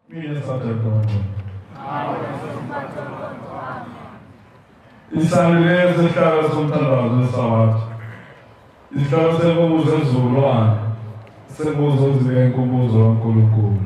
Mina sathanda. Isaluleko sesihlalo somthandazo wesabatha. Isihlalo senkumbuzo esizukulwane. Senkumbuzo ozibeka inkumbuzo kaNkulunkulu.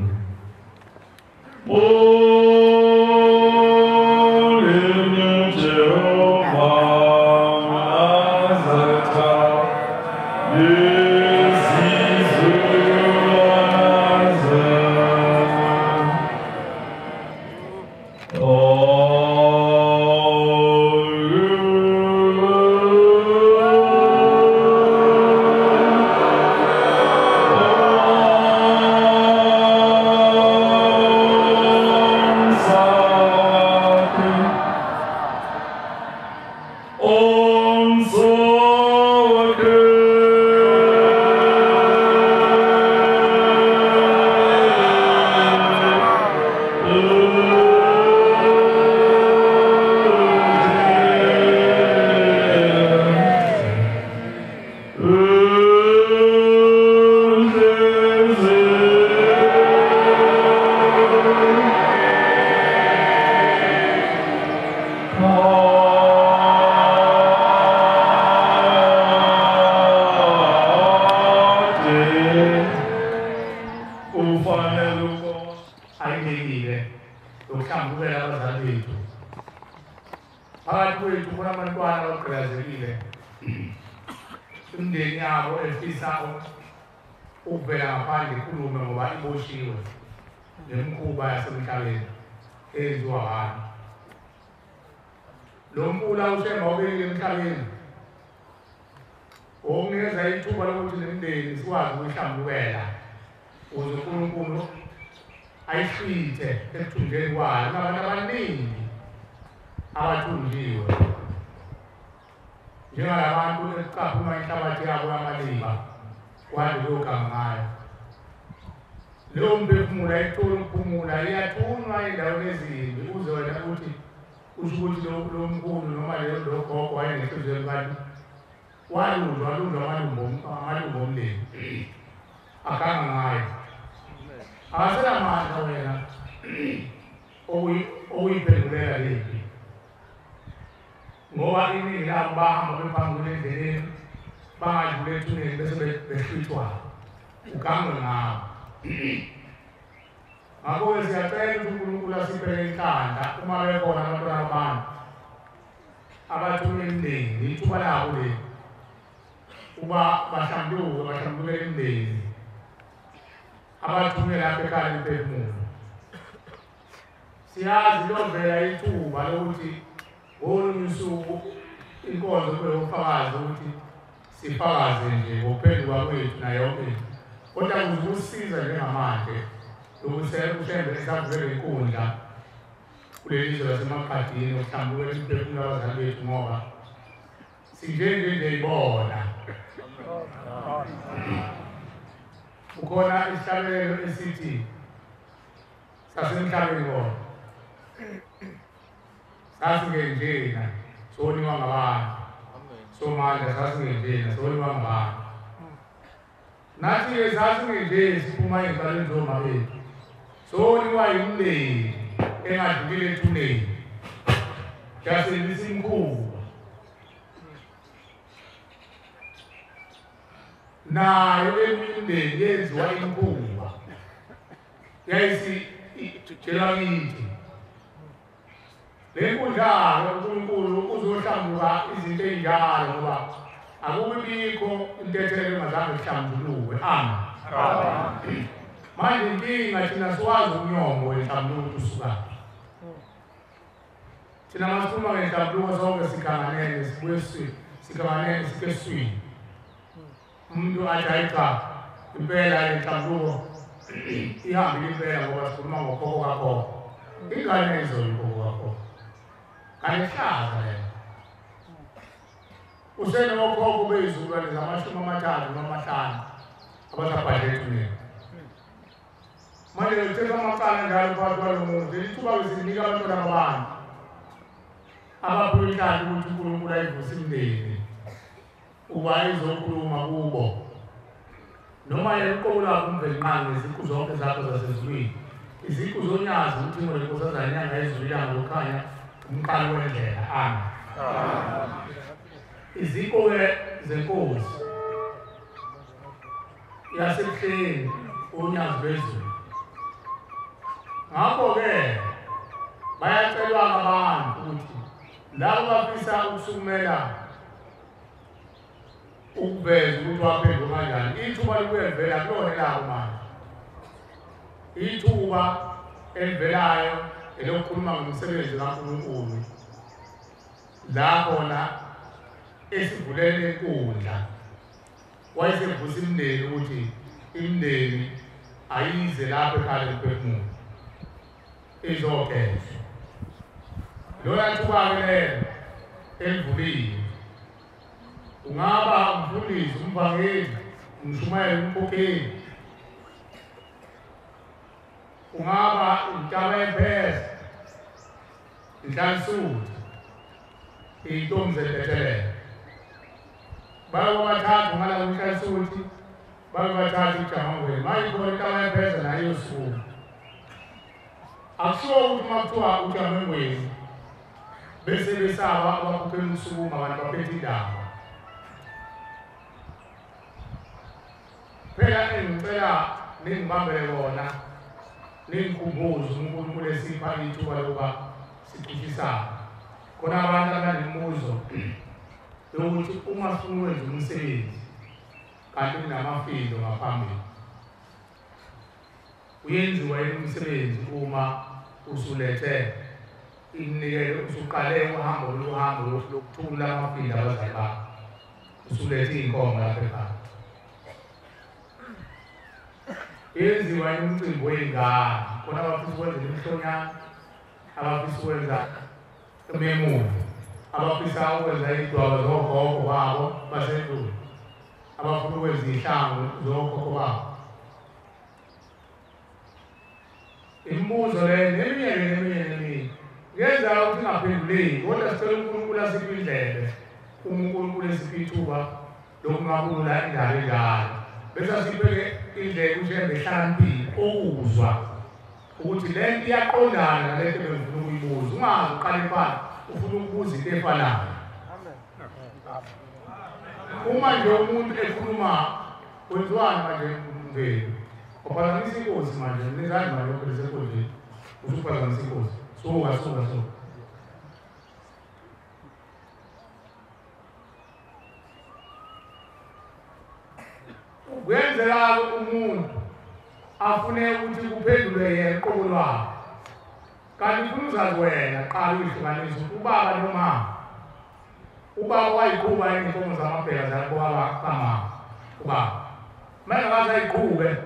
Imindeni yabo efisa ukuvela ngaphandle ikhulume ngoba iboshiwe nemikhuba yasemhlabeni eyenziwa abantu. Lo mfula uShembe awubekile emhlabeni wokunikeza ithuba lokuthi nemindeni sikwazi ukuyihlambulukela ukuze uNkulunkulu ayihlwithe ekuthunjeni kwayo. Kunabantu abaningi abathunjiwe njengalabantu ekucaphuma inhlabathi yabo yamaliba kwande kuyoganga ngayo. Leyo mphefumulo ayitholi ukuphumula, iyathunwa ey'ndaweni ezimbi uze wena uthi usho ukuthi lo mkhulu noma lo gogo wayenenhliziyo kanti walunjwa walunjwa amalungu omndeni aganga ngayo. Akasenamandla wena okuyiphendulela lempi ngoba iningi labo bahamba bephambukile endleleni bangadlula ethuneni bese behlwithwa ugangwe ngabo. Ngakho-ke siyacela ukuthi uNkulunkulu asiphele inhlanhla uma bekhona abantwana babantu abathume imindeni, ithuba labo leli uba bahlambuluke bahlambulukele imindeni abathume lapha ekhaya imiphefumulo. Siyazi liyovela ithuba lokuthi ngolunye usuku inkonzo kube ufakazi ukuthi sifakaze nje ngokuphenduka kwethu nayo yonke into, kodwa kuze kusiza njengamanje uShembe esavukele inkundla kuleli zwe lasemaqadini okuhlambulukela imiphefumulo yabazali bethu ngoba sinjenje nje ibona. Kukhona isihlabelelo esithi sasemhlabeni kona sasingenjena soniwa ngabantu, somandla sasingenjena soniwa ngabantu. Nathi-ke sasingenje siphuma ey'nkalweni zoma bethu soniwa yimndeni engadlulile ethuneni yasebenzisa imikhuba nayo eminye imindeni yenziwa imikhuba yayisitshelwa kithi. Le nkundla-ke uNkulunkulu uzohlambuka izinto ey'njalo ngoba akubibikho intethelelo engazange kuhlambulukwe. Amen. Manje inkinga thina siwazi umnyombo wenhlambuluko ukuthi usukaphi. Thina masikhuluma ngenhlambuluko sonke siganganene sibuye siganganene sike eswini. Umuntu athi hayi cha impela le nhlambuluko ihambile impela ngoba sikhuluma ngokhokho kakhokho. Ingane izolo ukhokho kakhokho. Kanihlaza lena. Usenokhokho beyizukulwane zama-30 noma 5 abasabhadle ethuneni. Manje kuthetha amacala njalo phakathi kwalo muzi, ithuba besinika abantwana babantu abaphiwe inhlanhla ukuthi uNkulunkulu ayivuse imindeni ukuba izokhuluma kubo noma yena uqobo lwakhe uMvelinqangi ngeziqu zonke zakho zasezulwini Iziqu zonyazi uThingo leNkosazana inyanga yezulu ilanga lokukhanya umqalo wendlela. Amen. Iziqu-ke zenkosi yasebuhleni unyazi lwezulu. Ngakho-ke bayacelwa abantu ukuthi labo bafisa ukusukumela ukuveza ukuthi waphenduka kanjani, ithuba likuyevela kulona elabo manje. Ithuba elivelayo elokukhuluma ngomsebenzi kaNkulunkulu la khona esivulele inkundla wayesevusa imindeni ukuthi imindeni ayize lapho ekhaya lomphefumulo izogezwa. Lona thuba-ke lelo elivuliwe, ungaba umfundisi, umvangeli, umshumayeli, umkhokheli, ungaba intaba yepheza, inhlalisuthi, iy'ntombi zentethelelo. Babe bathathu ngala kwinhlalisuthi, babe bathathu ijamangweni. Manje khona intaba yepheza nayo iyosukuma. Akushiwo ukuthi uma kuthiwa ujamangweni bese besaba abakhokhela ukusukuma abantu baphethe indaba. Phela engicela ningibambele kona, ningikhumbuze uNkulunkulu esipha ithuba lokuba sixoxisane. Khona abantu abanemibuzo yokuthi uma sifuna ukwenza umsebenzi kanti kunamafindo ngaphambili, uyenziwa yini umsebenzi uma usulethe iminikelo, usuqale uhambo luhambo lokuthula amafindo abazali bakho, usulethe iy'nkomo lapha ekhaya? Yenziwa yini umcimbi wey'ngane? Khona abafisa ukwenza imihlonyana, abafisa ukwenza imemulo, abafisa ukwenza iy'dwaba zogogo babo basendulo, abafuna ukwenza iy'hlangu zokhokho babo. Imibuzo leyo neminye neminye neminye kuyenzeka ukuthi ingaphenduleki, kodwa sicela uNkulunkulu asiphe indlebe uma uNkulunkulu esiphe ithuba lokunqabula indaba enjalo, bese asiphe-ke indlela uShembe ehlakaniphile okuzwa ukuthi le nto iyaqondana nale nto ebengifuna ukuyibuza. Ungaze uqale phansi ufuna ukubuza into efanayo. Uma nje umuntu ekhuluma kwenziwani manje mndeni? Uphazamisa inkosi manje, mnizani manje lokho lesenkundleni, usuphazamisa inkosi. Suka, suka, suka. Kuyenzeka umuntu afune ukuthi kuphendulwe yena qobo lwakhe, kanti ufuna uzazi wena qala uyihlukanise ubaba nomama. Ubaba wayiqhuba iy'nkomo zamabheka zakobaba kamama. Ubaba uma engakaze ayiqhube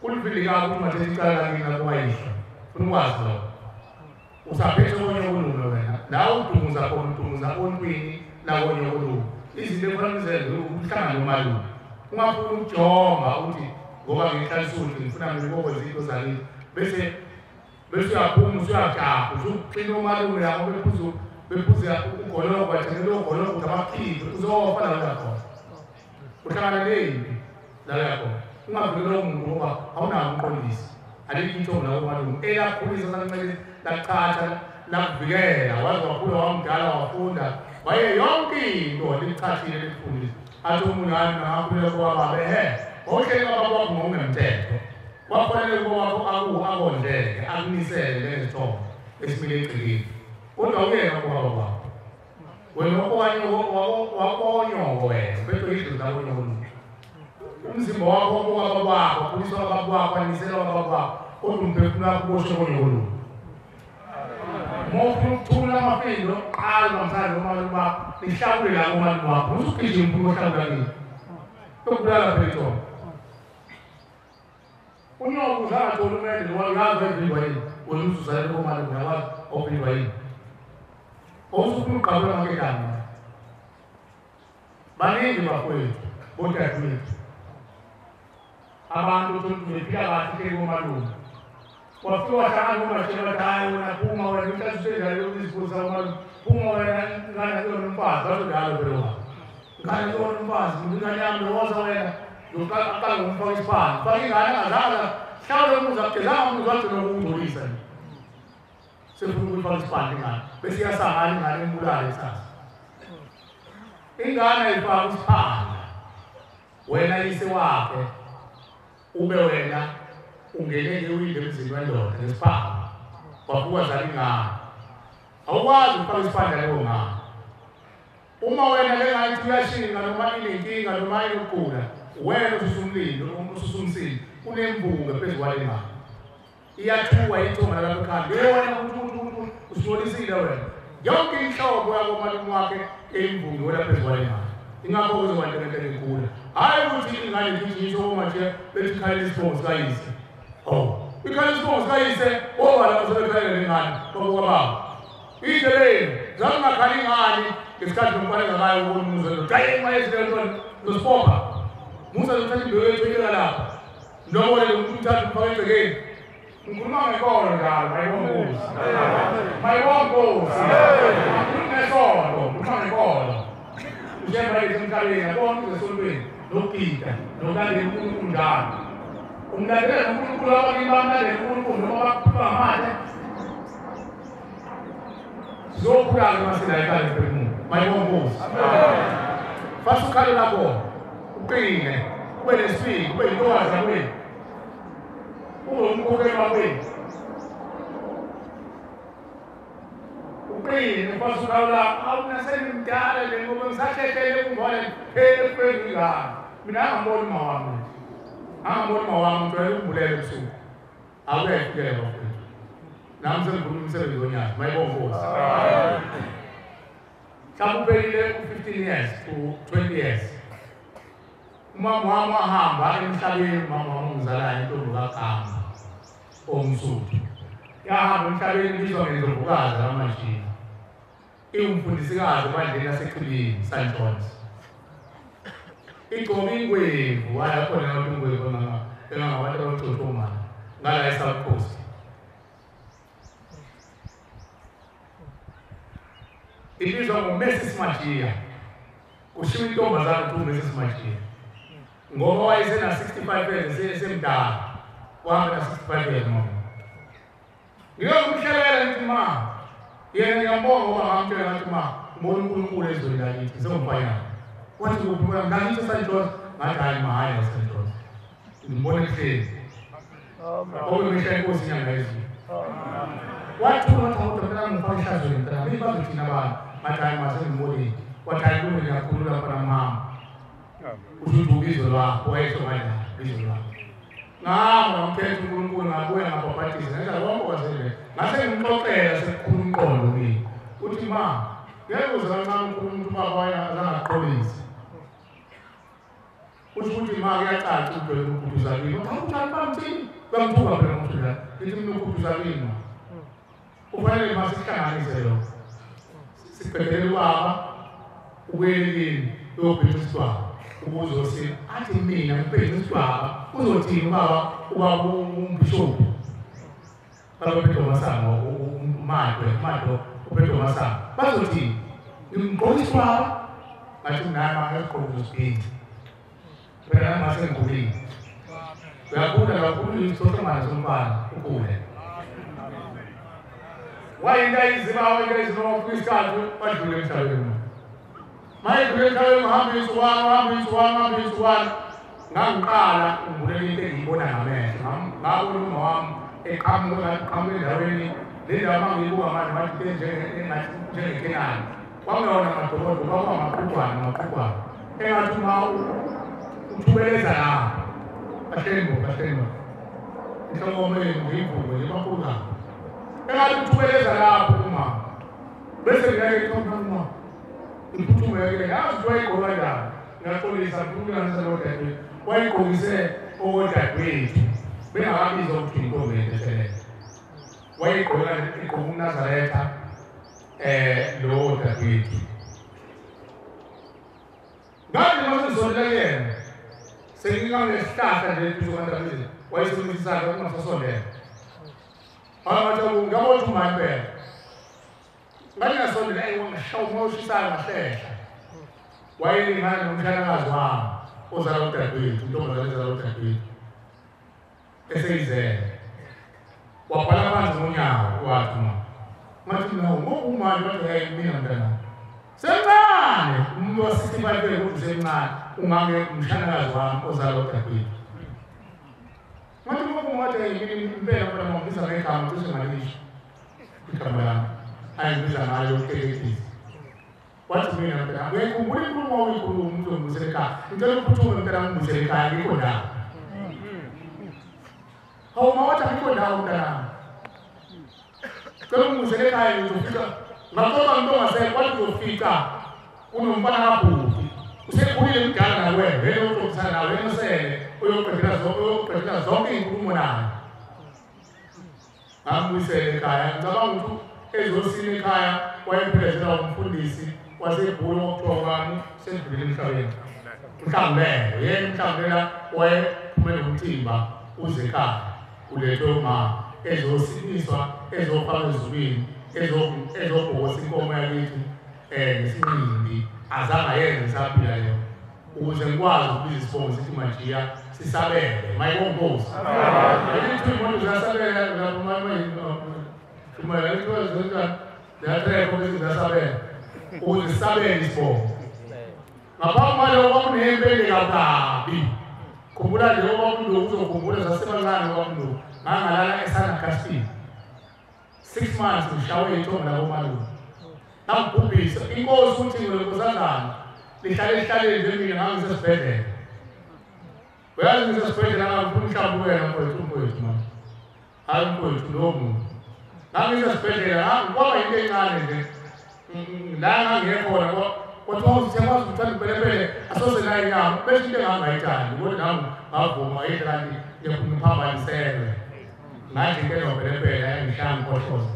kulivili kabi ukuthi ungathetha icala lakini lakubayihlo. Funa ukwazi lokho. Usaphethe konyokolume wena la udumuza khona, udumuza ontwini lakonyokolume. Izinto ekufanele uzenze ukuhlangana nomalume. Ungafuni ukujonga ukuthi ngoba nginhlalisuthi ngifuna mina ukwenza into zakini, bese uyaphuma usuyajaha usuqina umalume lapho bephuza ugoloko, bathengele ugoloko ukuthi abakhiphe, uzofa la uyakhona. Uhlangana nempi la uyakhona. Ungavikeli lowo muntu ngoba awunawo umqondisi. Alikho ithongo la komalume elakhulisa sancele lachatha lakuvikela, waze wakhula wamdala wafunda waye yonke into likuchathile likufundisa. Athi umuntu hayi mina ngakhuleka kobaba, ehe wawuhleli kababa wakho ngokungemthetho, kwafanele ukuba wakho akondleke akunisele lezithombe esimile egcekeni, kodwa uyena kubaba wakho wena wakonyoko wena ubethwe idlozi lakonyoko. Umzimba wakho obaba wakho wakhuliswa kababa wakho waniselwa kababa wakho, kodwa umphefumulo wakho uboshwe konyoko. Uma ufuna ukuthula amafindo qala ubambisane nomalume bakho, nihlawule la komalume wakho, usugijima ufuna uhlawula kini yokubulala phela ithongo. Unyoko uzangatholi umende uyazi wayevinjwa yini wena, uzuzalela komalume uyakwazi ovinjwa yini, awusufuna ukugqabula amaketane. Baningi bafowethu bodadewethu abantu uthole ukuthi bephila kahle hleli komalume, wafika wahlangana nomashela bathi hhayi wena phuma wena uhlalisusenjalo izifundisa komalume, phuma wena ngane kuyona umfazi, basho njalo phela wabo, ngane kuyona umfazi, ingane yami lowoza wena, aqala ngomfaka isipani, faka ingane angazange Hlawula umuzi akugezanga umuzi wagcina ukuwungcolisa nje. Sefuna ukuyifaka isiphandla ingane. Bese iyasangana ingane imbulale kusasa. Ingane ayifaka isiphandla. Wena yise wakhe ube wena ungene ngewinde emzini wendoda ngesiphandla. Wafuka zala ingane. Awukwazi ukufaka isiphandla leyo ngane. Uma wena lengathi uyashinga noma inenkinga noma inokugula, wena ususumlilo, ususumsini, unembuka phezu kwale ngane. Iyathuka ithonga lapha ekhanda. Wena umuntu usingolisile wena. Yonke inhlobo yakomalume wakhe eyimvunge wena phezu kwale ngane. Ingakho kuzoba into enkulu. Hayi ukuthi ingane igijinyiswa manje bethi ikhalela isibongo sikayise. Oh, ikhalela isibongo sikayise, oba lapho sebekhalela lengane, babuka baba. Indleleni, zangingakhali ingane ngesikhathi nomfana engakayo ukubona umuzi wendoda. Hayi mayezile ntwana nosibopha. Musa lothatha imbewu yethu eyeka lapha. Nobole lo muntu umthatha umfake egcekeni. Ngikhuluma ngenkolo njalo, mayibonga Nkosi. Mayibonga Nkosi. Ngikhuluma ngesonto, ngikhuluma ngenkolo. Njengoba emhlabeni yabona esontweni nokugida nokulandela uNkulunkulu njalo. Umlandela uNkulunkulu abanye bamlandela uNkulunkulu noma bakhuluma ngamathe. Sizokhula-ke uma sila ekhaya mphefumulo. Mayibonga Nkosi. Fasa ukhale lapho, uqine, ube nesibindi, ube yintokazi yakwenu. Ube umkhokheli wakwenu. Uqine, ufasa ukhale lapho. Awu mina sengimdala nje ngoba ngisahlehlele kungibona ngiphele ekufeni ingane. Mina angamboni uma wami. Angamboni uma wami, ngijwayele ukumbulela ebusuku. Awuyayifikela bafowethu. Nami sengikhuluma umsebenzi wonyaka, mayibonga Nkosi. Mhlawumbe uphelile u-15 years to 20 years. Umama wami wahamba emhlabeni, umama wami ongizalayo intombi kaGama owumSuthu. Yahamba emhlabeni ibizwa ngendlovukazi kaMajini. Iwumfundisikazi ebandleni laseChibini, St. John's. Igqoke ingwevu, hhayi akhona ngathi ingwevu engangabantu abagcotshwa ngala eSouth Coast. Ibizwa ngo-Mrs. Majiya. Kushiwo intombazane kuthiwa uMrs. Majiya. Ngoba wayesena 65 years esemdala. Wahamba na 65 years mama. Ngiyomhlelela ngithi ma, yena ngiyambonga ngoba ngamtshela ngathi ma, ngibona uNkulunkulu ezweni lakithi sengumfanyana. Wathi kuphi ngakithi eSt. George, ngathi hayi ma, hayi eSt. George. Ngimbona ehleli. Okuyimihla inkosi inyanga yezulu. Wathi wathi mntana ngifaka ihlazweni mntana, bazothina abantu. Ngathi hayi ma sengimbonile. Wathi hayi kulungile ngiyakhulula mfana mama. Usho ukuthi ubizo lwakho, wayesho kanjani ubizo lwakho. Ngahamba ngamkhetha uNkulunkulu ngabuya ngabhabhatisa ngenza konke kwasendleleni. Ngase ngimxoxela sekukhulu umqondo kimi. Uthi ma, ngeke uze kancane ukhuluma ukuthi ubaba wayengaqolisi. Usho ukuthi ma kuyacaca ukuthi wena uguduza kimi. Wathi hawu njani bamthini? Uyamthuka phela umuntu la. Ngithi mina uguduza kimi ma. Kufanele ma sihlanganise lokho. Siqedele ubaba ubuyele kimi uyobheka isitwaba. Ukuze athi mina ngibheke isitwaba uzothini ubaba ubaba umbishophu. Baba Pedro Masango uMadwe uMadwe uPedro Masango bazothini? Ngimgqoka isitwaba ngathi mina ngaqoka uzosibhinca. Phela nami sengikhulile. Uyakhula kakhulu isithothomane somfana ukhule. Wayinto ayiziba wayinto ayiziba wafika isikhathi wadlula emhlabeni. Mayidlule emhlabeni uhamba insukwana uhamba insukwana uhamba insukwana. Ngangiqala ngibulela into engiyibona ngamehlo. Ngabona uma wami eqhamuka eqhamuka endaweni le ndawo uma ngiyibuka manje ngathi njengeKenani. Kwakungewona amadokodo kwakungamaqhugwana amaqhugwana. Engathi uma uthubeleza lapha. Kahleni bo kahleni bo. Inhloko yenu ngiyivuke nje bakhulu kabi. Engathi uthubeleza lapho uma bese ngiyake ngithomba uma ngiphuthume-ke yazi ukuthi wayigqoka kanjani. Ngiyaxolisa ngifuna lodadewethu. Wayigqokise owodadewethu bengakabizwa ukuthi intombi entethelele. Wayigqoka igqoka umNazaretha lowo dadewethu. Ngathi uma sengizondela kuyena senginganesihlahla nje eduze kwaNtabezi wayesebenzisa isandla kungasasondela. Ngathi ngiyabona ukuthi uma impela. Ngathi ngasondela eyi wangishaya umoya oshisayo ngahlehla. Wayelingana nomshanakazi wami ozala udadewethu, intombazane ezala udadewethu. Eseyizele. Wabhala phansi ngonyawo wathi ma. Ngathi mina ngokumanje wathi hey mina mntana. Semncane umuntu wa65 years ukuthi usemncane ungange umshanakazi wami ozalwa udadewethu. Ngathi ngokumanje hey mina impela kodwa mangibiza ngegama cishe ngalisho. Igama lami ayingibiza ngalo uKelekisi. Wathi mina mntana uyayikhumbula inkulumo oyikhuluma umuntu ongibuyisele ekhaya. Ngicela uphuthume mntana ngibuyisele ekhaya ngikho ndawo. Hawu ma wathi angikho ndawo mntanami. Cela ungibuyisele ekhaya ngizofika. Ngaxoxa umuntu ongasekho wathi uzofika unomfana kabhuti. Usekhulile mdala nawe vele uxoxisana nawe wena osele uyoqedela zonke iy'nkulumo naye. Ngambuyisele ekhaya ngicabanga ukuthi ezosini ekhaya wayephelezela umfundisi wasebhulu okuthiwa kwami sendlulile emhlabeni. Mhlawumbe yena mhlawumbe wayephume nomthimba uze ekhaya ulethwe umama ezosiniswa ezofaka ezulwini ezobhokosa inkomo yakithi ngesinqindi azange ayenze saphila leyo ukuze ngikwazi ukubiza isibongo sithi Majiya sisabele mayibongozi elithi imoto ziyasabela lapho ziyasabela ukuze sisabele isibongo. Ngaphambi kwaloko kwakunempende kabi. Khumbula nje okwamlungu uzokhumbula sasebancane okwamlungu ngangalala eSana Castillo 6 months ngishawe ithongo lakomalume. Ngangibhubhisa inkosi uthi ngilokosazana lihlale lihlale nje mina ngangisesibhedlela. Uyazi ngisesibhedlela ngangifuna mhlawumbe wena mfowethu mfowethu mama. Hayi mfowethu lowo muntu. Ngangisesibhedlela kwaba into encane nje la ngangiyekhona kwathiwa siyakwazi ukuthanda upelepele asose nayo inyama bese into engangayithandi kodwa nami ngavuma yidla kanti ngiyaphambaniselwe. Ngathi into enopelepele yayingishaya ngikhohloza.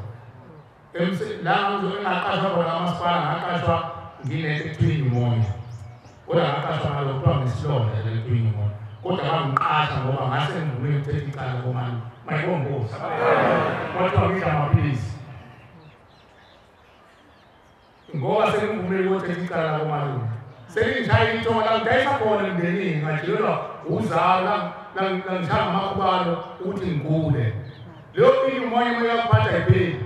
La ngaqashwa khona kamasipala ngaqashwa nginento ekuthiwa pneumonia. Kodwa ngaqashwa ngalo kuthiwa ngesilonda le pneumonia. Kodwa bangiqasha ngoba ngase ngivumile ukuthetha icala komalume. Mayibongozi. Kwathiwa ngidla amaphilisi. Ngoba sengivumile ukuthetha icala komalume. Sengishaya ithongo langidayisa khona emndenini ngajilelwa uzalo langishaya ngamakhubalo ukuthi ngigule. Leyo pneumonia uma yakuphatha ipheli.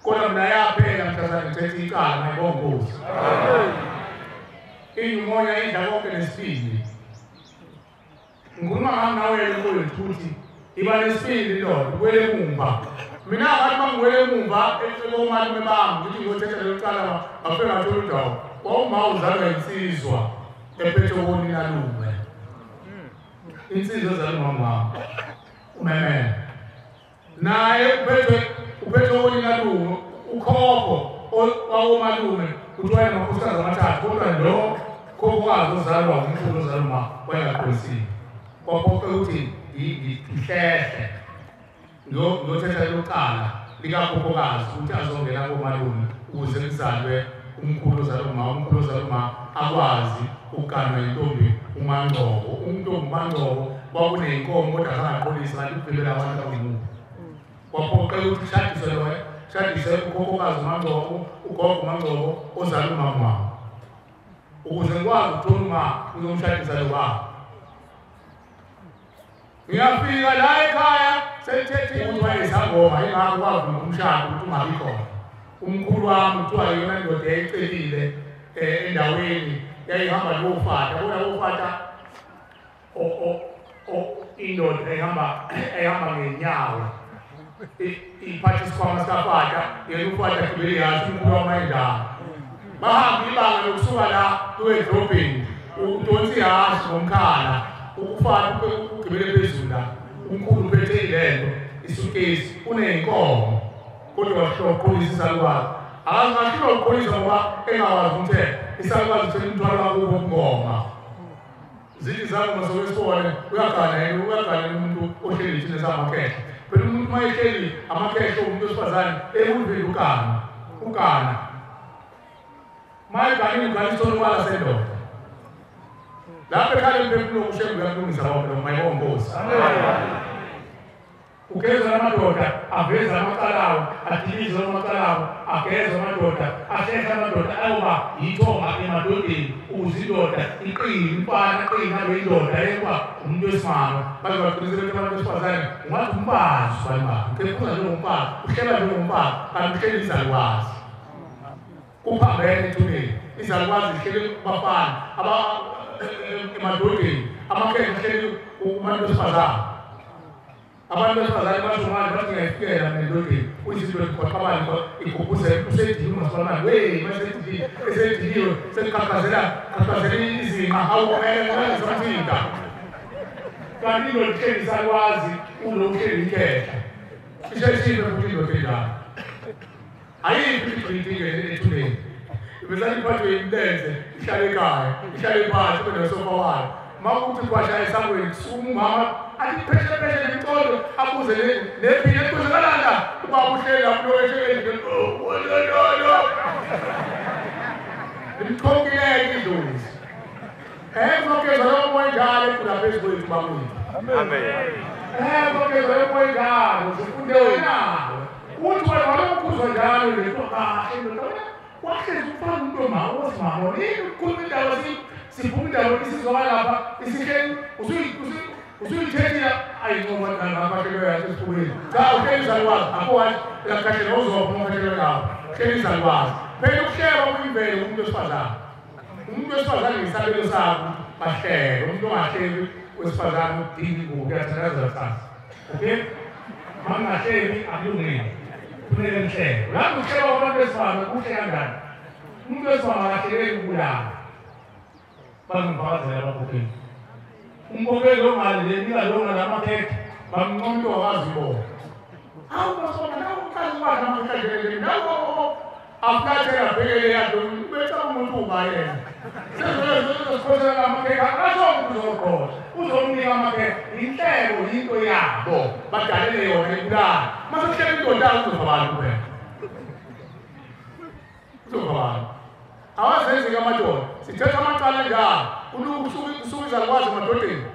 Kodwa mina yaphela mhlazane ngithethe icala mayibongozi. Inyumonya idla konke nesibindi. Ngikhuluma ngami nawe mfowethu ukuthi iba nesibindi ndoda ubuyele emumva. Mina ngathi uma ngibuyele emumva komalume bami ngithi ngiyothetha lelo cala ngafike ngathola indawo. Kwawuma uzalwa insizwa ephethe koninalume. Insizwa ezalwa umama wami. Umemene. Naye uphethe koninalume ukhokho wawomalume kuthiwa yena amakhosikazi amathathu kodwa lo khokhokazi ozalwa umkhulu ozalwa uma wayengaqolisile. Kwaphoqa ukuthi ngihlehle ngiyothetha lelo cala likakhokhokazi ukuthi azongena komalume ukuze kuzalwe umkhulu ozalwa uma umkhulu ozalwa uma akwazi ukuganwa intombi uMangcobo. Umntombi uMangcobo kwakuneyinkomo kodwa azangaqolisa kanti kuvimbela abantu abangemuva. Kwaphoqeka ukuthi kushadiswe loyo shadiswe ukhokhokazi uMangcobo ugogo uMangcobo ozalwa umama wami ukuze ngikwazi ukuthola uma ngizomshadisa lo baba. Ngiyafika la ekhaya selithethe ukuthi wayesangoma ingakho kwavuma umshado ukuthi ungabi khona. Umkhulu wami kuthiwa yona indoda yayicelile endaweni yayihamba nofata kodwa ofata indoda ehamba ngenyawo iphatha isikhwama sikafata yena ufata agibele yazi umkhulu wami wayendala. Bahamba ibanga lokusuka la kuye edrobheni udonsa ihhashi ngomkhala ukufata ugibele phezulu la umkhulu uphethe ilento isukesi uneyinkomo kodwa wahloqolisa isalukazi. Akazi ukuqolisa ngoba engawazi umthetho isalukazi uthela umthwalo wakubo ngoma. Zithi zangoma sokwesibone uyagana yena uyagana umuntu ohleli thina samakhehla. Phela umuntu uma ehleli amakhehla umuntu wesifazane ewuvile ukana ukana. Mayegane ugana isonokala sendoda. Lapho ekhaya emphefumulo uShembe uyakulungisa konke lokho mayibongozi. Kugezwa amadoda aveza amacala awo, adilize amacala awo, agezwe amadoda, ahlehla amadoda ayoba yithonga emadodeni ukuze indoda iqine, umfana aqine abe indoda yekwa umuntu wesimame. Baze bagcine bethi abantu besifazane ungathi umfazi ubalibaba, ukhephuza njengomfazi, uhleba njengomfazi, kanti uhleli izalukwazi. Kuphambene ethuneni, izalukwazi zihleli kubafana, emadodeni, amakhehla ahleli kubantu besifazane. Abantu besifazane basho manje bathi ngiyayifikela mina endodeni, uyizinto ziqoqabane igubhuzela usediniwe umasibamane, wey masediniwe, esediniwe sekuqhaqhazela qhaqhazela izinqa awukumele ngisamthinta. Kanti indoda ihleli isakwazi ulo uhleli ikhehla. Isheshile futhi indoda enjalo. Ayikho igqinti ethuneni. Ibesane iphathwe imilenze, ihlale ekhaya, ihlale phansi ibe nosofa wayo. Uma kuthi kwasha esangweni kusukuma umama athi pheshe pheshe nemicondo abuze nephini ekwenzakalani ubaba uhleli lapho lo no limchokileke idlozi. Kogezwa lowo moya njalo ekhula phezu kwethu bakwethu. Amen. Kogezwa lowo moya njalo sifunde nawe. Uthi wena walokukhuzwa njalo nje kahle ndoda wahlezi umfana umuntu omama osimama yini ukukhuluma indaba siphuma indaba isizwakala lapha isihleli usuyithethile ayinqoba ngamahlelo yakhe esifubeni. Cha uhleli izalukwazi akho lakhahlelo uzopha umahlelo yakho uhleli izalukwazi. Phela ukuhleba kuyimvelo umuntu wesifazane. Umuntu wesifazane ngesabelo sakho bahlele, umuntu ongahlebi wesifazane udinga ingubo kuyathandaza kusasa. Okay? Uma ngingahlebi akulungile. Kufuneka ngihlebe. Lapho uhleba kwabantu besifazane kuhle kanjani? Umuntu wesifazane akahleleki ukubulala. Bazongifakazela abakhokheli. Umkhokheli ongale nika lona lamakhekhe bamnqonto wakazi bona. Hawu basona nawu uqala ukwadla amakhekhe nawu afulathela abhekele yakhe betha umuntu uba yena. Sezozikhosela amakhekhe akasho ukuthi uzoqosha. Uzomnika amakhekhe inhlebo yinto yabo badalele yona ibulala. Mase kuhleka indoda uzofa abantu kuphela. Uzofa abantu. Awazenzeki amadoda, sithetha amacala njalo. Usuke izalukwazi emadodeni.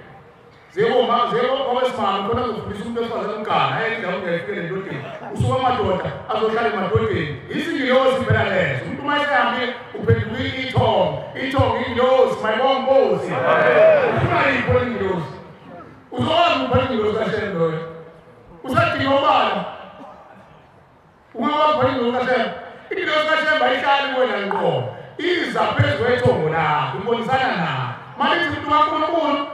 Zeko kwabesimame khona kuzofundisa umuntu wesifazane umgana, aye indawo ungayifikele endodeni. Usuke amadoda azohlala emadodeni. Izingilosi phela lezo. Umuntu uma esehambile uphenduka ithongo. Ithongo ingilosi, mayibonga inkosi. Ufuna yiphi ingilosi? Uzokwazi ukuphatha ingilosi kaShembe loyo. Usadinga ubala. Ungakwazi ukuphatha ingilosi kaShembe. Ingilosi kaShembe ayihlali kuwena ngqo. Iza phezu kwethongo lakho, ibonisana nawe. Malithi umuntu kaNkulunkulu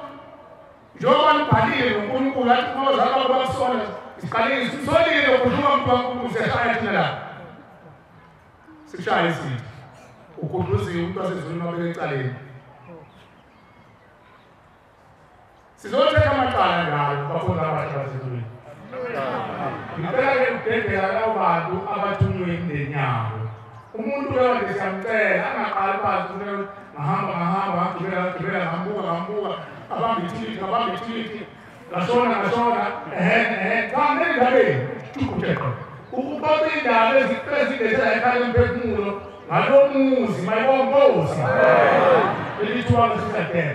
njengoba nibhalile noNkulunkulu athi abazali bakho bakusona isiqalile sisolile ukhuluma umuntu kaNkulunkulu siyashaya thina la. Sikushaya isithi. Ukhudluziwe umuntu wasezulwini wabeka ecaleni. Sizothetha amacala njalo bakhonzi abasha basezulwini. Ngicela-ke ukudedela labo bantu abathunywe imindeni yabo. Umuntu loyo nje siyamcela angaqali phansi ukuthi ngahamba ngahamba ngagibela ngagibela ngambuka ngambuka abamba ithikithi ngabamba ithikithi ngashona ngashona ehe ehe cha nendabeni uqhuqhe ukuxoxa indaba ezilethela ekhaya lomphefumulo ngalo muzi mayibonga inkosi elithiwa ngesidadela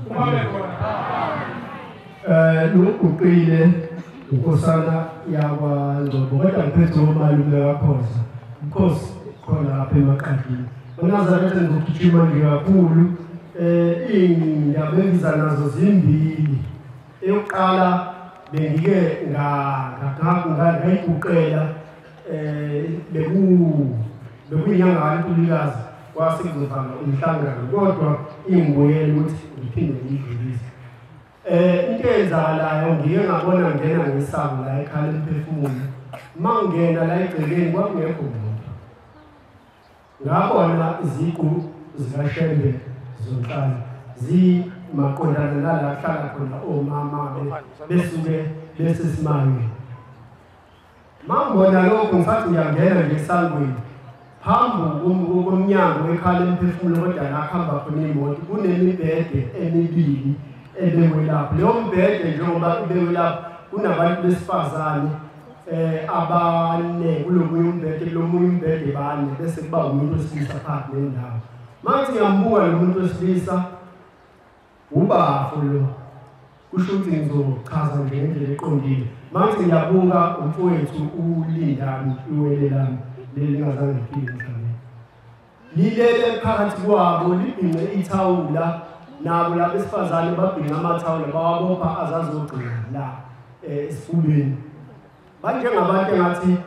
uma bekhona Lokuqile inkosana yakwaNgcobo kodwa ngiphethe umalume kaKhoza. Inkosi khona lapha eMaqadini. UNazaretha ngizogijima nje kakhulu. Iy'ndaba engiza nazo zimbili. Eyokuqala bengike ngayiguqela bekuyinyanga kaNtulikazi kwase kuzovala umhlangano kodwa ingibuyele ukuthi ngiphinde ngiyidlulise. Into eyenzakalayo ngike ngabona ngena ngesango la ekhaya lemphefumulo. Uma ngingena la egcekeni kwakungekho muntu. Ngabona iziqu zikaShembe zonhlanu zimaqondana nala kuhlala khona omama besuke besesimangeni. Uma ngibona lokho ngisathi ngiyangena nje esangweni phambi komnyango wekhaya lemphefumulo kodwa la kuhamba khona imoto kunemibhede emibili ebekwe lapho. Leyo mbhede njengoba ibekwe lapho kunabantu besifazane abane kulomunye umbhede kulomunye umbhede bane bese kuba umuntu wesilisa phakathi nendawo. Manje ngiyambuka lo muntu wesilisa ubafo lo Kusho ukuthi ngizochaza nje ngendlela eqondile. Manje ngiyabuka umfowethu uLindani iwele lami leli lingazange lifike emhlabeni. Lilele phakathi kwabo libhinqe ithawula, nabo laba besifazane babhinqa amathawula bawabopha azazogcina la esifubeni. Banjengabantu engathi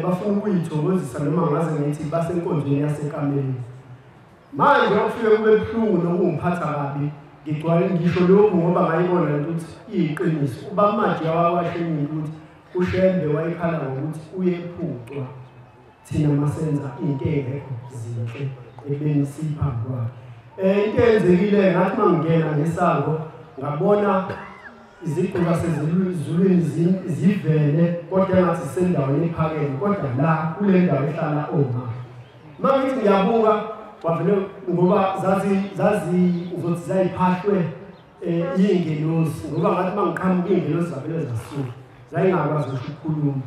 bafuna ukuyithokozisa noma ngaze ngithi basenkonzweni yasekameleni. Manje okufike kube buhlungu nokungiphatha kabi, ngigcwale ngisho lokhu ngoba ngayibona lento ukuthi iyiqiniso. Uba manje wawashenyile ukuthi uShembe wayekhala ngokuthi uyephucwa thina masenza into engekho zinhle ekubeni siphambi kwakhe. Into eyenzekile ngathi mangingena ngesango ngabona iziqu zasezulwini zivele kodwa engathi zisendaweni ephakeme, kodwa la kule ndawo ehlala omama. Mangithi ngiyabuka kwavele ngoba zazi ngizothi zayiphahlwe iy'ngelosi, ngoba ngathi mangiqhamuka iy'ngelosi zavele zasuka zayingakwazi ngisho ukukhuluma.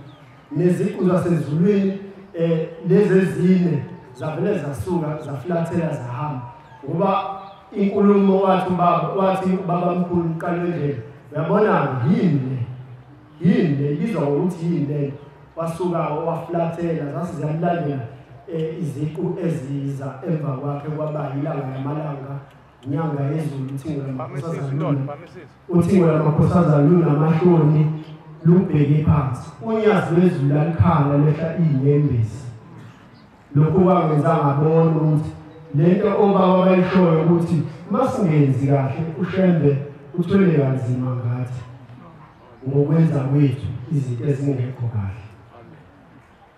Neziqu zasezulwini lezi ezine zavele zasuka zaflathela zahamba, ngoba inkulumo wathi ubaba mkhulu uqala endlela, uyabona yini le ibizwa ngokuthi yini le, wasuka waflathela zase ziyamlandela iziqu eziza emva kwakhe, kwaba ilanga namalanga, inyanga yezulu, uthingo lamakhosazana lunamahloni lubheke phansi, unyazi lwezulu lalikhala lehla iy'nyembezi. Lokhu kwangenza ngabona ukuthi lento obaba bayishoyo ukuthi masingenzi kahle uShembe uthwele kanzima ngathi ngokwenza kwethu izinto ezingekho kahle.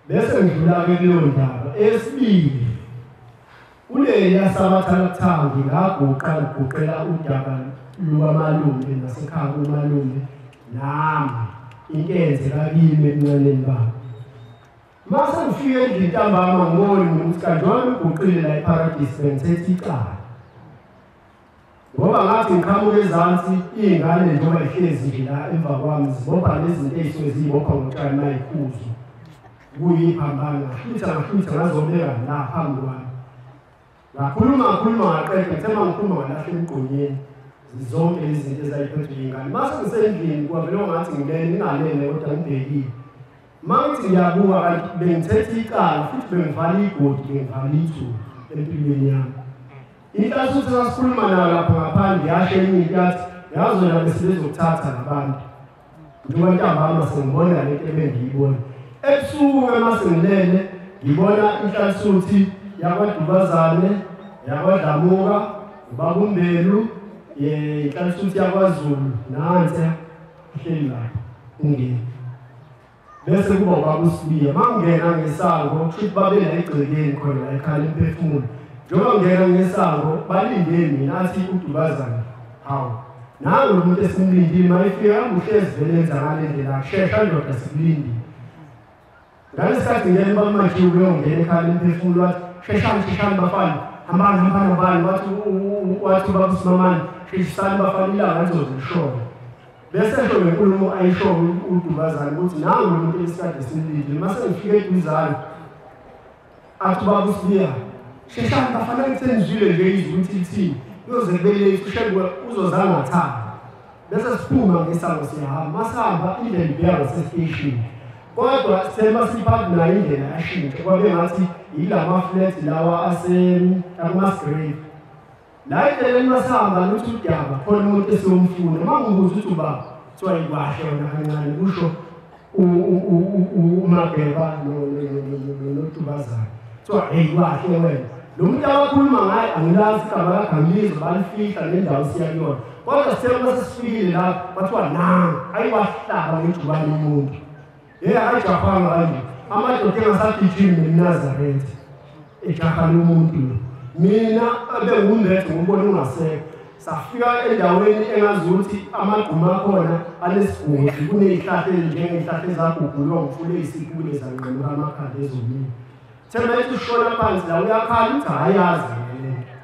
Bese ngidlula-ke kuleyo ndaba. Esibili, kuleliya sabatha lakuthangi ngaguqa ngiguqela udaba lukamalume nasekhaya kumalume nami, into eyenzeka kimi ebuncaneni bami. Mase ngifike endlini ntambama ngibone ukuthi kanti njengoba ngiguqile la eParadise bengithethe icala, ngoba ngathi ngiqhamuka ezansi iy'ngane njengoba ihlezi nje la emva kwami zibopha lezi zinto ey'suke ziyibopha ngotshani mayikhuzo kuyiphambana, ngahlwitha ngazobeka la phambi kwami. Ngakhuluma ngaqeda, ngithe uma ngikhuluma ngalahla emgqonyeni zonke lezi zinto ezayiphethwe iy'ngane. Mase ngisendlini kwavele ngathi ngilele, ngingalele kodwa ngibhekile. Mangithi ngiyabuka kanti bengithethe icala futhi bengivala igodi, bengivala ithuba empilweni yami. Inhlanhla sasikhuluma nayo lapha ngaphandle yasho enye into yathi yazi wena besibezokuthatha labantu, njengoba ntambama sengibona lento ebengiyibona. Ebusuku mase ngilele ngibona inhlanhla yakwaDubazane, yakwaDlamuka, uBabumbelu, inhlanhla yakwaZulu, nansi ihleli lapha ungena. Bese kuba ubaba uSibiya. Mangingena ngesango kusho ukuthi babe la egcekeni khona la ekhaya imphefumulo. Njengoba ngingena ngesango balinde mina, athi uDubazane, hawu nangu lo muntu esimlindile, mayefika uhlezi vele enza ngale ndlela, shesha ndoda sikulindile. Ngalesikhathi ngena bamajiwe kuyongena ekhaya imphefumulo, wathi sheshani sheshani bafana, hambani hambani hambani, wathi ubaba uSimamane sheshisani bafana ilanga lizoze lishone. Bese esho ngenkulumo ayisho uDubazane ukuthi nangu lo muntu esikade simlindile. Mase ngifike eduzane athi ubaba uSibiya, sheshani bafana ngisenizwile nje izwi ukuthi lithini, kuyoze kube late, uShembe uzozange athanda. Bese siphuma ngesango siyahamba, masihamba indlela ibheka ngasesiteshini, kodwa semasiphathi nayo indlela yashintsha, kwabe ngathi yilama-flat lawa akumas-grave. La endleleni masihamba luthi udaba khona umuntu esiyomfuna, uma ngibuza ukuthi ubaba kuthiwa yikwahle wena kancane, kusho uMageba noDubazane, kuthiwa heyi kwahle wena. Lo muntu abakhuluma ngaye angilazi igama lakhe, angilizwa, balifihla nendawo siya kuyona. Kodwa sithe uma sesifikile lapho kwathiwa nangu, ayiwahlaba ngejubane umuntu. Hheyi akajahwanga kanje, amadoda engasagijimi nemNazaretha ejaha lomuntu lo. Mina abengumbethe ngombona ungasekho. Safika endaweni engazi ukuthi amagquma akhona anesigodi, kuney'hlahla ezinjengey'hlahla ezagugulwa ngomfula ey'sipule zanqamuka amakhanda ezomile. Themba ethi ushona phansi la uyakhala uthi hhayi yazi le nto.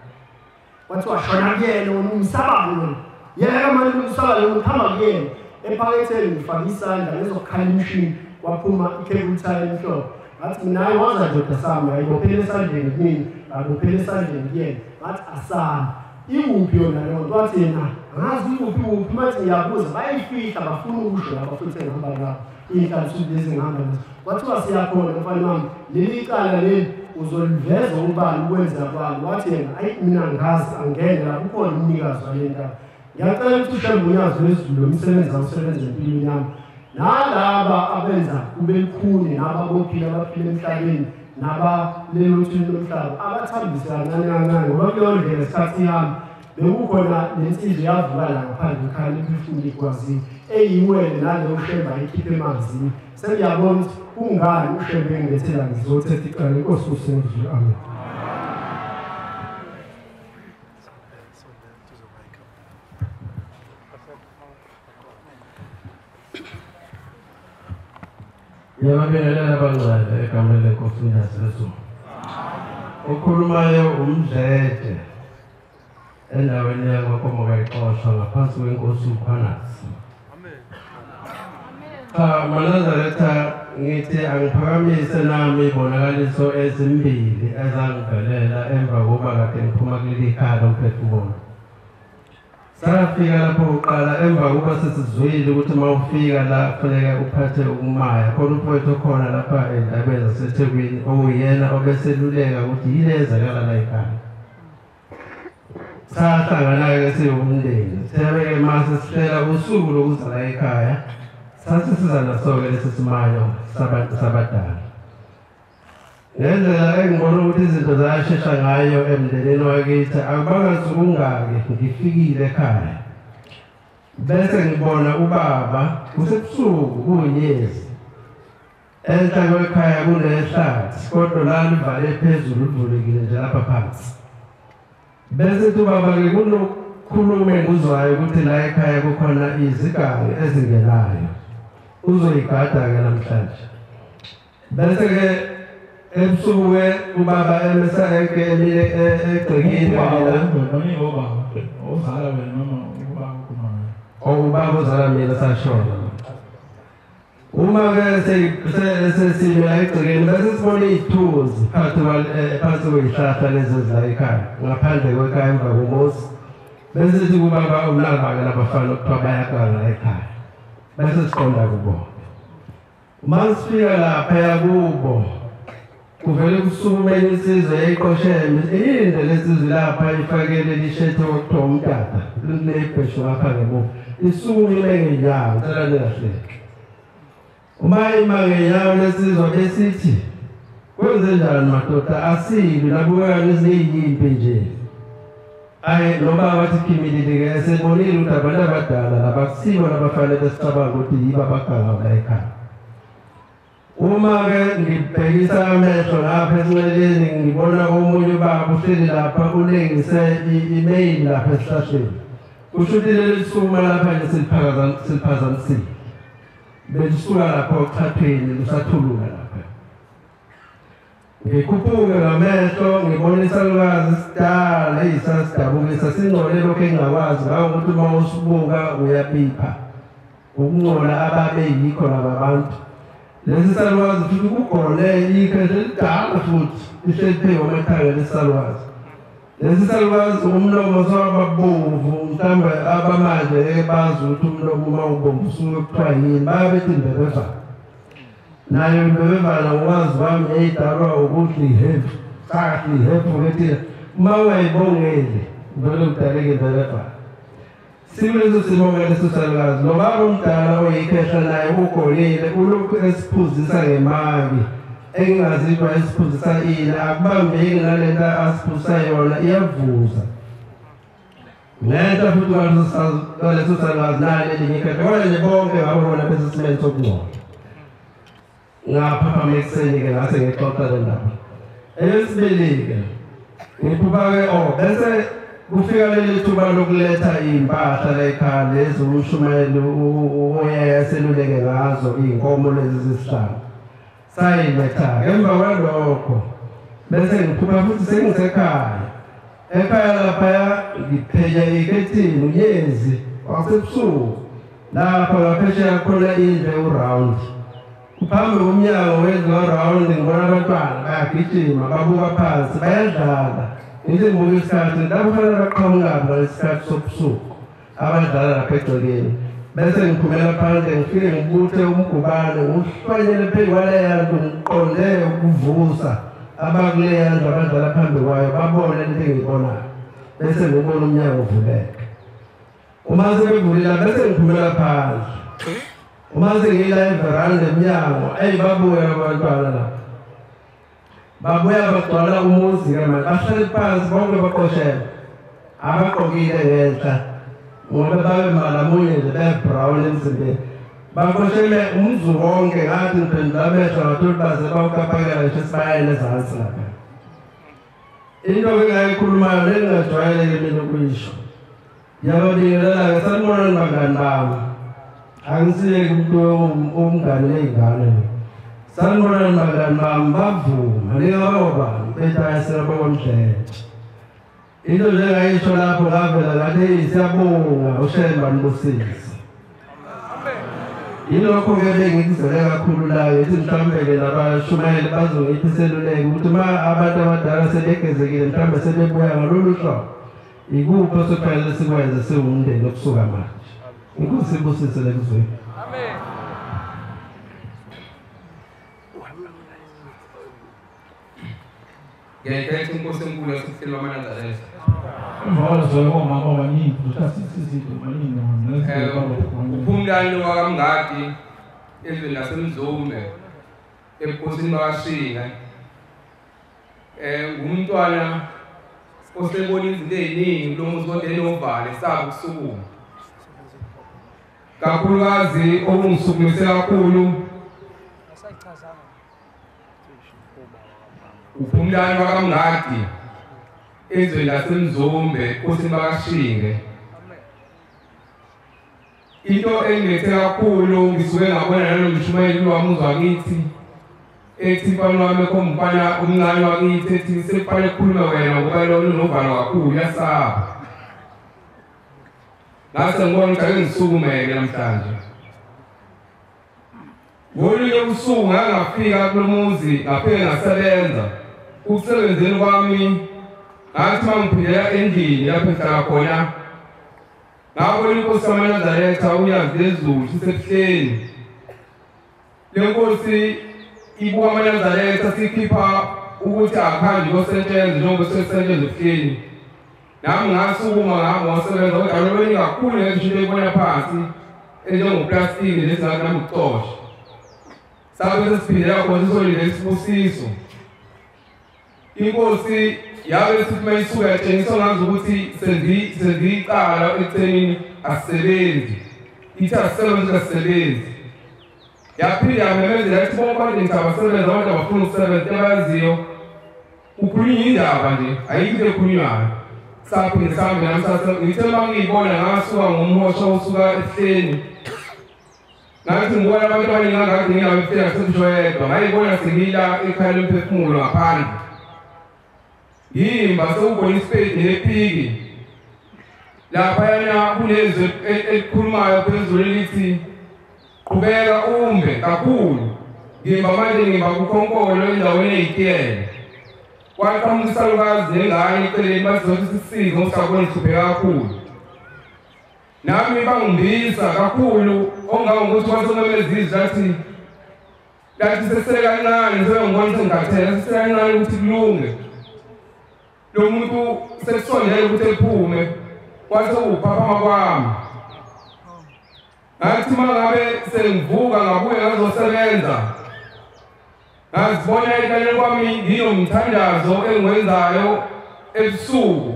Kwathiwa shona kuyena wena umsabani lona, yeka manje umsaba lona uhamba kuyena. Ephaketheni ngifake isandla ngezokukhala imishini, kwaphuma i-cable tie emhlophe. Ngathi mina hayi waza ndoda sami, ngayibophela esandleni kumina, ngayibophela esandleni kuyena. Ngathi asana. Ikuphi yona leyo nto? Wathi yena angazi ikuphi kuphi. Mathi ngiyabuza bayayifihla, bafuna ukusho laba futhi engihamba nabo iy'nhlansuku lezi engihamba nazo. Kwathiwa siyakhona mfana wami, leli icala leli uzoliveza ubani ukwenza kwani? Wathi yena ayi mina angazi, angene la, kukhona umnikazi wale ndaba. Ngiyacela ukuthi uShembe uNyazi lwezulu umsebenzi awusebenza empilweni yami nalaba abenza kube lukhuni nababophile abaphila emhlabeni nabalelo thuli lomhlaba abathambise kancane kancane, ngoba kuleyo ndlela isikhathi yami bekukhona lensizwa yavuka la ngaphandle ekhaya liphefumula igwazini eyiwele naleyo Shembe ayikhiphe emanzini. Sengiyabona ukuthi kungani uShembe engilethela ngizothetha icala. Inkosi usenzulu, amen. Ngiyababingelela abangcwele egameni leNkosi uNyazi lwezulu. Okhulumayo uMdletshe endaweni yakwaNkomo kaYixoshwa ngaphansi kwenkosi uMkhwanazi. Cha maNazaretha, ngithi angiphakamise nami ibonakaliso ezimbili ezangivelela emva kokuba kade ngiphuma kuleli khaya lomphefumulo. Safika lapho kuqala emva kokuba sesizwile ukuthi uma ufika la kufuneka uphathe ukumaya. Khona umfowethu okhona lapha endabeni zaseThekwini okuyena obeseluleka ukuthi yini eyenzakala la ekhaya. Sahlangana-ke siwumndeni, sithebe-ke mase sihlela usuku lokuza la ekhaya, sathi siza naso-ke lesi simayo sabadala. Ngendlela engibona ukuthi izinto zayashesha ngayo emndenini wakithi, akubanga nsuku ngaki ngifikile ekhaya. Bese ngibona ubaba kusebusuku kunyezi. Enhla kwekhaya kunehlathi, kodwa lalivale phezulu livulekile nje lapha phansi. Bese kuthi ubaba-ke kunokukhuluma engikuzwayo ukuthi la ekhaya kukhona izigangi ezingenayo. Uzoyigada-ke namhlanje. Bese-ke ebusuku-ke ubaba emesa emile egcekeni mina. Ozala wena noma ubaba okhulumayo? Ubaba ozala mina sashona. Uma-ke sesime la egcekeni bese sibona iy'thunzi phakathi kwey'hlahla lezi ezila ekhaya, ngaphandle kwekhaya emva komuzi. Bese sithi kubaba unaba-ke labafana okuthiwa bayaganga ekhaya. Bese siqonda kubona. Uma sifika laphaya kubo, kuvele kusukume enye insizwa eyayiqosheme, iyinde lensizwa lapha ifakele lishethe okuthiwa umtata, linebheshu ngapha ngemuva. Isukume ime ngenyawo, ngicela ningahleki. Uma ima ngenyawo lensizwa besithi, kwenzenjani madoda, asilwi nabukeka niziyimpi nje. Ayi nobaba wathi khimilile-ke esebonile ukuthi abantu abadala laba akusibo labafanele sicabanga ukuthi yibo abaganga la ekhaya. Uma-ke ngibhekisa amehlo ngapha esinxeleni ngibona omunye ubaba uhleli lapha ulengise imeyili lapha esihlahleni. Kusho ukuthi leli lisukuma lapha nje siliphazamisile. Belisuka lapha ochathweni lusathuluka lapha. Ngikhuphuke ngamehlo ngibona isalukazi sidala eyisasidabukisa singcole lokhu engingakwazi ngangokuthi uma usibuka uyabipha. Ukungcola ababe yikho laba bantu. Lesi salukazi futhi kugone ikhehla elidala futhi lihleli phezu kwamathanga lesi salukazi. Lesi salukazi umlomo sewababomvu, mhlawumbe abamanje ngeke bazi ukuthi umlomo uma ubomvu usuke kuthiwa yini, bayabethi imbebevana. Nayo imbebevana ngokwazi kwami yayidalwa ukuthi ihefu, sakahle ihefu ngethi uma ungayibongeli vele udaleke imbebevana. Sikuleso simo-ke leso salukazi, lo baba omdala oyikhehla naye ugonile, ulokhu esiphuzisa ngemali engingazizwa esiphuzisa ini, akubambeki nalento asiphuzisa yona iyavuza. Ngenhla futhi kwaleso salukazi nali elinye ikhehla, kodwa nje bonke ngababona besesimeni sokungcola. Ngaphaphama ekuseni-ke ngase ngixoxa le ndaba. Eyesibili-ke, ngiphupha-ke bese kufika leli thuba lokuletha iy'mpahla la ekhaya lezi umshumayeli oyaye aseluleke ngazo iy'nkomo lezi zesihlanu. Sayiletha-ke emva kwalokho bese ngiphupha futhi sengisekhaya. Ekhaya laphaya ngiphenya ikhethini unyezi wasebusuku. Lapha ngaphesheya khona indlu ewurawundi. Phambi komnyango wendlu karawundi ngibona abantwana bayagijima babuka phansi bayadlala. Ngithi ngibuka isikhathi lapho fanele baqhamuka ngesikhathi sobusuku abadlala lapha egcekeni. Bese ngiphumela phandle ngifike ngibuthe umgubane ngihlwanyele phezu kwaleya nto ngiqonde ukuvusa abakuleya ndlu abadlala phambi kwayo babone into engiyibonayo. Bese ngibona umnyango uvuleka. Uma sebevulile bese ngiphumela phandle. Uma sengila everanda emnyango, eyi babuya abantwana lapha. Babuya bagcwala umuzi ke manje, bahlale phansi bonke baqoshele. Abaqokile ngenhla ngoba babe malamunye nje be-brown emzimbeni. Baqoshele umuzi wonke ngathi ngiphendula amehlo ngathola baze bawukapakela ngisho esibayeni ezansi lapha. Into engayikhulumayo nengingajwayeleki mina ukuyisho. Ngiyababingelela-ke, sanibonani bangani bami. Angisiyeki umuntu umngane ney'ngane. Sanibonani bangani bami, bavuma ningabobani bethi hhayi siyabonga. Into nje engayisho lapho ngavela ngathi eyi siyabonga uShembe anibusise. Yilokho-ke bengikuzele kakhulu la ngithi mhlawumbe-ke nabashumayeli bazongipha iseluleko ukuthi uma abantu abadala sebegezekile mhlawumbe sebebuya ngalolu hlobo ikuphi osekufanele sikwenze siwumndeni okusuka manje. Inkosi ibusise lekuzweni. Amen. Ngiyayikhetha inkosi enkulu yasebuhleni bamaNazaretha. Uphumlani wakaMngadi ezweni laseMzumbe ebukhosini bakaShinga. Ngumntwana osebona izinto ey'ningi kulo muzi kodwa enovalo esaba ukusukuma. Kakhulukazi okungisukumise kakhulu uphumlani wakaMngadi ezweni laseMzumbe ebukhosini bakaShinge. Into engilethe kakhulu ngisuke ngabona nalo mshumayeli wami wakithi ethi mfana wami ekhomba umncane wakithi ethi sekufanele kukhulume wena ngoba lona unovalo kakhulu uyasaba. Ngase ngibona ukuthi ake ngisukumeke namhlanje. Ngolunye usuku ngangafika kulo muzi ngafike ngasebenza. Ukusebenzeni kwami ngathi uma ngiphindela endlini lapho engihlala khona ngabona inkosi yamaNazaretha uNyazi lezulu sisebuhleni. Le nkosi ibuka amaNazaretha sikhipha ukuthi akuhambi kosetshenzwa njengoba sekusetshenzwa ebuhleni. Nami ngasukuma ngahamba ngasebenza kodwa lolunye kakhulu ngisho into eyibona phansi enjengoplastiki lezi nami ukucosha. Sabe sesiphindela khona sisolinde isibusiso. Inkosi yabe sithi uma isuka yatshengisa ngazi ukuthi senzicala ekuthenini asisebenzi. Ithi asisebenzi asisebenzi. Yaphinde yamemezela yathi bonke abantu ngithi abasebenzi abantu abafuna ukusebenza abayaziyo. Kukhulunywa indaba nje ayikho into ekhulunywayo. Saphinde sahambe nami ngithe uma ngiyibona ngasuka ngomhosha osuka ebuhleni. Ngathi ngibona abantu abaningi angakade ngingabe ebuhleni ngasekusho yedwa ngayibona sengila ekhaya lomphefumulo ngaphandle. Yimba sewubona isipedi nepiki laphayana kunezwi elikhulumayo phezulu elithi qhubeka umbe kakhulu. Ngimba manje ngimba kukhonkolo endaweni eyitiyele. Kwaqhamuka isalukazi nengane eceleni bazothi sisize ngoba ngihlupheka kakhulu. Nami bangimbisa kakhulu ongangokuthi wasomemeza izwi lathi lathi sesele kancane sebengibona sengikhathele sesele kancane ukuthi kulunge. Lo muntu sekusondele ukuthi ephume kwase uphaphama kwami. Ngathi uma ngabe sengivuka ngabuye ngazosebenza ngazibona ekaleni kwami nginomthandazo engiwenzayo ebusuku.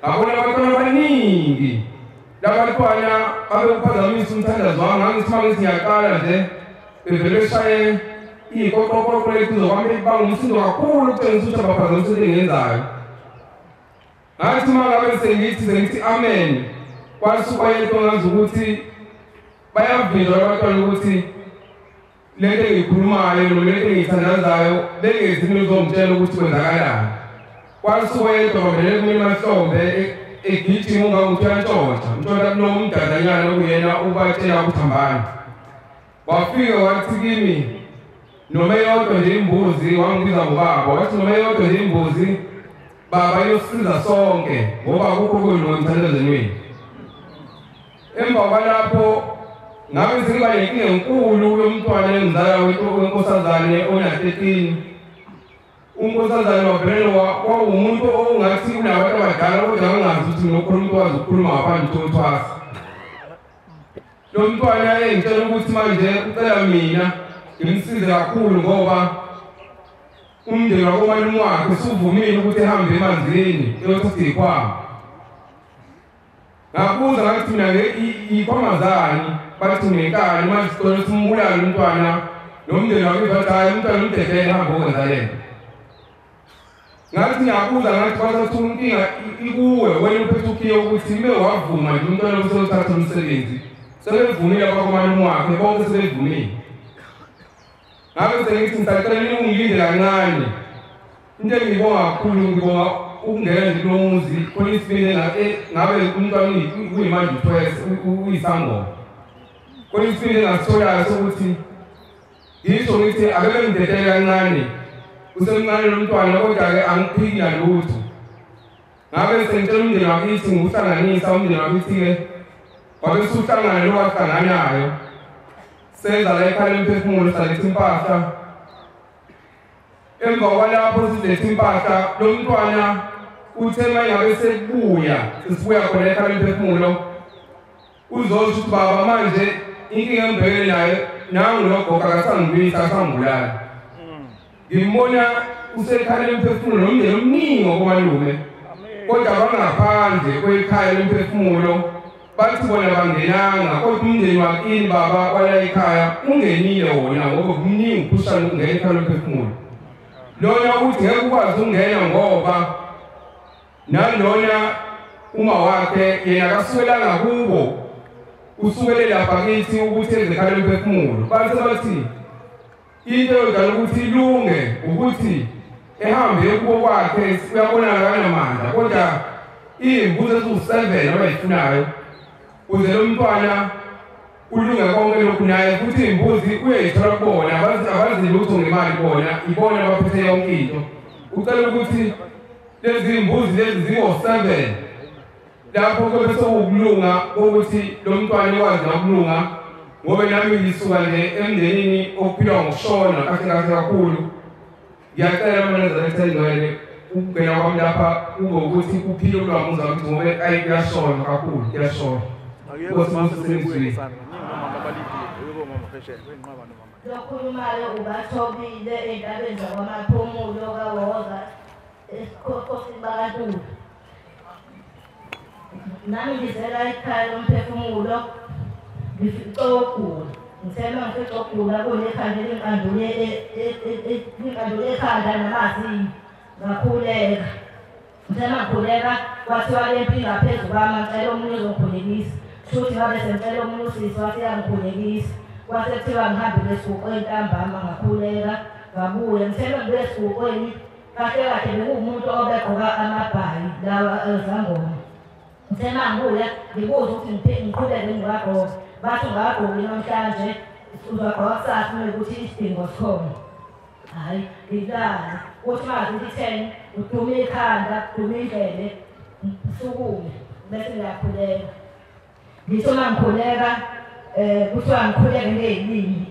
Ngabona abantwana abaningi labantwana babewuphazamisa umthandazo wami. Ngangithi uma ngithi ngiyaqala nje bevele beshaye iy'koqoqoqo lethuzo kwami bangumsindo kakhulu ukutshengisa ukuthi abaphazamisa into engiyenzayo. Ngathi uma ngabe sengithi amen kwasuka yento ngazi ukuthi bayavinjwa abantwana ukuthi lento engiyikhulumayo noma lento engiyithandazayo bengezi mina uzongitshela ukuthi kwenzakalani. Kwasuka yento bavele kumina emahlombe egijima ungangokuthi uyantshontsha ntshontsha kulo mdadanyana okuyena ubatshela ukuthi hambani. Wafika wathi kimi noma eyodwa nje imbuzi, wangibiza ngobaba wathi noma eyodwa nje imbuzi Baba iyosiza sonke ngoba akukho kuyilunga emthandazweni wethu. Emva kwalapho ngabe sengiba nenkinga enkulu yomntwana engizala wenkosazane ona-13. Unkosazane wavele wawumuntu ongathi unabantu abadala kodwa angazi ukuthi nokhona umuntu wazi ukukhuluma ngaphandle kothwasa. Lo mntwana engitshela ukuthi manje ucela mina ngimsize kakhulu ngoba umndeni wakomalume wakhe usuvumile ukuthi ehambe emanzini eyothatha iy'khwama. Ngabuza ngathi mina iy'khwama zani, bathi ngenkani manje sicela ukuthi umbulale umntwana nomndeni wakithi bathi hhayi umntwana umdedele ehambe okwenza le nto. Ngathi ngiyabuza ngathi bathatha inkinga ikuwe wena uphethe ukhiye ukuthi ime wavuma nje umntwana useyothatha umsebenzi. Sebevumile abakomalume wakhe bonke sebevumile. Ngabe sengithi ngisacela ningilinde kancane. Into engiyibonga kakhulu ngibonga ukungena nje kulo muzi khona isibindi ngabe umntwana kuyimanje uthwese uyisangoma. Khona isibindi engasitholayo sokuthi ngisho ngithi ake bengidedele kancane. Usemncane lo mntwana kodwa-ke angiphiki nalutho. Ngabe sengitshela umndeni wakithi ngiwuhlanganisa umndeni wakithi-ke wabe suhlangana lo wahlanganayo. Senza la ekhaya lomphefumulo saletha impahla. Emva kwalapho siletha impahla lo mntwana uthe uma ngabe sekubuya sesibuya khona ekhaya lomphefumulo uzosho ukuthi baba manje inkinga engibhekene nayo nangu lo gogo akasangibuyisi akasangibulali. Ngimbona usekhaya lomphefumulo nomndeni omningi wakomalume kodwa bangaphandle kwekhaya lomphefumulo bathi bona bangenanga kodwa umndeni wakini baba wala ekhaya ungenile wona ngoba kumningi ukhushana ukungena ekhaya lomphefumulo. Lona uthi ngeke ukwazi ukungena ngoba nalona uma wakhe yena akasukelanga kubo usukele lapha kithi ukuthi eze ekhaya lomphefumulo. Base bathi into yodala ukuthi ilunge ukuthi ehambe kubo kwakhe uyabonakala kanamandla kodwa iy'mbuzi eziwu-7 abayifunayo uze lo mntwana ulunge konke lokhu naye futhi iy'mbuzi uyayithola kubona abazi lutho ngemali bona ibona abaphethe yonke into. Ucela ukuthi lezi mbuzi lezi zingo-7 lapho kube sekuwukulunga kokuthi lo mntwana ekwazi nakulunga ngoba nami ngisuka nje emndenini ophilwa ngokushona kahle kahle kakhulu. Ngiyacela mina ngcwele ukungena kwami lapha kube ukuthi kuphile kulwamuzi wakithi ngoba ayi kuyashona kakhulu kuyashona. Lokhulumayo ubathobile ey'ndabeni zakwamaphumulo kaWoza esikhosini bakaNtuli. Nami ngizela ekhaya lomphefumulo ngifice ukugula. Ngithe uma ngifice ukugula kunekhanda elinqandule ekhanda namazinyo ngakhuleka. Ngithe uma ngikhuleka kwathiwa le mpi ingaphezu kwami ngicela omunye uzongikhulekisa. Kusho ukuthi ngabe sengicela omunye usisi wathi uyangikhulekisa. Kwase kuthiwa ngihambe esiguqweni ntambama ngakhuleka ngabuya. Ngithe uma ngibuya esiguqweni kahle kahle bekuwumuntu obegqoka amabhayi lawa ezangoma. Ngithe uma ngibuya ngibuza ukuthi ngiqhubeke ngingagqoki. Bathi ungagqoki namhlanje uzagqoka kusasa uma ukuthi isidingo sikhona. Hhayi ngilale kuthi uma zithi 10 udume ikhanda udume indlebe ngisukume bese ngiyakhuleka. Ngithi uma ngikhuleka kuthiwa ngikhuleke ngey'limi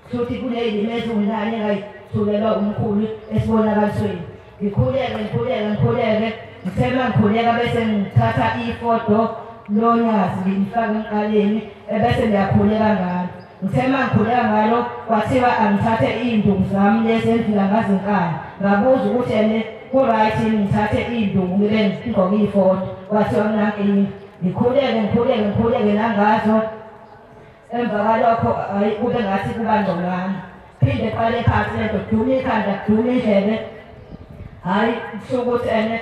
kusho ukuthi kuney'limi eziwu-9 engayithulelwa umkhulu esibonakalisweni. Ngikhuleke ngikhuleke ngikhuleke ngithe uma ngikhuleka bese ngithatha ifodo lonyazi ngilifake emqaleni ebese ngiyakhuleka ngalo. Ngithe uma ngikhuleka ngalo kwathiwa angithathe iy'nduku zami lezi engifika ngazo enkani. Ngabuza ukuthi ene ku-right yini ngithathe iy'nduku ngibe ngigqoke ifodo, kwathiwa kunankinga. Ngikhuleke ngikhuleke ngikhuleke nangazo. Emva kwalokho hhayi kube ngathi kuba ngconywana. Phinde qale phansi lento kudume ikhanda kudume indlebe. Hhayi kusho ukuthi ene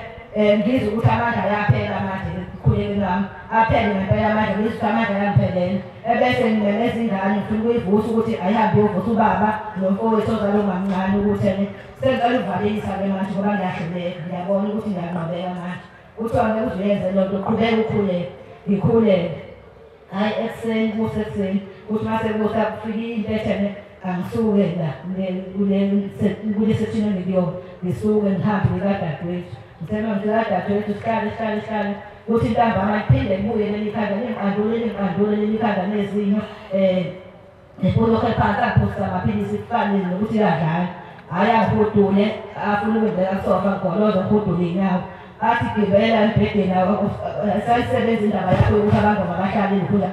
ngizwe ukuthi amandla ayaphela manje ekukhulekeni kwami. Aphele ngempela amandla ngizwe ukuthi amandla ayangiphelela. Ebese ngimemeza ingane ngifuna ukuyivusa ukuthi ayihambe iyovusa ubaba nomfowethu ozalwa umamncane ukuthi ene sengicela ukuvalelisa-ke manje ngoba ngiyahluleka ngiyabona ukuthi ngiyanqobeka manje. Kuthiwa ngeke uze uyenze loo nto qhubeka ukhuleke. Ngikhuleke. Hhayi ekuseni kusekuseni kuthi uma sekusa kufika into ethene angisuke la kule sethini engikuyona ngisuke ngihambe ngikadadewethu. Ngithe mangifika kadadewethu sihlale sihlale sihlale kuthi ntambama liphinde libuye leli khanda lingiqandule lingiqandule leli khanda nezinyo ngibulokhe phansi angiphuzisa amaphilisi kufane nokuthi iyadlala. Hhayi angihudule afuna ukungibeka kusofa ngigoloza ngihudule iy'nyawo. Athi gibela embhedeni sayisebenza indaba yakho yokuthi abangoma bahlale ngikhula.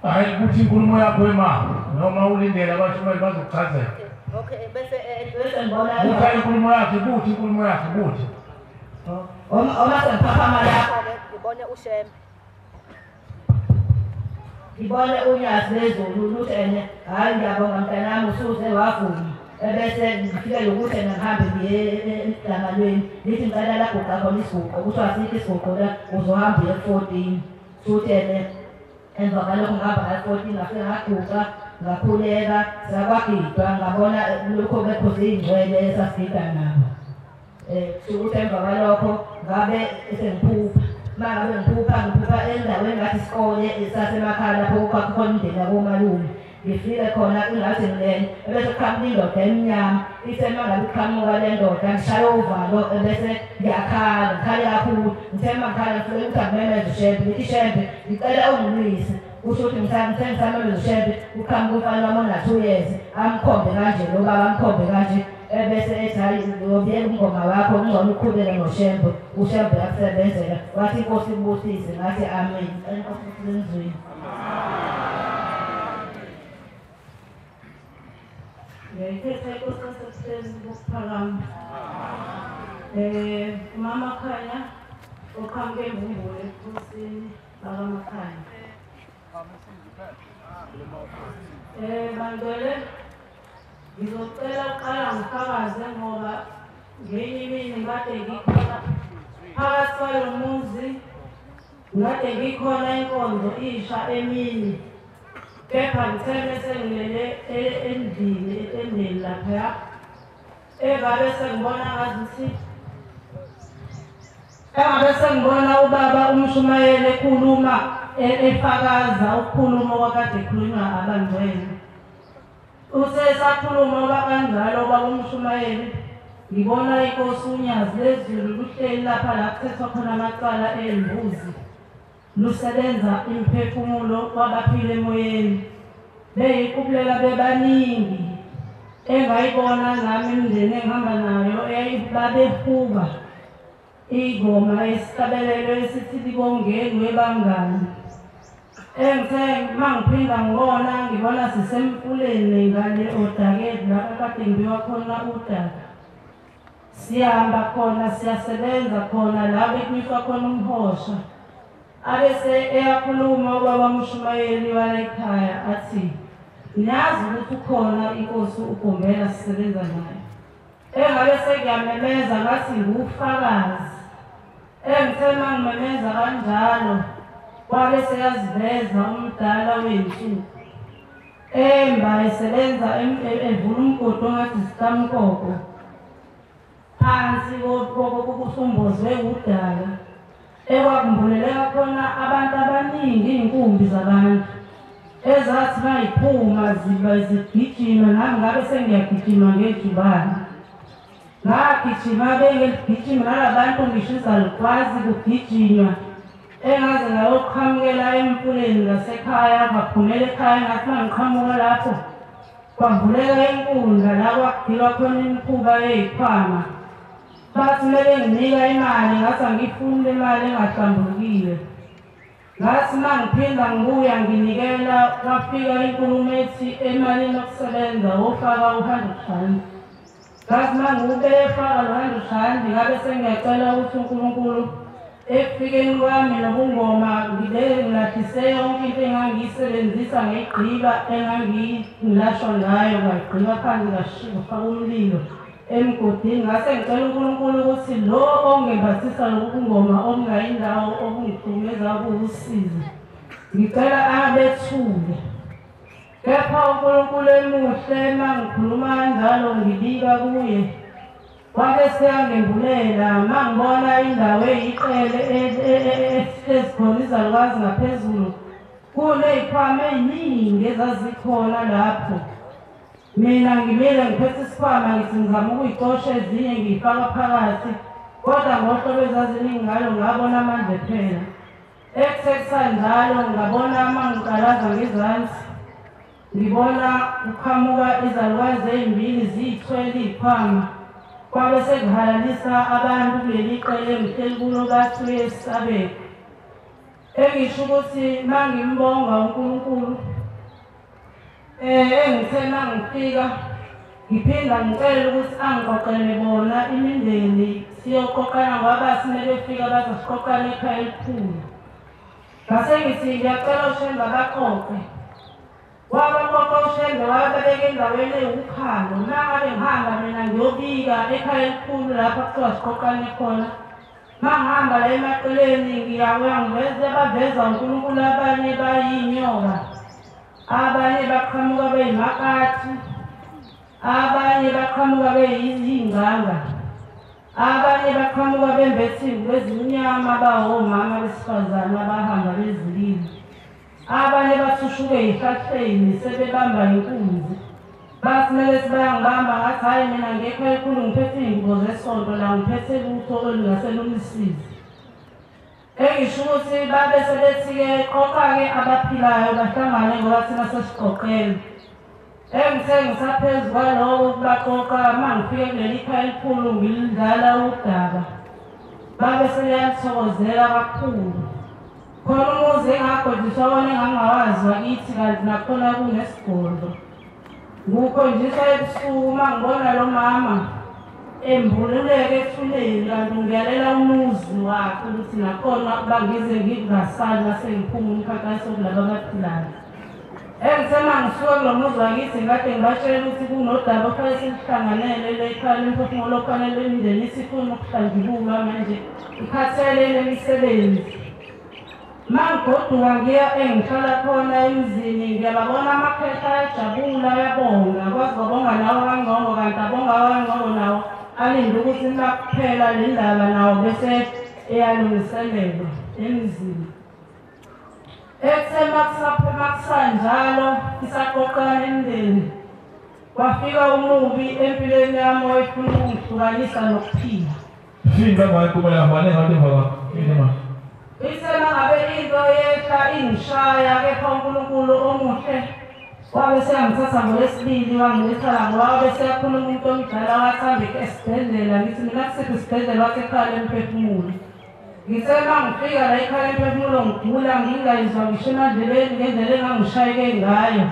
Hhayi kuthi inkulumo yakho ema noma ulindele abashumayeli bazokuchazela. Okay bese bese ngibona kuthi inkulumo yakhe kuthi inkulumo yakhe kuthi. Uma sengiphaphama lapho-ke ngibone uShembe. Ngibone unyazi lezulu luthi ene hhayi ngiyabonga mntanami usuze wavuma. Ebese ngifikele ukuthi ena ngihambe ngiye emhlanganweni ngithi ngicela la guqa khona isiguqo kuthiwa asikho isiguqo la uzohamba uye ku-14. Futhi ene emva kwalokho ngihamba ngaya ku-14 ngafike ngaguqa ngakhuleka sakwagidwa ngabona lokho bekhoze iy'ngcwele esasigida nabo. Ukuthi emva kwalokho ngabe sengiphupha. Uma ngabe ngiphupha ngiphupha endaweni ngathi isikole sasemakhaya lapho kwakukhona umndeni wakomalume. Ngifike khona ingathi ngilele ebese kuqhamuka indoda emnyama ithe uma ngabe iqhamuka le ndoda ngishaye uvalo ebese ngiyakhala ngikhale kakhulu. Ngithe uma ngikhala ngifike ukuthi angimemeze uShembe ngithi Shembe ngicela ungilwise. Kusho ukuthi ngithe ngisamemeza uShembe kuqhamuka umfana wami ona-2 years amkhombe kanje lo baba amkhombe kanje ebese ethi hhayi uyobuyela umngoma wakho kungcono uqhubeke noShembe uShembe uyakusebenzela. Wathi inkosi ikubusise ngathi amen. Inkosi isenzweni. Ngiyayikhetha inkosi yasebuhleni bokuphakama. Umama Khanya oqhamuke eMbumbulu ebukhosini bakaMakhanya. Bangcwele ngizocela ukuqala ngifakaze ngoba ngenye imini kade ngikhona phakathi kwalo muzi ngade ngikhona inkonzo isha emini kepha ngithe mese ngilele endlini etendeni laphaya engabe sengibona ngazuthi engabe sengibona ubaba umshumayeli ekhuluma efakaza ukukhuluma kwakade ekhulunywa abangcwele. Usesakhuluma kanjalo ubaba umshumayeli ngibona inkosi unyazi lezulu luhleli lapha la kuthethwa khona amacala ey'mbuzi lusebenza imiphefumulo kwabaphila emoyeni beyikubulela bebaningi engayibona nami imindeni engihamba nayo babehuba igoma esihlabelelo esithi libongeni webangani. Engithe uma ngiphinda ngibona ngibona sisemfuleni ngale odakeni lapho kade ngibiwa khona udaka. Siyahamba khona siyasebenza khona la bekumiswa khona umhosha. Abese eyakhuluma ubaba umshumayeli wale ekhaya athi niyazi ukuthi ukhona inkosi uGombela sisebenza naye. Engabe sengiyamemeza ngathi ngufakazi. Engithe uma ngimemeza kanjalo wabe seyaziveza umdala wey'nsuku emba esebenza evula umgodi ongathi sikamkoko phansi kusumbozwe udaka ekwakumbuleleka khona abantu abaningi iy'nkumbi zabantu ezathi mayiphuma ziba zigijima nami ngabe sengiyagijima ngejubane. Ngagijima bengiligijima nalabantu ngisho izalukwazi kugijinywa engaze ngayoqhamukela emfuleni ngasekhaya ngaphumela ekhaya ngathi uma ngiqhamuka lapho kwavuleka inkundla la kwakugilwa khona imikhuba ey'khwama. Bathi kumele nginika imali ngathi angiyifuni le mali engahlambulukile. Ngathi uma ngiphinda ngibuya nginikela kwafika inkulumo ethi emalini yokusebenza wofaka u-100 rand. Ngathi uma ngiwubefaka lo 100 rand ngabe sengiyacela ukuthi uNkulunkulu ekufikeni kwami nobungoma ngibe ngilahlise yonke into engangiyisebenzisa ngayigqiba engangilashwa ngayo ngayigqiba phansi ngafaka umlilo emgodini. Ngase ngicela uNkulunkulu ukuthi lo ongembathisa lobungoma obungayindawo obungihlukumeza buwusize ngicela abethule. Kepha uNkulunkulu emuhle uma ngikhuluma kanjalo ngibika kuye wabe seyangembulela uma ngibona indawo eyiqele ezikhona izalukazi ngaphezulu kuney'khwama ey'ningi ezazikhona lapho. Mina ngimile ngiphethe isikhwama ngithi ngizama ukuyicosha ezinye ngiyifaka phakathi, kodwa ngohlobo ezaziningi ngalo ngabona amandla ephela. Ekusesanjalo ngabona uma ngiqalaza ngezansi ngibona kuqhamuka izalukazi ey'mbili ziyithwele iy'khwama. Kwabe sekuhalalisa abantu kuleli qele engihleli kulo bathi uyesabeka. Engisho ukuthi uma ngimbonga uNkulunkulu engithe uma ngifika ngiphinda ngicela ukuthi angiqoqele bona imindeni siyoqoqana ngoba bathi befika bazosiqoqana ekhaya elikhulu. Ngase ngithi ngiyacela uShembe abaqoqe. Wabaqoqa uShembe wababeka endaweni ewukhalo. Uma ngabe ngihamba mina ngiyobika ekhaya elikhulu lapha kuthiwa siqoqane khona. Uma ngihamba la emaqeleni ngiyawangiveza baveza uNkulunkulu, abanye bayinyoka, abanye baqhamuka beyimakati, abanye baqhamuka beyizinganga, abanye baqhamuka bembethe ingubo ezimnyama bawomama besifazane abahamba bezilile, abanye bathushuke ey'hlahleni sebebamba inkunzi. Bathi mele sibayangibamba, ngathi hhayi mina ngekho elikhulu ngiphethe iy'ngubo zesonto la, ngiphethe lutho olungase lumsize. Engisho ukuthi babe sebethi-ke qoqa-ke abaphilayo bahlangane ngoba thina sesiqoqele. Engithe ngisaphezu kwaloko kubaqoqa, uma ngifike kuleli khaya elikhulu ngilidlala udaba, babe sebeyalithokozela kakhulu. Khona umuzi engagodliswa wona engangingawazi wakithi kanti nakhona kunesigodlo. Ngiwukhonjiswa ebusuku uma ngibona lo mama embululeke ethuneni kanti ngiyalela umuzi wakhe ukuthi nakhona bangize ngingasali mase ngiphuma umkhankaso kulaba abaphilayo. Engithe uma ngisuka kulo muzi wakithi ngikade ngibatshela ukuthi kunodaba okufanele silihlanganele le ekhaya lemphefumulo okufanele imindeni isifuna ukuhlanjululwa manje ikhathele lemisebenzi. Uma ngigoduka ngiya engihlala khona emzini ngiyababona amakhehla ayajabula ayabonga, kwaze kwabonga nawo kangcono kanti abonga kangcono nawo alinde ukuthi makuphela le ndaba nawo bese eyalungiselelwa emzini. Ekuthe makusanjalo isaqoqana emndeni kwafika umubi empilweni yami owayefuna ukungihlukanisa nokuphila. Ithe mangabe into yehla ingishaya kepha uNkulunkulu omuhle wabe seyangithatha ngolwesibili wangiletha la ngoba wabe seyakhuluma umuntu omdala wathi hambe esibhedlela. Ngithi mina kusiphi isibhedlela? Wathi ekhaya lemphefumulo. Ngithe uma ngifika la ekhaya lemphefumulo ngigula ngingayizwa ngisho emandlebeni ngendlela engangishayeke ngayo.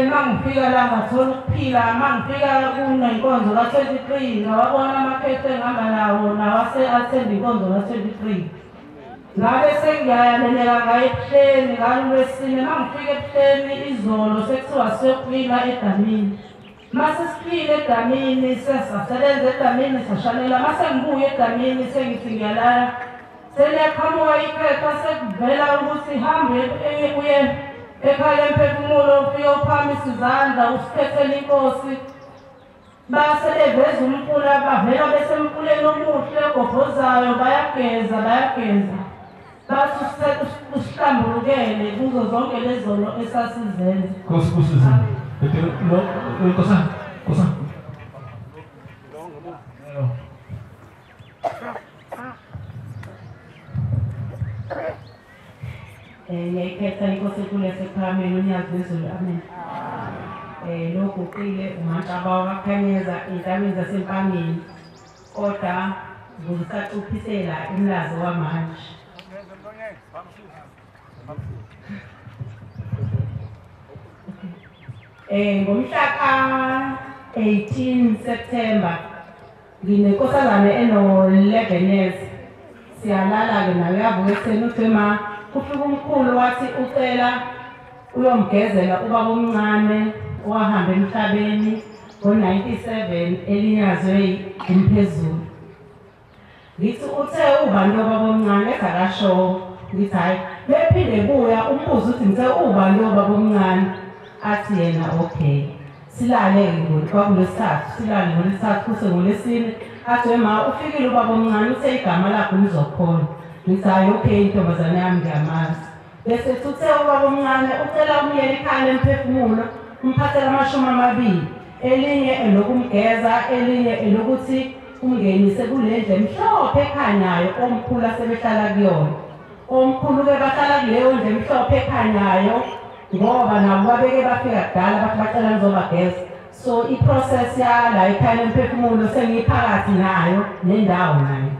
Uma ngifika la ngathola ukuphila. Uma ngifika kunenkonzo ka-23 ngawabona amakhehle engihamba nawo nawo ase-athenda inkonzo ka-23. Ngabe sengiyayaleleka ngaye ebuhleni ngalolwesine. Uma ngifika ebuhleni izolo sekuthiwa siyoklina edamini. Uma sesiklile edamini sasebenza edamini sashanela. Uma sengibuya edamini sengithi ngiyalala seliyaqhamuka iphepha sekuvela ukuthi hambe uye ekhaya lemphefumulo ufike uphakamisa izandla usikhethele inkosi. Base beveza umfula bavela besemfuleni omuhle ogobhozayo bayageza bayageza. Bathi usihlambulukele kuzo zonke lezono esasizenza. Nkosi kusize. Nkosi. Ngiyayikhetha inkosi enkulu yasekuphakameni uNyazi lwezulu, amen. Loguqile uMantaba wakaKhanyeza ey'ntabeni zaseMpangeni, kodwa ngisacuphisela emlazi wamanje. Ngomhla ka-18 September nginenkosazane eno-11 years. Siyalala-ke nayo uyavuka ekuseni uthi ma kufika umkhulu wathi ucela uyomgezela ubaba omncane owahamba emhlabeni ngo-97 elinyazwe umphezulu. Ngithi uthe ubani ubaba omncane engakasho, ngithi hhayi bephinde buya umbuzo uthi ngithe ubani ubaba omncane, athi yena okay. Silale-ke kwakulwesithathu, silale ngolwesithathu kuse ngolwesine, athi wema ufikile ubaba omncane uthe igama lakhe uMzokhona. Ngithi hhayi okay intombazane yami ngiyamazi. Bese uthe ubaba omncane ucela umyeni ekhaya lemphefumulo umphathela 20, elinye elokumgeza, elinye elokuthi umngenise kule ndlu emhlophe ekhanyayo omkhulu asebehlala kuyona. Omkhulu-ke bahlala kuleyo ndlu emhlophe ekhanyayo ngoba nabo babeke bafika kudala bathi bacela ngizobageza. So i-process yala ekhaya lemphefumulo sengiphakathi nayo nendawo nayo.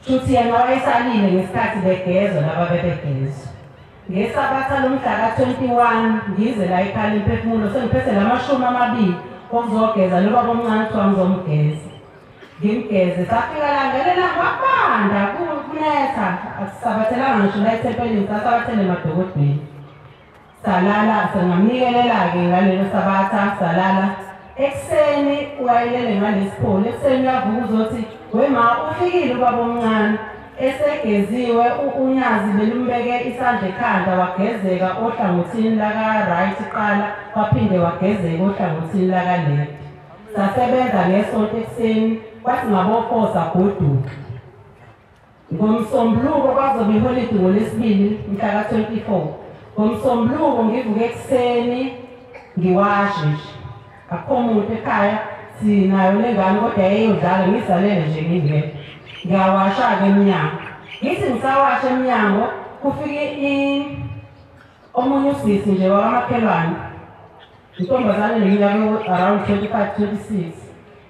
Shuthi yena wayesalile ngesikhathi begezwa laba bebegezwa. Ngesabatha lomhla ka-21 ngize la ekhaya lemphefumulo sengiphethe la 20 okuzogeza lo baba omncane kuthiwa ngizomgeza. Ngimgeze safika la ngelela kwabanda kunetha asisabathelanga ngisho la ethempelini sasabathele emadokodweni. Salala sengamnikelela-ke ngalelo sabatha salala. Ekuseni wayelele ngalesipholi, ekuseni uyavuka uzothi wema ufikile ubaba omncane esegeziwe unyazi belumbeke isandla ekhanda wagezeka ohlangothini laka-right qala waphinde wagezeka ohlangothini laka-left. Sasebenza ngesonto ekuseni kwathi ngabo-4 sagoduka. Ngomsombuluko kwazobe iholidi ngoLwesibili mhla ka-24. Ngomsombuluko ngivuke ekuseni ngiwashe nje. Akukho muntu ekhaya sinayo lengane kodwa yayiyodlala ngizalele nje ngingekho. Ngiyawasha-ke emnyango. Ngithi ngisawasha emnyango kufike omunye usisi nje wakamakhelwane. Intombazane neminyaka around 25, 26.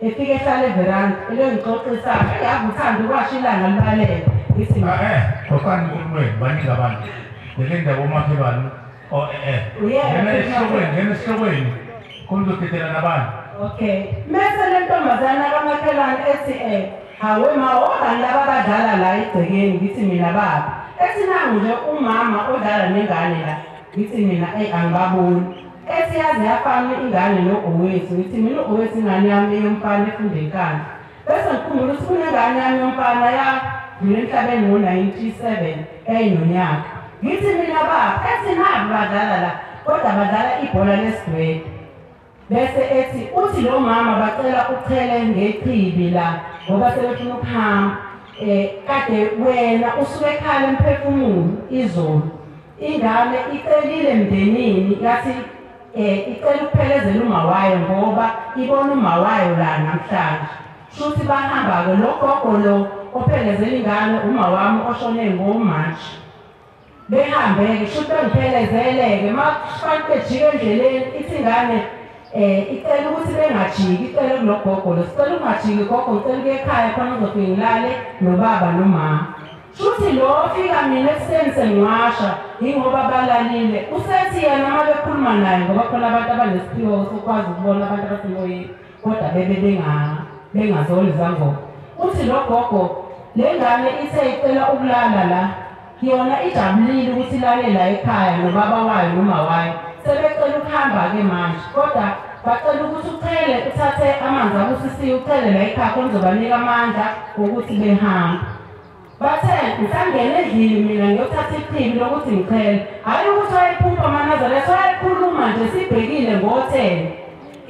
Efike ehlala everanda elengixoxisa yakuthanda ukwasha ilanga libalele. Ngithi xoxani enkulumweni baningi abantu. Le ndaba omakhelwane ngena esihlokweni, ngena esihlokweni khona uzodedela nabantu. Okay. Mese le ntombazana kamakhelwane ethi hawe ma obani laba abadlala la egcekeni, ngithi mina baba. Ethi nangu nje umama odlala nengane la, ngithi mina angibaboni. Ethi yaze yafana ingane no-Owethu, ngithi mina u-Owethu ingane yami yomfana efunda eNkandla. Bese ngikhumbula ukuthi kunengane yami yomfana yadlula emhlabeni ngo-97 eyinonyaka. Ngithi mina baba, ethi nabo badlala la, kodwa badlala ibhola lesigwede. Bese ethi uthi lo mama bacela uchele ngechibi la ngoba sebefuna ukuhamba. Kade wena usuke ekhala emphefumulo izolo. Ingane icelile emndenini yathi icela ukuphelezela uma wayo ngoba ibona uma wayo la namhlanje. Shuthi bahamba-ke lo gogo lo ophelezela ingane uma wami oshone ngoMarch. Behambe-ke shuthi bengiphelezeleke makufanele bejike endleleni ithi ingane icela ukuthi bengajiki, icele kulo gogo lo, sicela ungajiki gogo, ngicela ukuya ekhaya khona ngizofike ngilale nobaba nomama. Shuthi lo fika mina ekuseni sengiwasha yingoba balalile. Usethi yena uma bekhuluma naye ngoba khona abantu abanesiphiwo sokwazi ukubona abantu abasemoyeni kodwa bebe bengazoli izangoma. Uthi lo gogo le ngane ithe icela ukulala la, yona ijabulile ukuthi ilale la ekhaya nobaba wayo noma wayo. Sebecela ukuhamba-ke manje kodwa bacela ukuthi uchele uthathe amanzi akusisiwe uchele la ekhaya khona uzobanika amandla wokuthi behambe. Bathe ngisangena endlini mina ngiyothatha ichibi lokuthi ngichele. Hhayi ukuthi wayephupha amaNazaretha, wayekhuluma nje sibhekile ngo-10.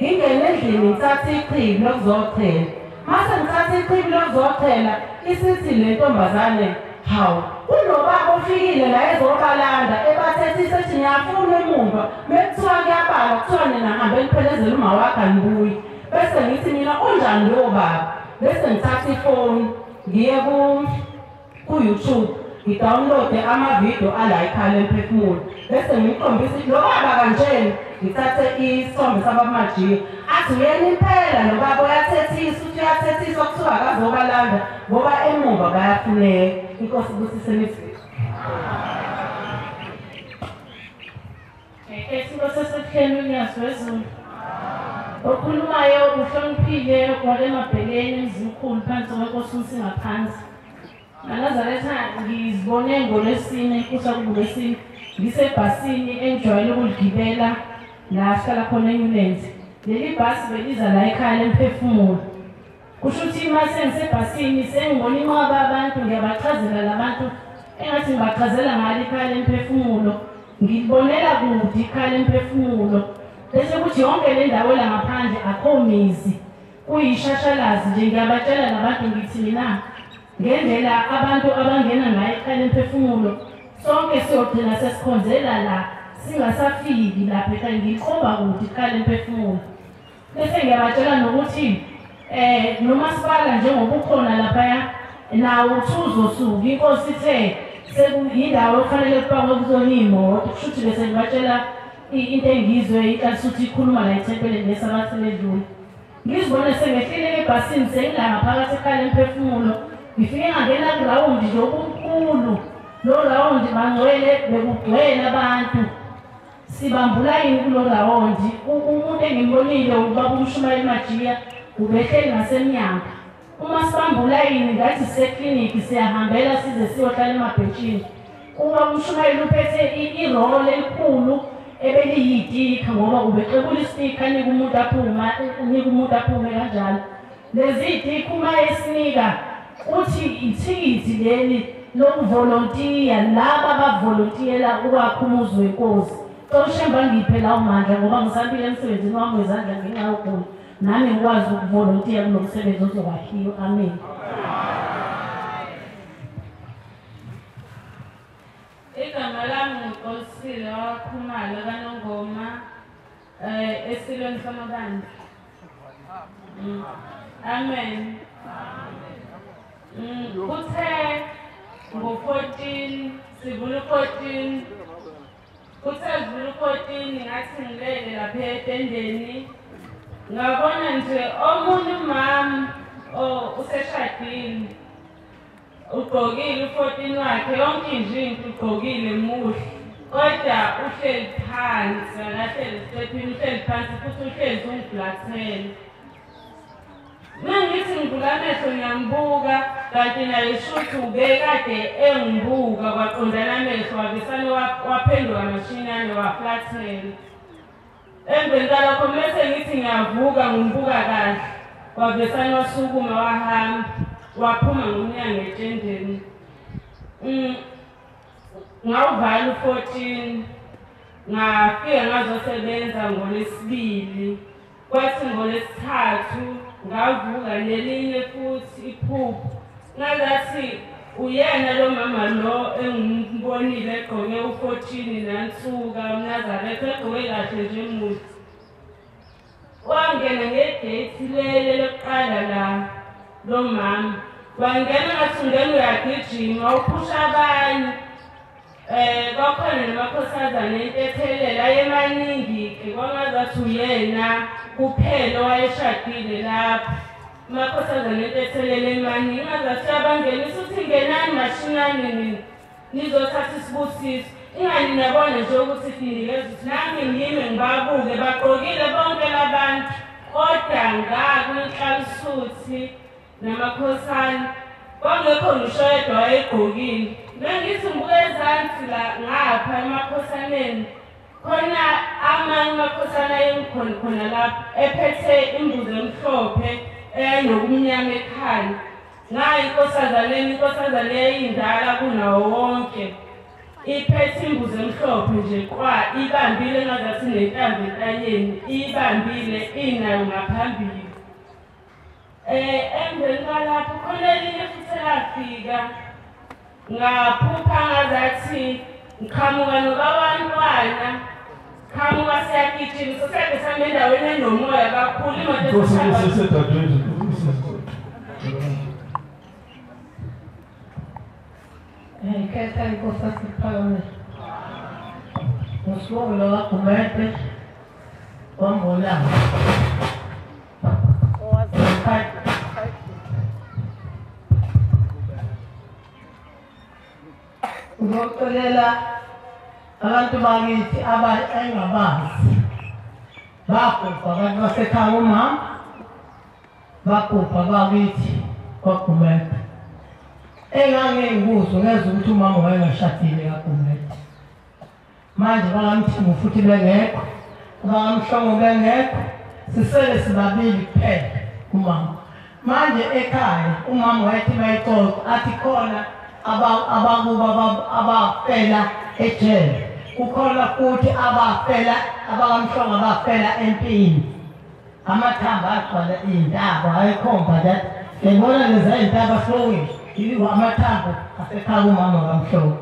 Ngingene endlini ngithathe ichibi lokuzochela. Mase ngithathe ichibi lokuzochela isithi le ntombazane hawu kunobaba ofikile la ezobalanda ebathethisa ethi ngiyafuna emuva mekuthiwa kuyabala kuthiwa nina hambe niphelezele uma wakhe anibuyi. Bese ngithi mina unjani lowo baba? Bese ngithatha ifoni ngiye ku-YouTube ngidownloade amavidiyo ala ekhaya lemphefumulo. Bese ngimkhombisa ukuthi lo baba kanjena, ngithathe isithombe sabamajika. Athi uyena impela lo baba uyathethisa, uthi uyathethiswa kuthiwa akazobalanda ngoba emuva bayafuneka. Inkosi ibusise nithi. Inkosi esebuhleni uNyazi wezulu. Okhulumayo uhloniphile kwalemabheleni emzimkhulu phansi kwenkosi uMsingaphansi. MaNazaretha ngizibone ngoLwesine kusa kuLwesine ngisebhasini engijwayele ukuligibela la sihlala khona eNewlands. Leli bhasi beliza la ekhaya lemphefumulo. Kusho ukuthi uma sengisebhasini sengibona inqwaba abantu ngiyabachazela labantu engathi ngibachazela ngalo ikhaya lemphefumulo. Ngilibonela kude ikhaya lemphefumulo. Bese kuthi yonke le ndawo la ngaphandle akho mizi. Kuyishashalazi nje ngiyabatshela labantu ngithi mina ngendlela abantu abangena ngayo ekhaya lemphefumulo sonke siyogcina sesikhonzela la Singasafiki lapha ekhaya ngikhomba kude ikhaya lemphefumulo. Bese ngiyabatshela nokuthi nomasipala njengoba ukhona laphaya nawo uthi uzosuka inkosi ithe sekuyindawo okufanele kupakwe kuzona iy'moto. Kusho ukuthi bese ngibatshela into engiyizwe iqalisa ikhuluma la ethempelini ngesabatha eledlule. Ngizibone sengehlile ebhasini sengila ngaphakathi ekhaya lemphefumulo. Ngifike ngangena kurawundi nje omkhulu. Lo rawundi bangcwele bekugcwele abantu. Sibambula yini kulo rawundi? Umuntu engimbonile ubaba uMshumayeli Majiya ubehleli ngasemnyango. Uma sibambula yini ngathi sisekliniki siyahambela size siyohlala emabhentshini. Uma uMshumayeli uphethe irole elikhulu ebeliyitika ngoba ubexebula istika anika umuntu aphume, anika umuntu aphume kanjalo. Lezi zitika uma esinika uthi ithikithi leli lokuvolontiya laba abavolontiyela ukwakha umuzi wenkosi. Ushemba ngiphe lawo mandla ngoba ngisabile emsebenzini wami wezandla ngenxa yokugula. Nami ngikwazi ukuvolontiya kulo msebenzi ozokwakhiwa. Amen. Igama lami nguNkosile waKhumalo kaNongoma esilweni samabandla. Amen. Kuthe ngo-14 sivula u-14 kuthe sivula u-14 ngathi ngilele lapha etendeni ngabona nje omunye umama useshadile ugqokile u-14 wakhe yonke nje into ugqokile muhle kodwa uhleli phansi akahleli esitephini uhleli phansi futhi uhlezi ungiblathele. Mangithi ngivula amehlo ngiyambuka kanti naye shuthi ubekade engibuka kwaqondana amehlo wavesane waphenduka mashinyane waflathela. Emveni kwalokho mese ngithi ngiyavuka ngimbuka kahle wavesane wasukuma wahamba waphuma ngomnyango etendeni. Ngawuvala u-14 ngafika ngazosebenza ngoLwesibili. Kwathi ngoLwesithathu ngavuka nelinye futhi iphupho ngazathi uyena lo mama lo engimbonile egqoke u-14 nansuka umNazaretha egqoke kahle nje muhle. Wangena ngegethi lele lokuqala la lo mama wangena ngathi ungena uyagijima uphusha abanye. Kwakhona namakhosazane entethelela ayemaningi-ke kwangazathi uyena kuphela owayeshadile lapho. Amakhosazane entethelela emaningi ngazathi abangenisa uthi ngenani mashinani nina nizothatha isibusiso. Ingani niyabona nje ukuthi sinikeza ukuthi nami ngime ngibabuke bagqokile bonke labantu kodwa ngakwinhlalisuthi namakhosana kwangekho ngisho yedwa wayegqokile. Mengithi ngibuke ezansi la ngapha emakhosaneni khona amanye amakhosana ayengikhona khona lapho ephethe imbuzi emhlophe enokumnyama ekhanda. Ngayi inkosazaneni inkosazane yayindala kunawo wonke iphethe imbuzi emhlophe nje kwa ibambile ngazathi nentambo entanyeni ibambile inayo ngaphambili. Emveni kwalapho khona elinye futhi elafika ngaphupha ngazathi ngiqhamuka nobabantwana qhamuka siyagijima sesiyake sihamba endaweni enomoya kakhulu imoto. Khetha inkosi asiphakame. Usibongelo kaGumede wambolanga. Ngizocelela abantu bakithi engabazi babhubha abantu basekhaya umama babhubha bakithi kwaGumede. Engangengikuzwa ngezwa ukuthi umama wayengashadile kaGumede. Manje bakaMthimbu futhi bengekho, bakaMhlongo bengekho, sisele sibabili kuphela umama. Manje ekhaya umama wayethi mayixoxa athi khona abakuba abafela ejele, kukhona futhi abafela abakaMhlongo abafela empini. Amathambo agcwala iy'ntaba ayekhomba that ngibona leza iy'ntaba slowly amathambo asekhaya umama kaMhlongo.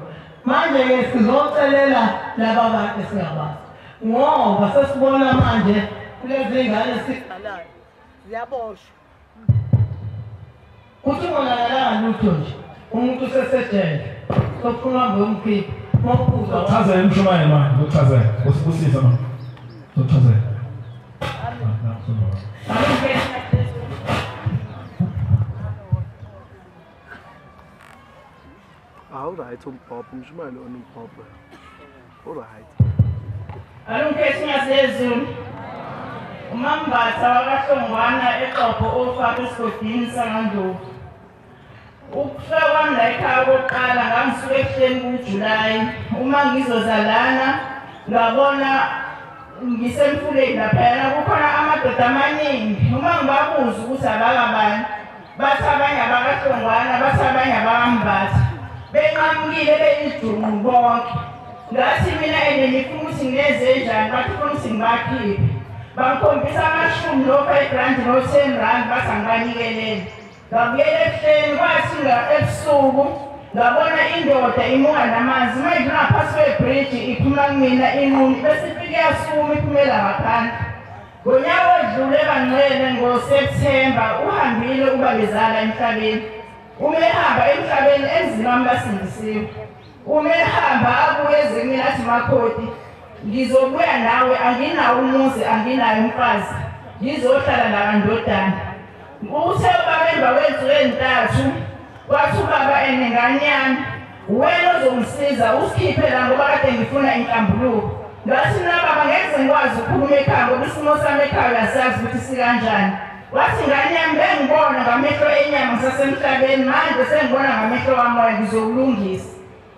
Manje-ke sizocelela laba bantu esingabazi ngoba sesibona manje kulezi ngane sidalayo ziyaboshwa kuthi ungonakalanga lutho nje umuntu usesejele sofuna uhambe uyomkhipha mawubuza Chazela umshumayeli manje, uchazela. Usibusise manje. Uchazela. Alright, umbhobho, umshumayeli onombhobho. Alright. Alungikhethi ngasezulu. Umambatha wakaHlongwana eXobho ofaka esigodini sakaNdlovu. Ukufika kwami la ekhaya okokuqala ngangisuka ebuhleni kuJulayi. Uma ngizozalana ngabona ngisemfuleni laphayana kukhona amadoda amaningi. Uma ngibabuza ukuthi abakabani, bathi abanye abakaHlongwana, bathi abanye abakambatha. Benqamukile beyizidumu bonke. Ngathi mina ene nifuna ukuthi ngenze njani, bathi ufuna ukuthi ngibakhiphe. Bangikhombisa amashumi no-5 rand no-10 rand bathi angibanikelele. Ngabuyela ebuhleni kwathi ebusuku ngabona indoda imuka namanzi uma idlula ngaphansi kwebhriji iphuma kumina inqunu bese ifike yasukuma iphumela ngaphandle. Ngonyaka odlule bangcwele ngoSepthemba uhambile ubabezala emhlabeni. Uma ehamba emhlabeni emzini wami basindisiwe. Uma ehamba abuye eze kumina athi makhoti ngizobuya nawe anginawo umuzi anginayo umfazi ngizohlala nakandodana. Uthe ubaba emva kwezinsuku ezintathu wathi ubaba enengane yami wena ozongisiza usikhiphe la ngoba kade ngifuna inhlambuluko. Ngathi mina baba ngeke ngikwazi ukuphuma ekhaya ngoba isimo sami ekhaya uyasazi ukuthi sikanjani. Wathi ngane yami bengibona ngamehlo enyama ngisasemhlabeni manje sengibona ngamehlo kamoya ngizokulungisa.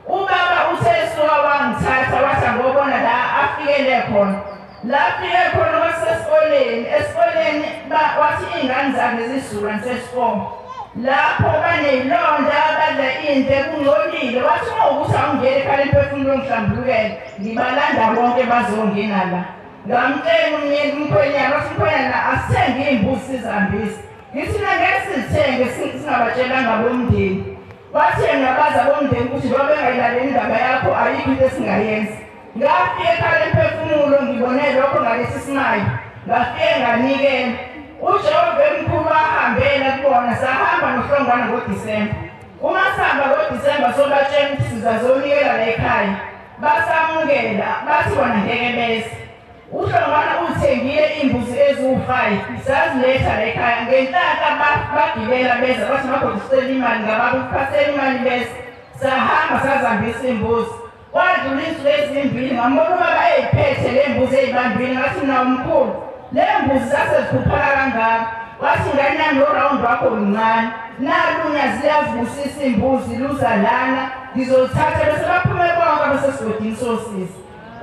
Ubaba uthe suka wangithatha wathi angobona la afikele khona. La afike khona kwasesikoleni, esikoleni wathi iy'ngane zakhe zizulwane sesikole. Lapho baney'londa badla into ekungcolile wathi uma ukuthi awungeni ekhaya emphefumulweni ngihlambulukele ngibalanda bonke bazongena la. Ngamtshela umkhwenyana wathi umkhwenyana asithenge iy'mbuzi sizihambise. Ngithi mina ngeke sizithenge singabatshelanga bomndeni. Wathi ngiyabaza bomndeni ukuthi njengoba bengayilaleli indaba yakho ayikho into esingayenza. Ngafika ekhaya emphefumulo ngibone lokho ngalesi simayo. Ngafike nganikela. uJehova emkhulu wahambela kubona sahamba noHlongwana ngoDisemba. Uma sihamba ngoDisemba sobatshela ukuthi sizazonikela la ekhaya. Basamukela bathi bona ngeke beze. uHlongwana uthengile imbuzi eziwu-5 saziletha la ekhaya. Ngenhlanhla bagibela beza bathi makho sicela imali ngabakuphathela imali bese. Sahamba sazihambisa imbuzi. Kwadlula insuku ezimbili ngambona ubaba eyiphethe le mbuzi eyibambile ngathi mina umkhulu le mbuzi zasezikhuphala kangaka. Wathi ngane yami lo round wakho mncane nalunya ziyazibusisa imbuzi luza lana ngizothatha bese baphume bonke abasesigodini sosiza.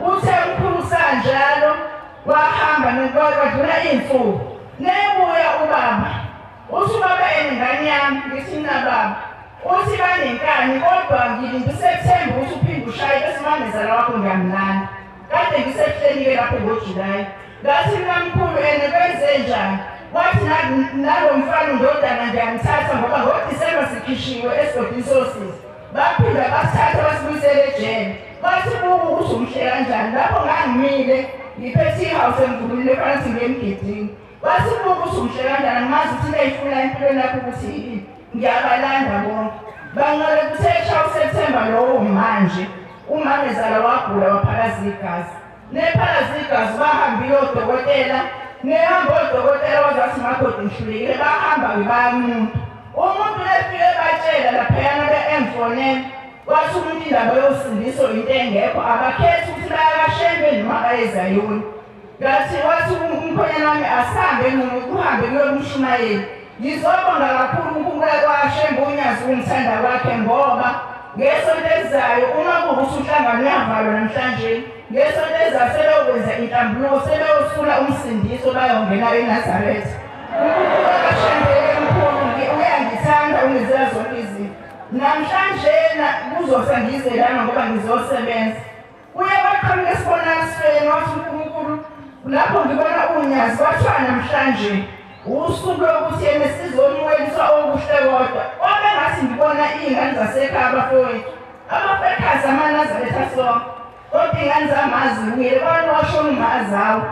Uthe umkhulu sanjalo wahamba kwadlula iy'nsuku nebuya ubaba uthi ubaba enengane yami ngithi mina baba uthi banenkani kodwa ngilinde uSepthemba ukuthi uphinde ushaye bese mamezala wakho ngiyamlanda. Kade ngisebuhleni-ke lapho ngoJulayi. Ngathi mina mkhulu ene kwenze njani? Wathi nalo mfana undodana ngiyamthatha ngoba ngoDisemba sikhishiwe esigodini sosiza. Baphinda basithatha basibuyisele ejele. Bathi buka ukuthi umhle kanjani. Lapho ngangimile ngiphethe ihouse emvulile fanele ngiye emgidini. Bathi buka ukuthi umhle kanjani angimazi ukuthi into eyifuna empilweni yakho ukuthi yini. Ngiyabalanda bonke. Bangale kuthe eshaya uSepthemba lowo manje umamezala wagula waphalaza igazi. Nephalaza igazi bahambile odokotela. Nehamba odokotela waze wathi makoti ngihlulekile bahamba bayamuntu. Umuntu lefike batshela laphayana be-emfonela wathi umuntu indaba yosindiso into engekho abakhethi ukuthi bayakashembe noma bayezayoni. Ngathi wathi umkhwenyana wami asihambe kuhambe kuyokumshumayeli. Ngizobonga kakhulu uNkulunkulu kwaShembe unyazi ungithanda kwakhe ngoba ngesonto elizayo uma kuwukuthi umhlangano uyavalwa namhlanje ngesonto elizayo sebeyokwenza inhlambuluko sebeyosula umsindiso bayongena eNazaretha. uNkulunkulu kaShembe emkhulu uyangithanda ungenzela zonke izinto. Namhlanje kuzosa ngize lana ngoba ngizosebenza. Uye kwaqhamuka esibonakalisweni wathi uNkulunkulu lapho ngibona unyazi kwathiwa namhlanje usuku lokuthi yena sizomuweliswa okuhle kodwa. Kwabe ngathi ngibona iy'ngane zasekhaya abafowethu abafekazi amaNazaretha sonke. Kodwa ingane zami azibuyele kwani washona umazawo.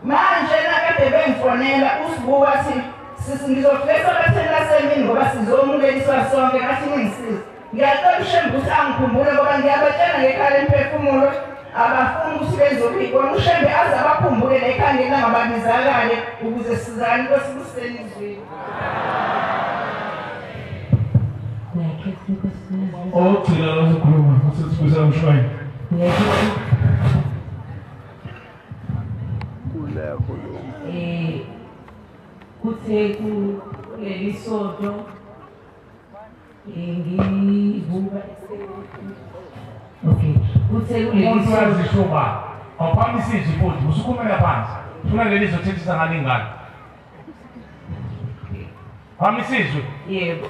Manje nakade bengifonela uSibu wathi sisi ngizofika esabatheni lasemini ngoba sizomukeliswa sonke ngathi ningisize. Ngiyacela uShembe ukuthi angikhumbule ngoba ngiyabatshela ngekhaya lemphefumulo abafuni ukuthi bezobikona uShembe aze abakhumbule nekhaya langababizakale ukuze sizane Nkosi kusenizweni. Ogcina lokukhuluma usesibuyisela umshwayi. Kuthe kuleli sonto ngivuka okay kuthe kuleli sonto awuphamisi izwi futhi usukhumela phansi ufuna leli zothethisa ngale ingane phamisa izwi. Yebo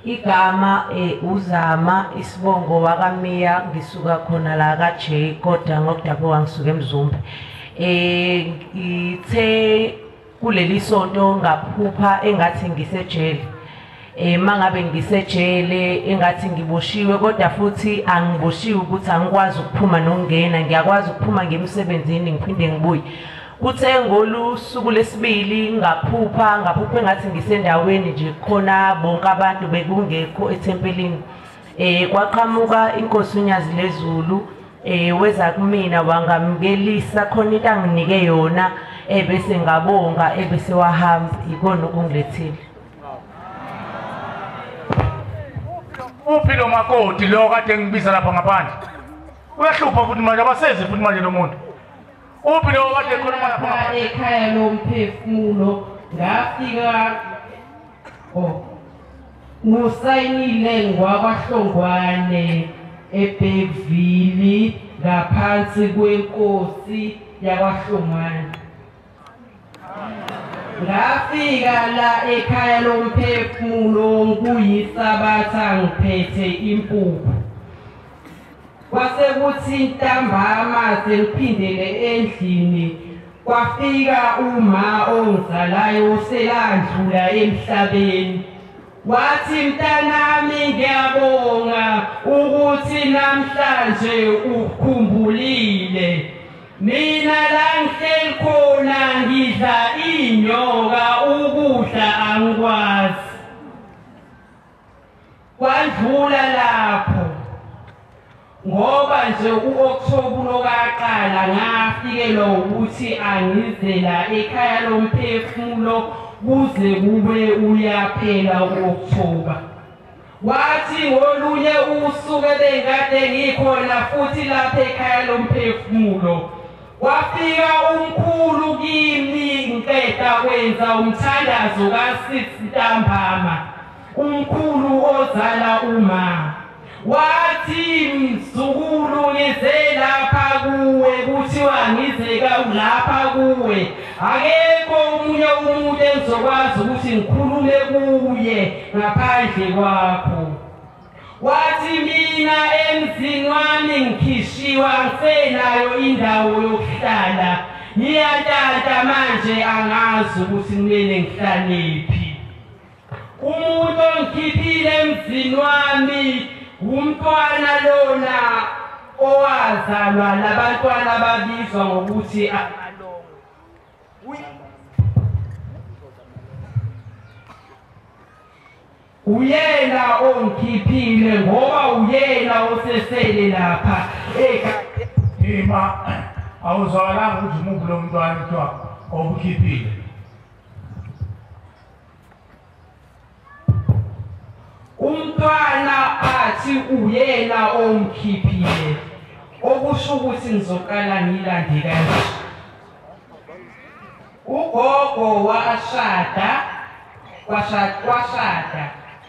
igama uZama isibongo wakaMiya ngisuka khona la kaJ kodwa ngokudabuka ngisuka eMzumbe. Ngithe kuleli sonto ngaphupha engathi ngisejele. Mangabe ngisejele engathi ngiboshiwe kodwa futhi angiboshiwe ukuthi angikwazi ukuphuma nokungena, ngiyakwazi ukuphuma ngemsebenzini ngiphinde ngibuye. Kuthe ngolusuku lesibili ngaphupha engathi ngisendaweni nje khona bonke abantu bekungekho ethempelini. Kwaqhamuka inkosi uNyazi lezulu weza kumina wangamukelisa khona into anginike yona ebese ngabonga ebese wahamba ikona okungilethile. Uphi lo makoti lo kade ngibiza lapha ngaphandle? Uyahlupha futhi manje abasezi futhi manje lo muntu. Uphi lo kade ekhuluma lapha ngaphandle? Ekhaya lomphefumulo ngafika ngusayinile ngwakwaHlongwane eBhekvili ngaphansi kwenkosi yakwaHlongwane. Ngafika la ekhaya lomphefumulo kuyisabatha ngiphethe impuphu. Kwase kuthi ntambama sengiphindele endlini kwafika uma ongizalayo selandlula emhlabeni. Wathi mntanami ngiyabonga ukuthi namhlanje ukukhumbulile. Mina la ngihleli khona ngidla inyoka ukudla angikwazi. Kwandlula lapho ngoba nje u-October lokaqala ngafikelwa ukuthi angizela ekhaya lomphefumulo kuze kube uyaphela u-October. Wathi ngolunye usuku ebengikade ngikhona futhi lapha ekhaya lomphefumulo wafika umkhulu kimi ngiqeda kwenza umthandazo ka-6 ntambama, umkhulu ozala uma. Wathi mzukulu ngize lapha kuwe, kuthiwa ngize lapha kuwe, akekho omunye umuntu engizokwazi ukuthi ngikhulume kuye ngaphandle kwakho. Wathi mina emzini wami ngikhishiwa ngisenayo indawo yokuhlala, ngiyantanta manje angazi ukuthi kumele ngihlalепhi. Umuntu ongikhiphile emzini wami umntwana lona owazalwa labantwana ababizwa ngokuthi amalongo. Uyena ongikhiphile ngoba uyena osesele lapha Ima awuzwakalanga ukuthi umuphi lo mntwana kuthiwa obukhiphile. Umntwana athi uyena omkhiphile, okusho ukuthi ngizoqala ngilande kanje. Ugogo washada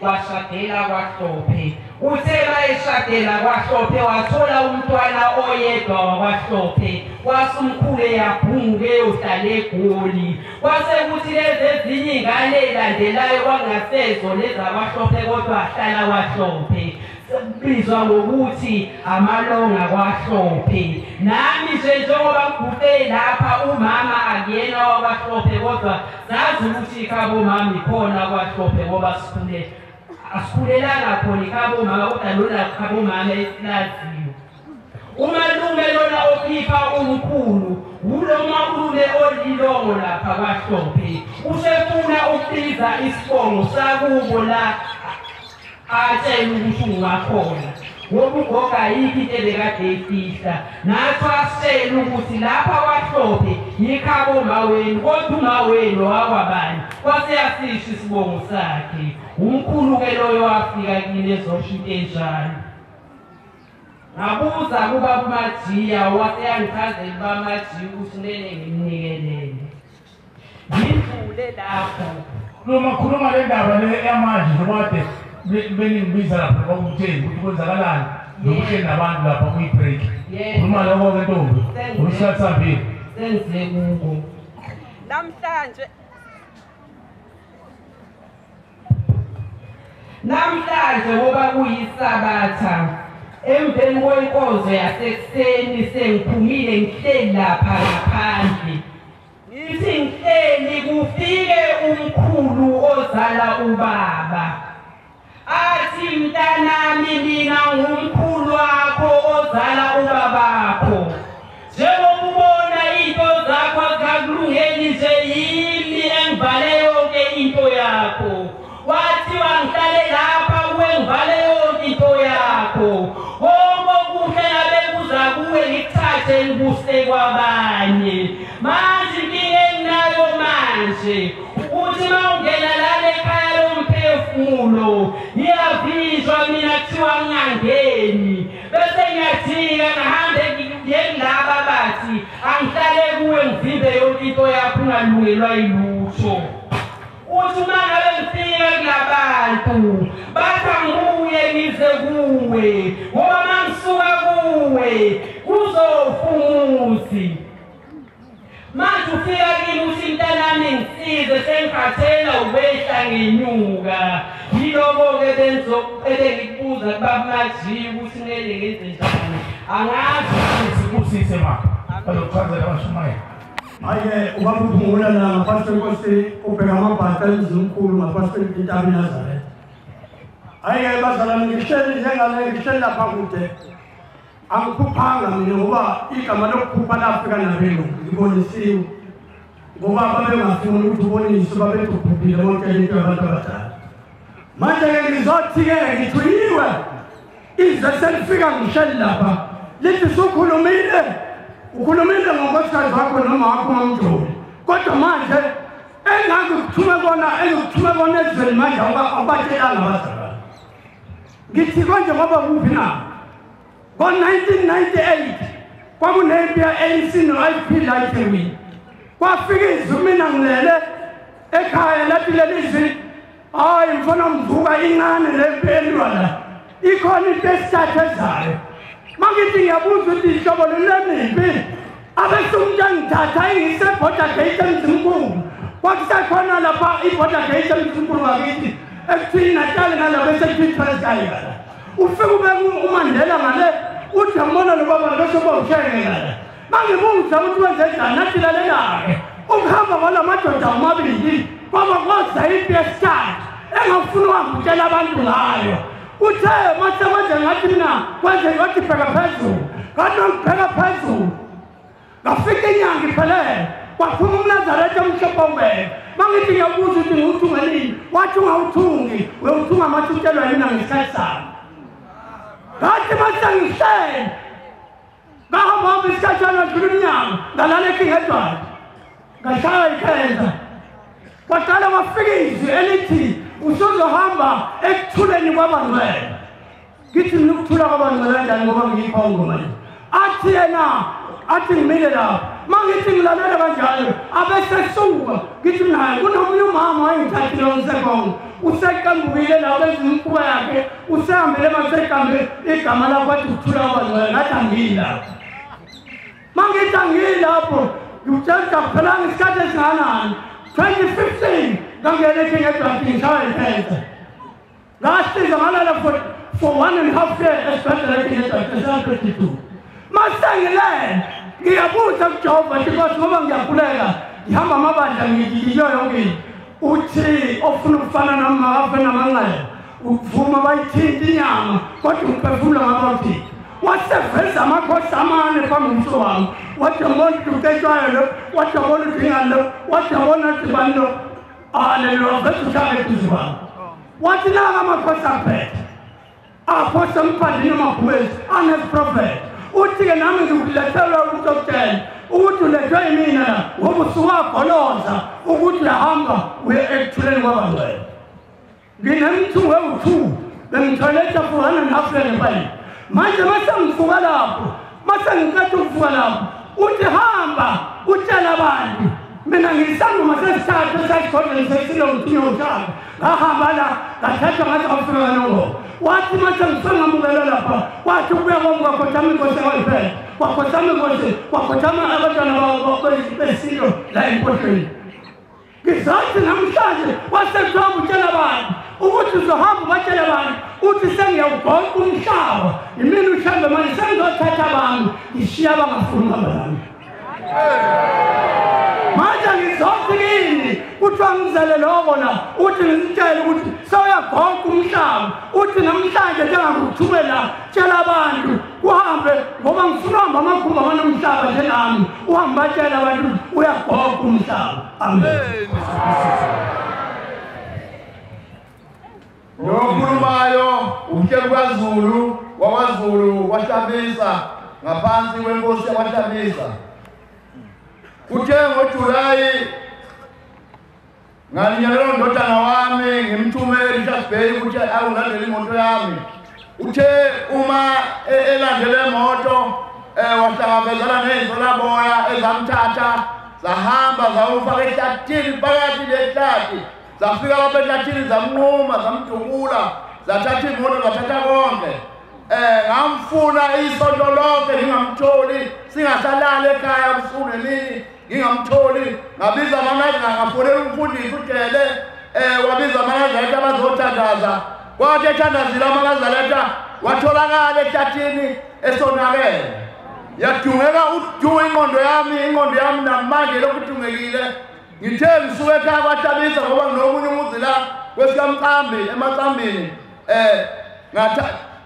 washadela kwaHlophe. Uthe mayeshadela kwaHlophe wathola umntwana oyedwa wakwaHlophe, wasumkhulu yabhunguke eyohlala eGoli. Kwase kuthi lezi ezinye iy'ngane ey'landelayo kwangasezo lezi akwaHlophe kodwa ahlala kwaHlophe, kubizwa ngokuthi amalonga kwaHlophe. Nami nje njengoba ngiguqe lapha umama akuyena wakwaHlophe kodwa sazi ukuthi ikhabo mama ikhona kwaHlophe ngoba sikhule asikhulelanga khona ikhabo mama kodwa lona khabo mama esilaziyo. Umalume lona okhipha umkhulu ulo malume olilongo lapha kwaHlophe usefuna ukubiza isibongo sakubo la atshela ukuthi ungakhona ngoba ugogo ayikho into ebekade eyifihla. Nathi asitshela ukuthi lapha kwaHlophe yikhabo maweni kodwa umawenu wakwabani kwase yasisho isibongo sakhe. Umkhulu ke loyo wafika kimi ezosho into enjalo. Ngabuza kubaba uMajiya wase yangichazela uba Majiya ukuthi kumele ngimnikelele. Ngidlule lapho. Noma khuluma le ndaba le yamanje nobade beningibiza lapha kwakutsheni ukuthi kwenzakalani nokuhleli nabantu lapha kuyi-break. Khuluma lokho-ke ntombi, usikhathi sambili. Sengize kuko. Namhlanje ngoba kuyisabatha emveni kwenkonzo yasekuseni sengiphumile ngihleli lapha ngaphandle. Ngithi ngihleli kufike umkhulu ozala ubaba. Athi mntanami mina ngumkhulu wakho ozala ubabakho. Njengoba ubona into zakho azikulungeli nje yimi engivale yonke into yakho. Wathiwa ngihlale lapha kuwe ngivale yonke into yakho. Konke okuhle ngabe kuza kuwe ngikuthathe ngikuse kwabanye. Manje inkinga enginayo manje ukuthi uma ungena lana ekhaya lomphefumulo ngiyavishwa mina kuthiwa ngingangeni bese ngiyajika ngihambe ngiye kulaba bathi angihlale kuwe ngivimbe yonke into yakho ungalungelwa yilutho. Uthi uma ngabe ngifika kulabantu bathi angibuye ngize kuwe ngoba uma ngisuka kuwe kuzofa umuzi. Manje ufika kimi uthi mntanami ngisize sengikhathela ukwehla ngenyuka. Yiloko-ke ebengikubuza kubaba Majiya ukuthi kumele ngenze njani. Angazi ukuthi kusise ma bazokuchazela abashumayeli. Hayi ubaba uphungula la ngaphansi kwenkosi ubheka amabhata emzimkhulu ngaphansi kwentaba iNazaretha. Hayi-ke bazalwane ngihleli njengale ngihleli lapha kude. Angikhuphanga mina ngoba igama lokukhupha lafika nabelungu ngibonisiwe ngoba babengafuni ukuthi uboniswe babethi ubhubhile bonke into yabantu abadala. Manje-ke ngizothi-ke ngithuliwe izwe selifika ngihleli lapha lithi sukhulumile ukhulumile ngonkosikazi wakho noma wakho mamjoli kodwa manje engangikuthume kona engikuthume kona ezweni manje awubatshelanga abazalwane. Ngithi konje ngoba kuphi na? Ngo-1998 kwakunempi ya-ANC no-IFP la eThekwini. Kwafika izwi mina ngilele ekhaya lathi leli zwi hayi mfana mvuka incane le mpi elwa la ikhona into esithathu ezayo. Mangithi ngiyabuza ukuthi ihlobo lwemimpi abese umuntu angithatha engise border gate eMzimkhulu. Kwakusekhona lapha i-border gate eMzimkhulu ngakithi ekuthini Natal ngalapha esekuthiwa Transkei. Ufike ubeke uMandela ngale uthi ambona lo baba bese uba ushenge ngale. Mangibuza ukuthi wenze njani nathi lalela-ke ukuhamba kwala madoda omabili kwaba kwaza impi yesithathu engafuni uhamba utshela abantu ngayo. Uthe mase manje ngathi mina kwenze ngathi bheka phezulu ngathi ngibheka phezulu ngafika inyanga iphelele kwaphuma umNazaretha omhlophe owele. Mangithi ngiyabuza ukuthi ngiwuthunge nini wathi ungawuthungi uyowuthunga mase utshelwa yini ngesikhathi sami. Ngathi mase ngihlele ngahamba hamba isikhatshana ngadlula umnyango ngalala eKing Edward ngashaya ikhenza. Kwaqala kwafika izwi elithi usuzohamba ekuthuleni kwabangcwele. Ngithi mina ukuthula kwabangcwele kanjani ngoba ngiyiphongo manje. Athi yena athi ngimile lapho mangithi ngilalela kanjalo abesesuka ngithi mina hayi kunomunye umama wayengithathile ngisekhongo useqambukile la wenza imikhuba yakhe usehambele maseqambe igama lakho wathi ukuthula kwabangcwele ngathi angiyilapho. Mangithi angiyilapho ngikutshela kuphelanga isikhathi esinganani 2015 ngangena eKing Edward ngishaya ikhensa. Ngasiza ngalala for 1.5 years esibhedlela eKing Edward esana-22. Masengilele ngiyabuza kuJehova ngithi Nkosi ngoba ngiyakhuleka ngihamba amabandla ngiyiyo yonke into. Uthi ofuna ukufana nami makafe namanxeba. Uvuma bayithinta inyama kodwa umphefumulo ngabawuthinta. Waseveza amakhosi amane phambi komso wami. Wathi yabona uCetshwayo lo, wathi yabona uDingane lo, wathi yabona uDibani lo. Haleluya, veza uShaka eduze kwami. Wathi naka amakhosi aphethe. Aphosa emphandini amabhubesi aneziprofethi. Uthi-ke nami ngikulethelwa ukuzokutshela ukuthi ulethwe yimina la ngoba usuwagoloza ukuthi uyahamba uye ekuthuleni kwabangcwele. Nginemthungo ewu-2 bengithwele etafulana nehafula nepayipi. Manje mase ngivuka lapho, mase ngiqeda ukuvuka lapho, uthi hamba utshela abantu. Mina ngiyisangoma sesithathu esasigodlweni sesilo ngithunywa uShaka. Ngahamba la ngathathwa ngathi ngafika kaNongoma. Wathi mase ngifike ngamukelwa lapha, wathi ukubuya kwami kwakhothama inkosi yakwayiphela, kwakhothama inkosi, kwakhothama abantwana besilo la empohlweni. Ngizathi namhlanje wasekuthiwa utshela abantu ukuthi uzohamba ubatshela abantu uthi sengiyawugonqa umhlaba, yimina uShembe manje sengizothatha abantu ngishiya abangafuni ukuhamba nami. Manje ngizothi kini kuthiwa ngizele lokho la uthi ngitshele ukuthi sewuyagonqa umhlaba, uthi namhlanje njengangikuthume la tshela abantu uhambe ngoba ngifuna uhamba amagumbi amanomhlaba njengami, uhambe batshela abantu uyagonqa umhlaba. Amen. Lokhulumayo uMhleli kaZulu wakwaZulu kwaHlabisa ngaphansi kwenkosi yakwaHlabisa. Kuthe ngoJulayi ngalinyakelwa ndodana wami ngimthume eRichards Bay ukuthi awulandele imoto yami. Uthe uma elandele imoto wahlangabezana nezinsolaboya ezamthatha zahamba zawufaka ehlathini phakathi nehlathi. Zafika lapha ehlathini zamnquma zamdubula zathatha imoto zathatha konke. Ngamfuna isonto lonke ngingamtholi, singasalali ekhaya ubusuku nemini ngingamtholi. Ngabiza amanazi ngafonela umfundisi uJele, wabiza amanazaretha abazothandaza. Kwathi ethandazile amanazaretha watholakala ehlathini esonakele. Yadungeka udu ingqondo yami namanje lokhu idungekile. Ngithe ngisuke ekhaya kwaHlabisa ngoba nginomunye umuzi la kwesikamqambi emaqambini.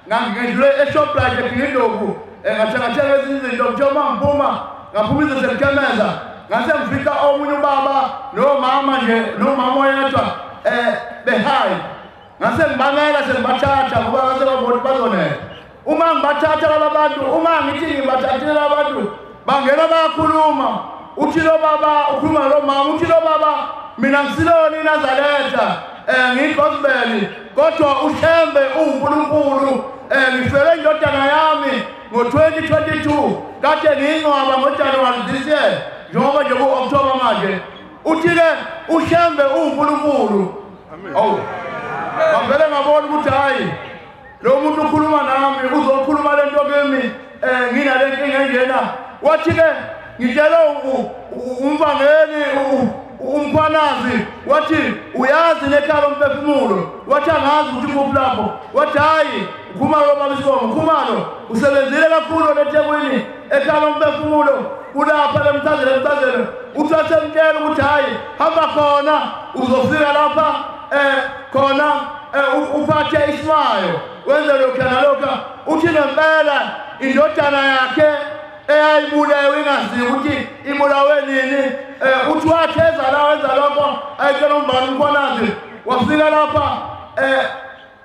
Ngangidlule eShoprite eGindlovu, ngathengathenga ezinye izinto. Ngithe uma ngiphuma ngaphuma izinto sekuthemeza, ngase ngifika omunye ubaba nomama nje nomama oyedwa behayi. Ngase ngibamela sengibathatha ngoba ngase babona bazonela. Uma ngibathatha laba bantu, uma ngithi ngibathathile laba bantu bangena bayakhuluma. Uthi lo baba ukhuluma lo mama, uthi lo baba mina ngisilona iNazaretha, ngiyiGospel, kodwa uShembe uNkulunkulu. Ngifele indodana yami ngo-2022 kade ngiyingcwaba ngoJanuwari this year njengoba nje ku-October manje. Uthi-ke uShembe uNkulunkulu. Awu, ngavele ngabona ukuthi hhayi lo muntu ukhuluma nami uzokhuluma le nto kimi nginale nkinga enjena. Wathi-ke ngitshele umvangeli umkhwanazi, wathi uyazi nekhaya lomphefumulo. Wathi angazi ukuthi kuphi lapho. Wathi hhayi uKhumalo baba isibongo, uKhumalo usebenzile kakhulu leThekwini ekhaya lomphefumulo kulapha lemchazelo. Uthi wasemtshela ukuthi hhayi hamba khona uzofika lapha khona uphathe isimayo wenze lokhu nalokhu. Uthi nempela indodana yakhe eyayibulewe ingaziwa ukuthi ibulawe nini. Uthi watheza la wenza lokho ayitshela umbani umkhwanazi. Wafika lapha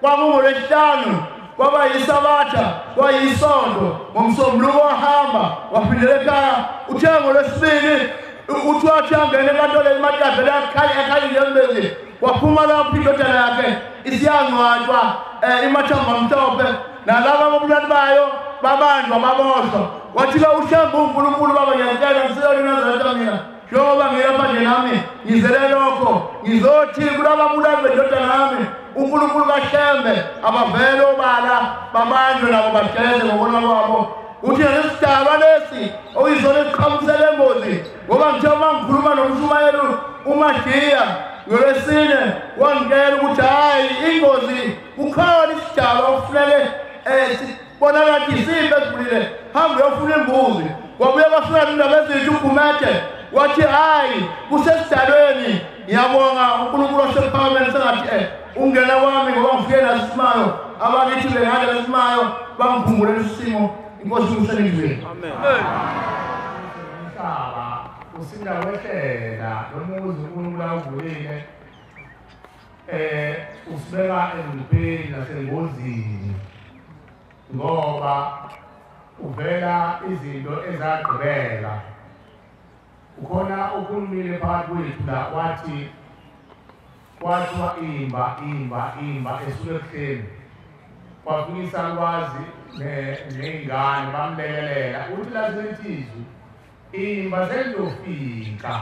kwakungolwesihlanu, kwaba yisabatha, kwayisonto. Ngomsombuluko wahamba waphindela ekhaya. Uthe ngolwesibili uthi wathi angena enkantolo eMatavele akhalile embezi. Waphuma lapho indodana yakhe isiyangcwatshwa imathamba mhlophe nalaba ababulali bayo babanjwa baboshwa. Wathi-ke uShembe uNkulunkulu baba ngiyantshela ngisiyona iNazaretha mina njengoba ngilapha nje nami ngizele lokho ngizothi kulaba bulali bendodana yami uNkulunkulu kaShembe abavele obala babanjwe nabo bajeze ngokona kwabo. Uthi lesidalwa lesi okuyisona esiqhamusele engozi ngoba ngithe uma ngikhuluma nomshumayeli uMashiya ngolwesine wangitshela ukuthi hhayi ingozi kukhona isidalwa okufuneke sibonakala isiphi esivulile, hamba uyofuna imbuzi. Kwabuye kwafika indaba ezinhle uGumede wathi hhayi kusesidalweni Ngiyabonga uNkulunkulu wasemphakathini sengathi ungena kwami ngoba ngifike nasimayo abakithi bengale nasimayo bangikhumbule lesimo inkosi useningizimu. Amen. Umhlaba usinda wehlela lo muzi uNkulunkulu awuvulile usibeka engcupheni nasengozini ngoba uvela izinto ezagqibela. Ukhona okhulumile phakathi kwethu la wathi kwathiwa imba imba imba esuke ebuhleni kwafika isalukwazi ney'ngane bamlekelela uthi laselithi izwi imba selizofika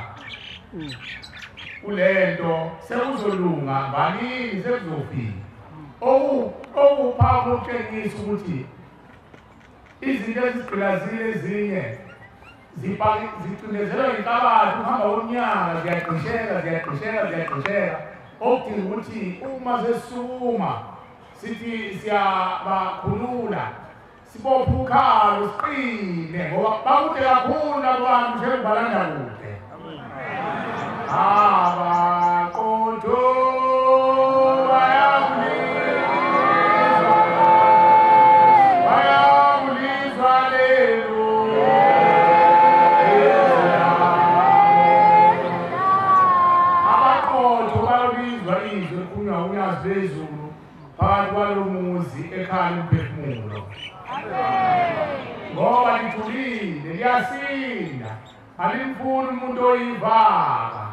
kulento sekuzolunga banini sekuzofika okuwuphawu lokutshengisa ukuthi izinto ezigqilazile ezinye zicindezelwa inhlabathi uhamba wonyaka ziyagqisheka ziyagqisheka ziyagqisheka okudinga ukuthi uma sesukuma sithi siyabakhulula sibophe ukhalo siqine ngoba bakude kakhulu labo bantu njengobalanda kude. Abaqotho bayakulizwa lelo abaqotho bayolizwa izwi elikhulunywa unyazi lwezulu phakathi kwalo muzi ekhaya umphefumulo ngoba lithulile liyasinda alimfuni umuntu oyivaka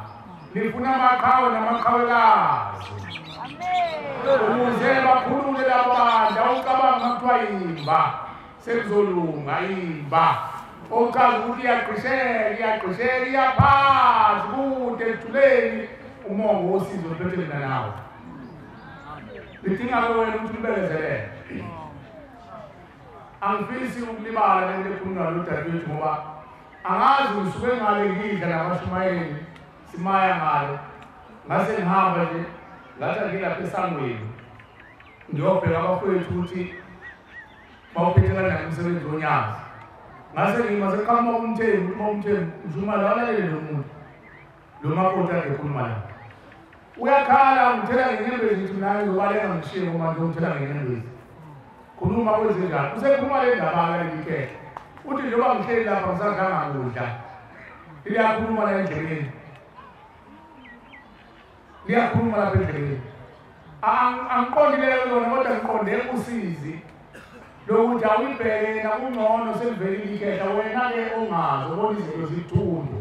lifuna amaqhawe namaqhawekazi ukuze bakhulule labo bantu. Awucabanga kuthiwa imba sekuzolunga imba ochaza ukuthi iyagqisheka iyagqisheka iyaphansi kude ekuthuleni umongo wosizo luphethe mina nawe lidinga-ke wena ukuthi ubekezelele. Angifisi ukulibala lento ekhulunywa lodadewethu ngoba angazi ngisuke ngale ngidla nabashumayeli simaya ngale ngase ngihamba nje ngathi angilapha esangweni ngiyobheka abafowethu ukuthi bawuphethe kanjani umsebenzi wonyazi. Ngase ngima seqhamuka umthembu ukuthi umthembu mshumala walalele lo muntu lo makoti ade ekhuluma la uyakhala ngithela ngenyembezi ngithi mina ngizobaleka ngishiye ngoba ngizomthela ngenyembezi. Khuluma kwenzenjani usekhuluma le ndaba-ke leli uthi njengoba ngihleli lapha ngisadlanga kudla liyakhuluma la endleleni liyakhuluma lapha endleleni. Angiqondileyo lona kodwa ngiqonde usizi lokuthi awuyibheke yena kungcono selivelile ikhehla wena-ke ongazi ubona izinto zithundu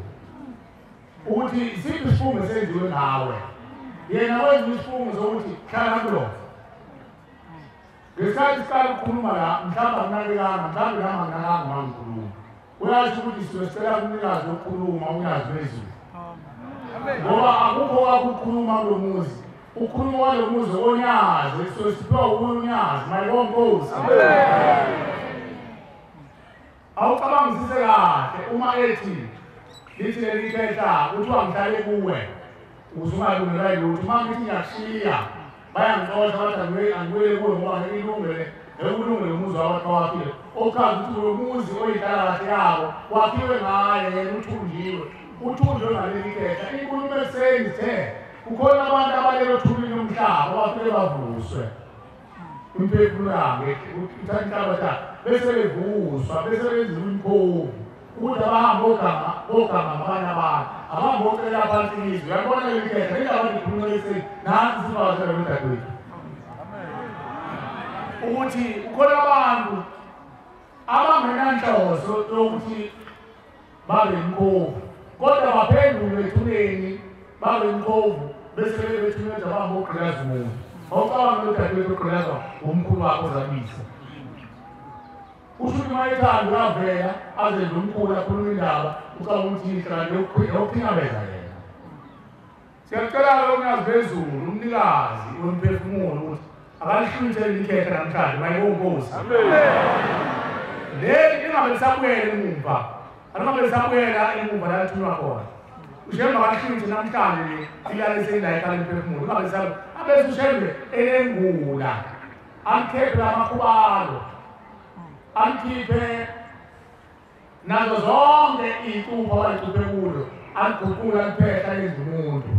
ukuthi siphi isifungo esenziwe ngawe yena wenza isifungo sokuthi hlala kulona. Ngesikhathi siqala ukukhuluma la mhlawumbe akunakekanga mhlawumbe nami anginakanga uma ngikhuluma uyasho ukuthi sisuke sicela umnikazi wokukhuluma unyazi lwezulu ngoba akukho kwakukhuluma kulo muzi ukhuluma kwalo muzi onyazi sisuke siphiwa unyazi mayibonkosi. Awucabangisise kahle uma ethi lithi leli khehla kuthiwa ngihlale kuwe ukuze ungalungelwa yilutho uma ngithi ngiyakushiya bayangixosha bathi angibuyele kuwe ngoba ngeke ilungele ngeke ulungele umuzi wabantu awakhile ochaza ukuthi lo muzi oyinhlalakahle yabo wakhiwe ngaye yena uthunjiwe uthunjwe ngaleli khehla. Inkulumo ekuseni sithe kukhona abantu abalele othulini lomhlaba abafike bavuswe imphefumulo yabo ithatha inhlabathi bese bevuswa bese benziwa imikhovu ukuthi abahambe ogama ogama ngabanye abantu abahambe ocela phansi izwe. Uyabona leli khehla indaba ndikhuluma ekuseni nansi sivakashela lodadewethu ukuthi kukhona abantu abangenanhloso yokuthi babe imikhovu kodwa baphendulwe ethuneni babe imikhovu bese bethuneni abahambe ogqilaza umuntu. Awucabanga lodadewethu ogqilazwa umkhulu wakho ozabisa usho ukuthi uma ethanda uyavela azenze umkhulu akhuluma indaba ucabanga ukuthi inhlalo yokuthinabeza yena. Siyacela-ke umnikazi bezulu umnikazi wemphefumulo ukuthi akalihlulithele ikhehla namhlanje mayibonkosi leli lingabe lisabuyela emumva alingabe lisabuyela emumva la lithunywa khona. Ushembe akalihlulithe namhlanje ilale seyila ekhala emphefumulo lingabe lisabuyela abese ushembe elengula amkhephe lamakhubalo amkhiphe nazo zonke iy'cupho abayicuphe kulo aliguqule aliphehla lenze umuntu.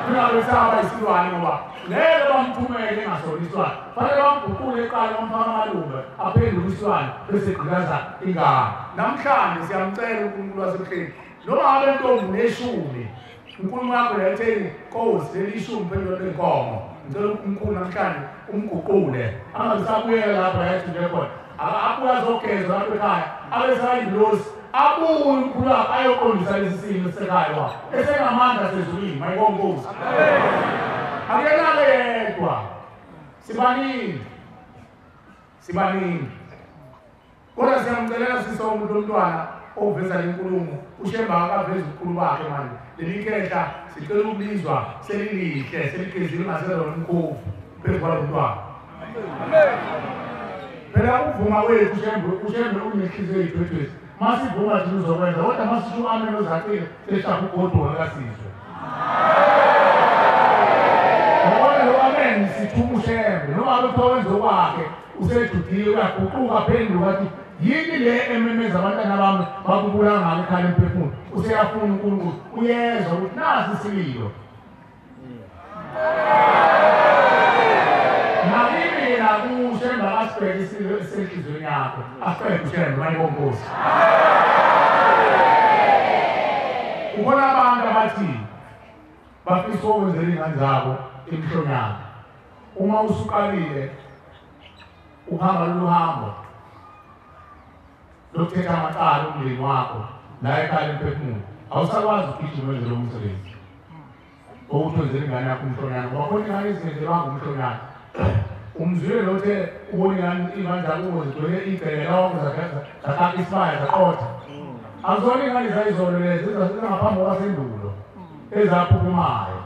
Kungabe saba isilwane ngoba ngeke bamthumele engasona isilwane. Fanele bamguqule eqala bamfaka amalunga aphenduke isilwane bese egqilaza ingane. Namhlanje siyamcela uNkulunkulu wasebuhleni noma ngabe ntombi neshumi inkulumo yakho letheni Nkosi leli shumi phendula lenkomo. Ngicela uNkulunkulu namhlanje umguqule angasabuyela lapha yathi nje khona abuye azogezwa lapha ekhaya abe sayingilosi abuye umkhulu wakhe ayoqondisa lesi simo sekhaya wakhe esengamandla sezulwini mayibonke. Akuyena-ke yedwa, sibaningi sibaningi, kodwa siyamcelela sisonke ukuthi umntwana oveza le nkulumo uShembe akavezi ubukhulu bakhe manje. Leli khehla sicela ukulizwa selilihle seligezile ungaselona umkhovu phezu kwalo mntwana. Phela ukuvuma kwethu uShembe unenhliziyo eyidwedwesi. Masivuma thina uzokwenza, kodwa masisho amen ozacile seshaka ugoduka kasizwe. Ngoba lo amen sithuma uShembe noma ngabe kuthiwa wenza okwakhe usejudiwe uyaguquka aphenduka athi yini le ememeza abantwana bami bakubulala ngalo ekhala emphefumulo. Useyafuna uNkulunkulu, uyezwa ukuthi nasi isililo. Nakimi nakuShembe akasibheke isililo esenhliziyweni yakho, asibheke uShembe mayibonkosi. Ubona abantu abathi bafisa ukwenzela iy'ngane zabo imihlonyana. Uma usuqalile uhamba lolu hambo lokuthetha amacala umndeni wakho la ekhaya emphefumulo, awusakwazi ukugijima wenze lo msebenzi wokuthi wenzele ingane yakho umhlonyana, ngoba khona ingane ezingenzelwanga umhlonyana. Umzwile lo othe ubona iy'ngane zakubo zigcwele igceke lonke zakaka isibaya zaqotha. Azona iy'ngane zayizolo lezi ezingaphambi kwasendulo ezaphuphumayo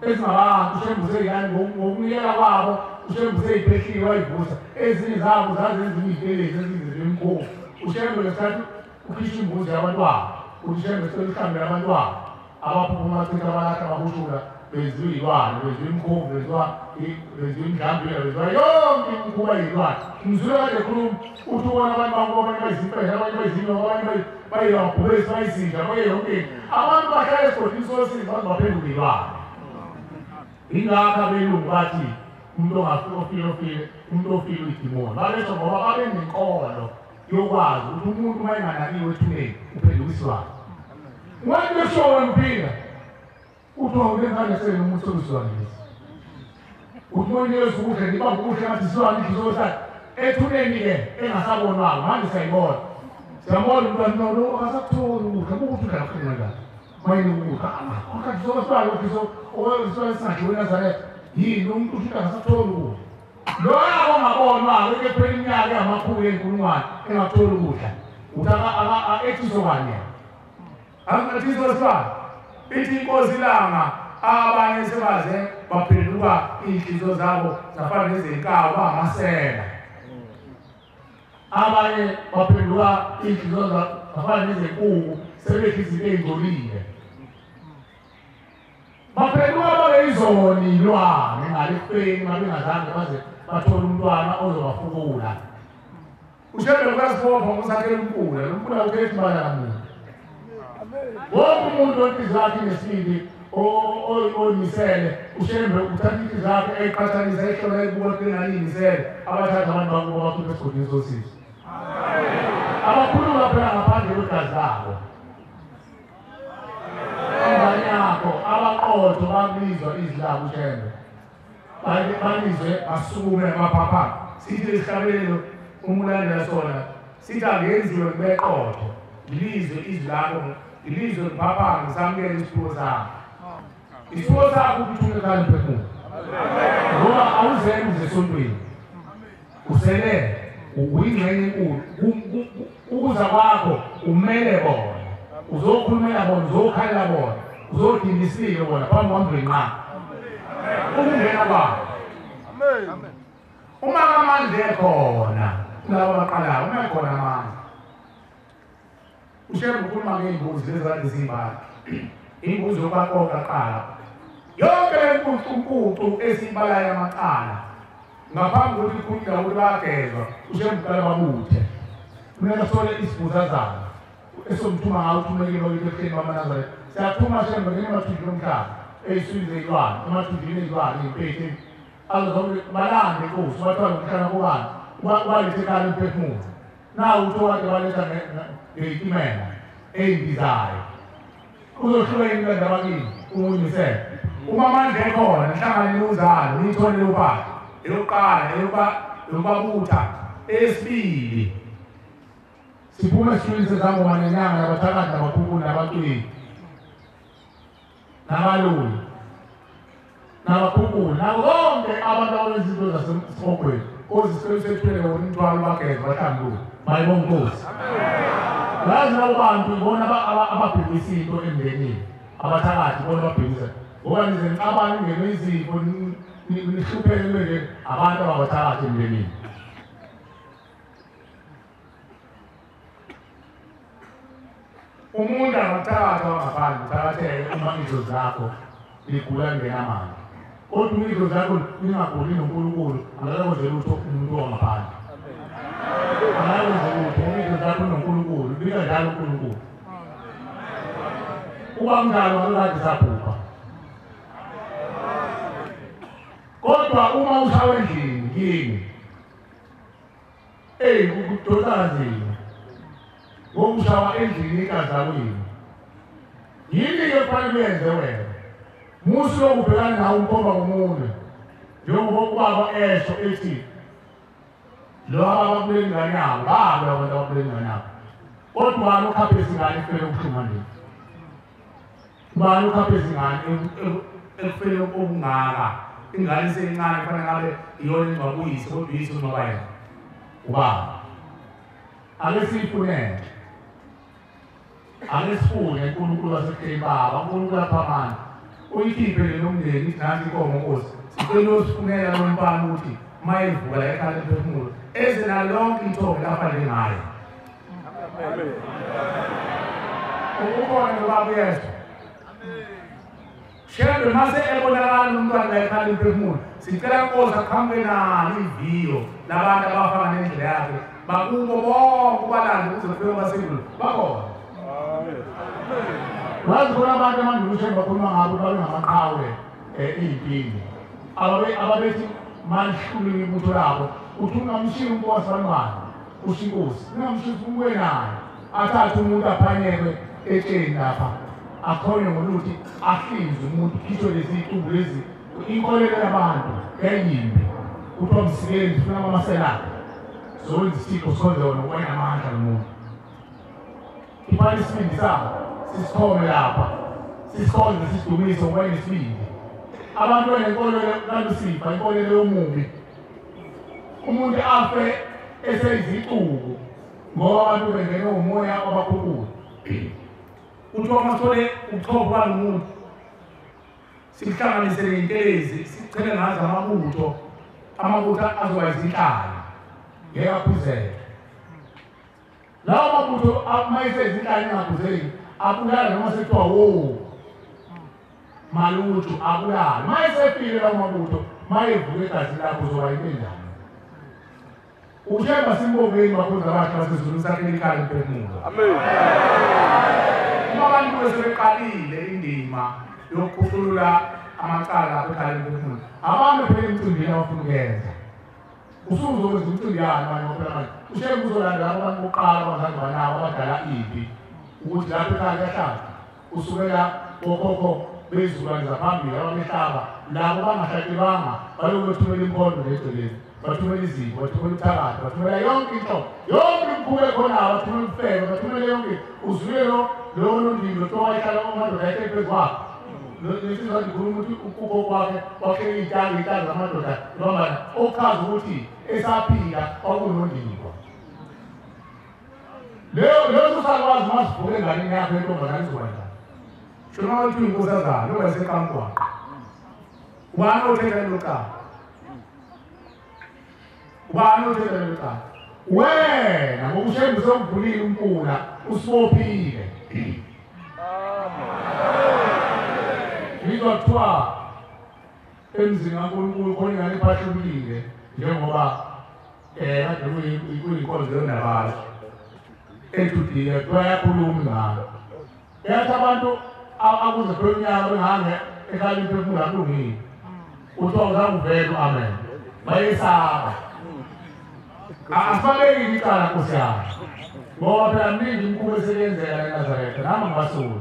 ezingabantu. uShembe useyingane ngokunikela kwabo, uShembe useyiphehlile wayivusa. Ezinye zabo zazenza imidlelezi, ezinye zemikhovu. uShembe ngesikhathi ukhishwa imbuzi yabantwana, uthi uShembe sicela uhlambele abantwana abaphuphuma bachitha abalahla abahushula benziwa iy'lwane, benziwa imikhovu, benziwa imidlambila, benziwa yonke imikhuba yey'lwane. Umzwile kade ekhuluma uthi ubona abantu bakubo, abanye bayizimpehla, abanye bayizinyoka, abanye bayamabhubesi, bayizinja, baye yonke into. Abantu bahlala esigodini sosizi baze baphenduke iy'lwane. Ingakho abelungu bathi umuntu ofile ofile, umuntu ofile uyidimoni. Babesho ngoba babenenkolo yokwazi ukuthi umuntu uma enganakiwe ethuneni uphenduka isilwane. Wathi besho wena uphila uthi awulengane senu umuntu sekuyisilwane lesi. Uthi uma unikeza ukudla ngibamba ukudla ngathi isilwane inhliziyo sakhe ethuneni-ke engasabonwanga manje siyayibona. Siyambona umntwana lo akasakutholi ukudla, kukuthi udla kabuhlungu kanjani mayini ukudla akathi sosilwane isilwane singadliwe eNazaretha yini umuntu usho ukuthi akasakutholi ukudla. Loyo ongabonwa-ke kuphela iminyaka engamakhulu ey'nkulungwane engakutholi ukudla uthi ethiso kanye angathiso silwane. Ithi inkosi ilanga abanye sebaze baphenduka iy'nhliziyo zabo zafana nezenkawu bangamasela. Abanye baphenduka iy'nhliziyo zafana nezenkuku sebedla izinto ey'ngcolile. Baphenduka babe yizoni ilwane ngale ekufeni babengazange baze bathole umntwana ozobafukula. uShembe uyasibopha ngokusakhela umkhula, lo mkhula ukhetha ibala kamuntu. Wonke umuntu onhliziyo yakhe inesibindi oyimisele, uShembe uthatha inhliziyo yakhe eyiqhathanisa ehlola eyibuka ukuthi engayimisele, abathatha abantu bakubo bakhuphe esigodini sosizo. Abakhulula phela ngaphandle kwegazi labo. Ingane yakho abaqotho bakulizwa izwi labo uShembe. Balizwe basukume baphapha. Sithi isihlabelelo uma ulandela sona sithi angenziwe ngibeqotho, ngilizwe izwi lakho, ngilizwe ngiphapha ngisamukele isiphiwo sakho. Isiphiwo sakho ukuthi ekhaya emphefumulo. Ngoba awuzele uze esontweni. Usele uyingxenye enkulu. Ukuza kwakho umele bona. Uzokhulumela bona, uzokhalela bona, uzodindisile bona phambi kwamvenqa. Ukungena kwakho. Uma amandla ekhona kulabo abaqalayo, uma ekhona amandla. uShembe ukhuluma ngey'mbuzi lezi kade ziyibala. Imbuzi yobaqoqa qala. Yonke le mpucu esiyibalayo amacala ngaphambi kokuthi ikhuluma ukuthi bayagezwa, uShembe uqala babuthe. Kumele sithole isibhuzazana. Esomthuma ngawo uthumele bakithi ehleni bamaNazaretha. Siyaphuma Shembe ngene emathunjini omhlaba, ey'swini zey'lwane, emathunjini ey'lwane, ey'mpethe. Azozobe balande inkosi, bathwale umhlaba kubani, balethe ekhaya lomphefumulo. Nawu uthi okade baletha ngey'timela ey'ndizayo. Uzohluka yini kule ndaba kini uma uyimisele? Uma amandla ekhona, nihlangane niwuzalo, niyitholele uphahla. Eyokuqala, eyokubabutha, eyesibili. Siphume esitulweni sezangoma nenyanga nabathakathi nabakhukhuli nabacwili nabaluli nabakhukhuli nabo bonke abantu ababenza izinto zasesihogweni koze isicelo sethwele wona umthwalo bageze bahlambuluke. Bayibonga Nkosi. Yazi labo bantu ibona ababhekisa into emndenini, abathakathi ibona ababhekisa ngoba nize niqabane ningene izifo nihlupheke nje abantu ababathakathi emndenini. Umuntu angathakatha wangaphandle uthakatheke uma idlozi lakho ligula lingenamandla, kodwa uma idlozi lakho lingaguli noNkulunkulu angeke kwenze lutho umuntu wangaphandle. Angeke kwenze lutho uma idlozi lakho linoNkulunkulu, lika njalo uNkulunkulu. Uba mdalo ngakade sabhubha. Kodwa uma ushawe endlini kini, eyi kudonsa kanzima. Ngokushawa endlini igazi lakuyini. Yini-ke kufanele uyenze wena? Musu lokubhekana nawe umkhomba ngomunwe. Njengoba ubaba esho ethi lo ababulele ingane yabo, babo abantu ababulele ingane yabo. Kodwa ubani okhaphe izingane ekufeni okubuhlungu kanje? Ubani okhaphe izingane ekufeni okungaka? Ingane isencane kufanele ngabe iyona ingcwaba uyise, kodwa uyise ungcwaba yena. Ubani? Ake siyifunele. Ake sifune uNkulunkulu wasekhaya baba, uNkulunkulu apha amandla. Uyikhiphe le nomndeni ithi nansi inkomo Nkosi. Sicela usifunela lo mfana ukuthi uma evuka la ekhaya lemphefumulo eze nalo lonke ithongo lafanele ngayo. Ukubona nobaba uyezwa. Shembe mase ebonakala umntwana la ekhaya lemphefumulo, sicela Nkosi aqhamuke nalo iviyo labantu abafana nendlela yakhe. Bakubo bonke ubalande ukuze kufike kwabasendulo bakhona. Wazi khona abantu amandulo uShembe bakhuluma ngabo babe ngamaqhawe ey'mpini. Ababethi malihlulile ibutho labo, uthi ungamshiyi umntu wasibantwana, usho inkosi, ungamshiyi ubuye naye. Athathe umuntu aphanyekwe etsheni lapha, akhonywe ngoluthi ahlinze umuntu, khishwe lezi iy'cubu lezi. Inkolelo yabantu yayimbi, kuthiwa msikeni sifuna amaselapha. Zonke isithixo sikhonze wona ngoba enamandla lo muntu. Ifana isibindi sabo sisikhome lapha, sisikhonze sisidumise ngoba enesibindi. Abantu banenkolelo kaLusifa, inkolelo yomubi. Umuntu afe eseyizicuku ngoba abantu bengenwe umoya wabakhukhuli. Kuthiwa uma sithole ubuchopho balo muntu sikuhlanganise ney'ntelezi sichele ngazo amabutho, amabutho azoba izinhlanga. Ngeke aphuzeke. Lawo mabutho uma esezinhlanga engaphuzeki abulala noma sekuthiwa wo malutho abulala. Uma esefile lawo mabutho, uma evuka egazini lakho uzoba yinto enjani? uShembe simbongeni bakhonzi abahle basezulwini sakhele ikhaya lomphefumulo. Amen. Uma abantu besebeqalile indima yokukhuculula amacala lapho ekhaya lomphefumulo, abame phela emcimbini abafuna ukuyenza. Usuzokwenza umcimbi yani manje ngoba manje uShembe uzolandela abantu bokuqala abazange banabo abadala impi ukuthi lapho ekhaya kuyahlala kusukela kokhokho bezizukulwane zaphambili ababehlaba labo bangahlatshelwanga baloku bethumela imikhondo ngeceleni, bathumela izipho, bathumela uthakathi, bathumela yonke into, yonke imikhuba ekhona, bathumela ubufebe, bathumela yonke. Uzwile lo nondilo kuthiwa wayehlala amadoda ayehleli phezu kwakhe. Lesizwa ngikhuluma ukuthi ukhokho kwakhe wakhele iy'ntango zamadoda ibambana, okuchaza ukuthi esaphila kwakunondindwa. Leyo usakwazi uma sivuke enganeni yakho yentombazane izoba njani? Shona abantu inkosazana noma iseqamgwaqo. Ubani othetha lelo cala? Ubani othetha lelo cala? Wena ngoba uShembe sewuvulile umfula, usibophile. Ngizwa kuthiwa emzini kaNkulunkulu khona ingane ephahlukile njengoba kade kuyinkonzo yonabala. ejudiya bayakhuluma ngalo. Yathi abantu akuze phela unyaka bengange ekhaya imphefumulo akulungile. Uthiwa uzakuvela amen. Bayesaba. Asibabeki icala Nkosi yami. Ngoba phela miningi imikhuba eseyenzeka eNazaretha nami ngibasoli.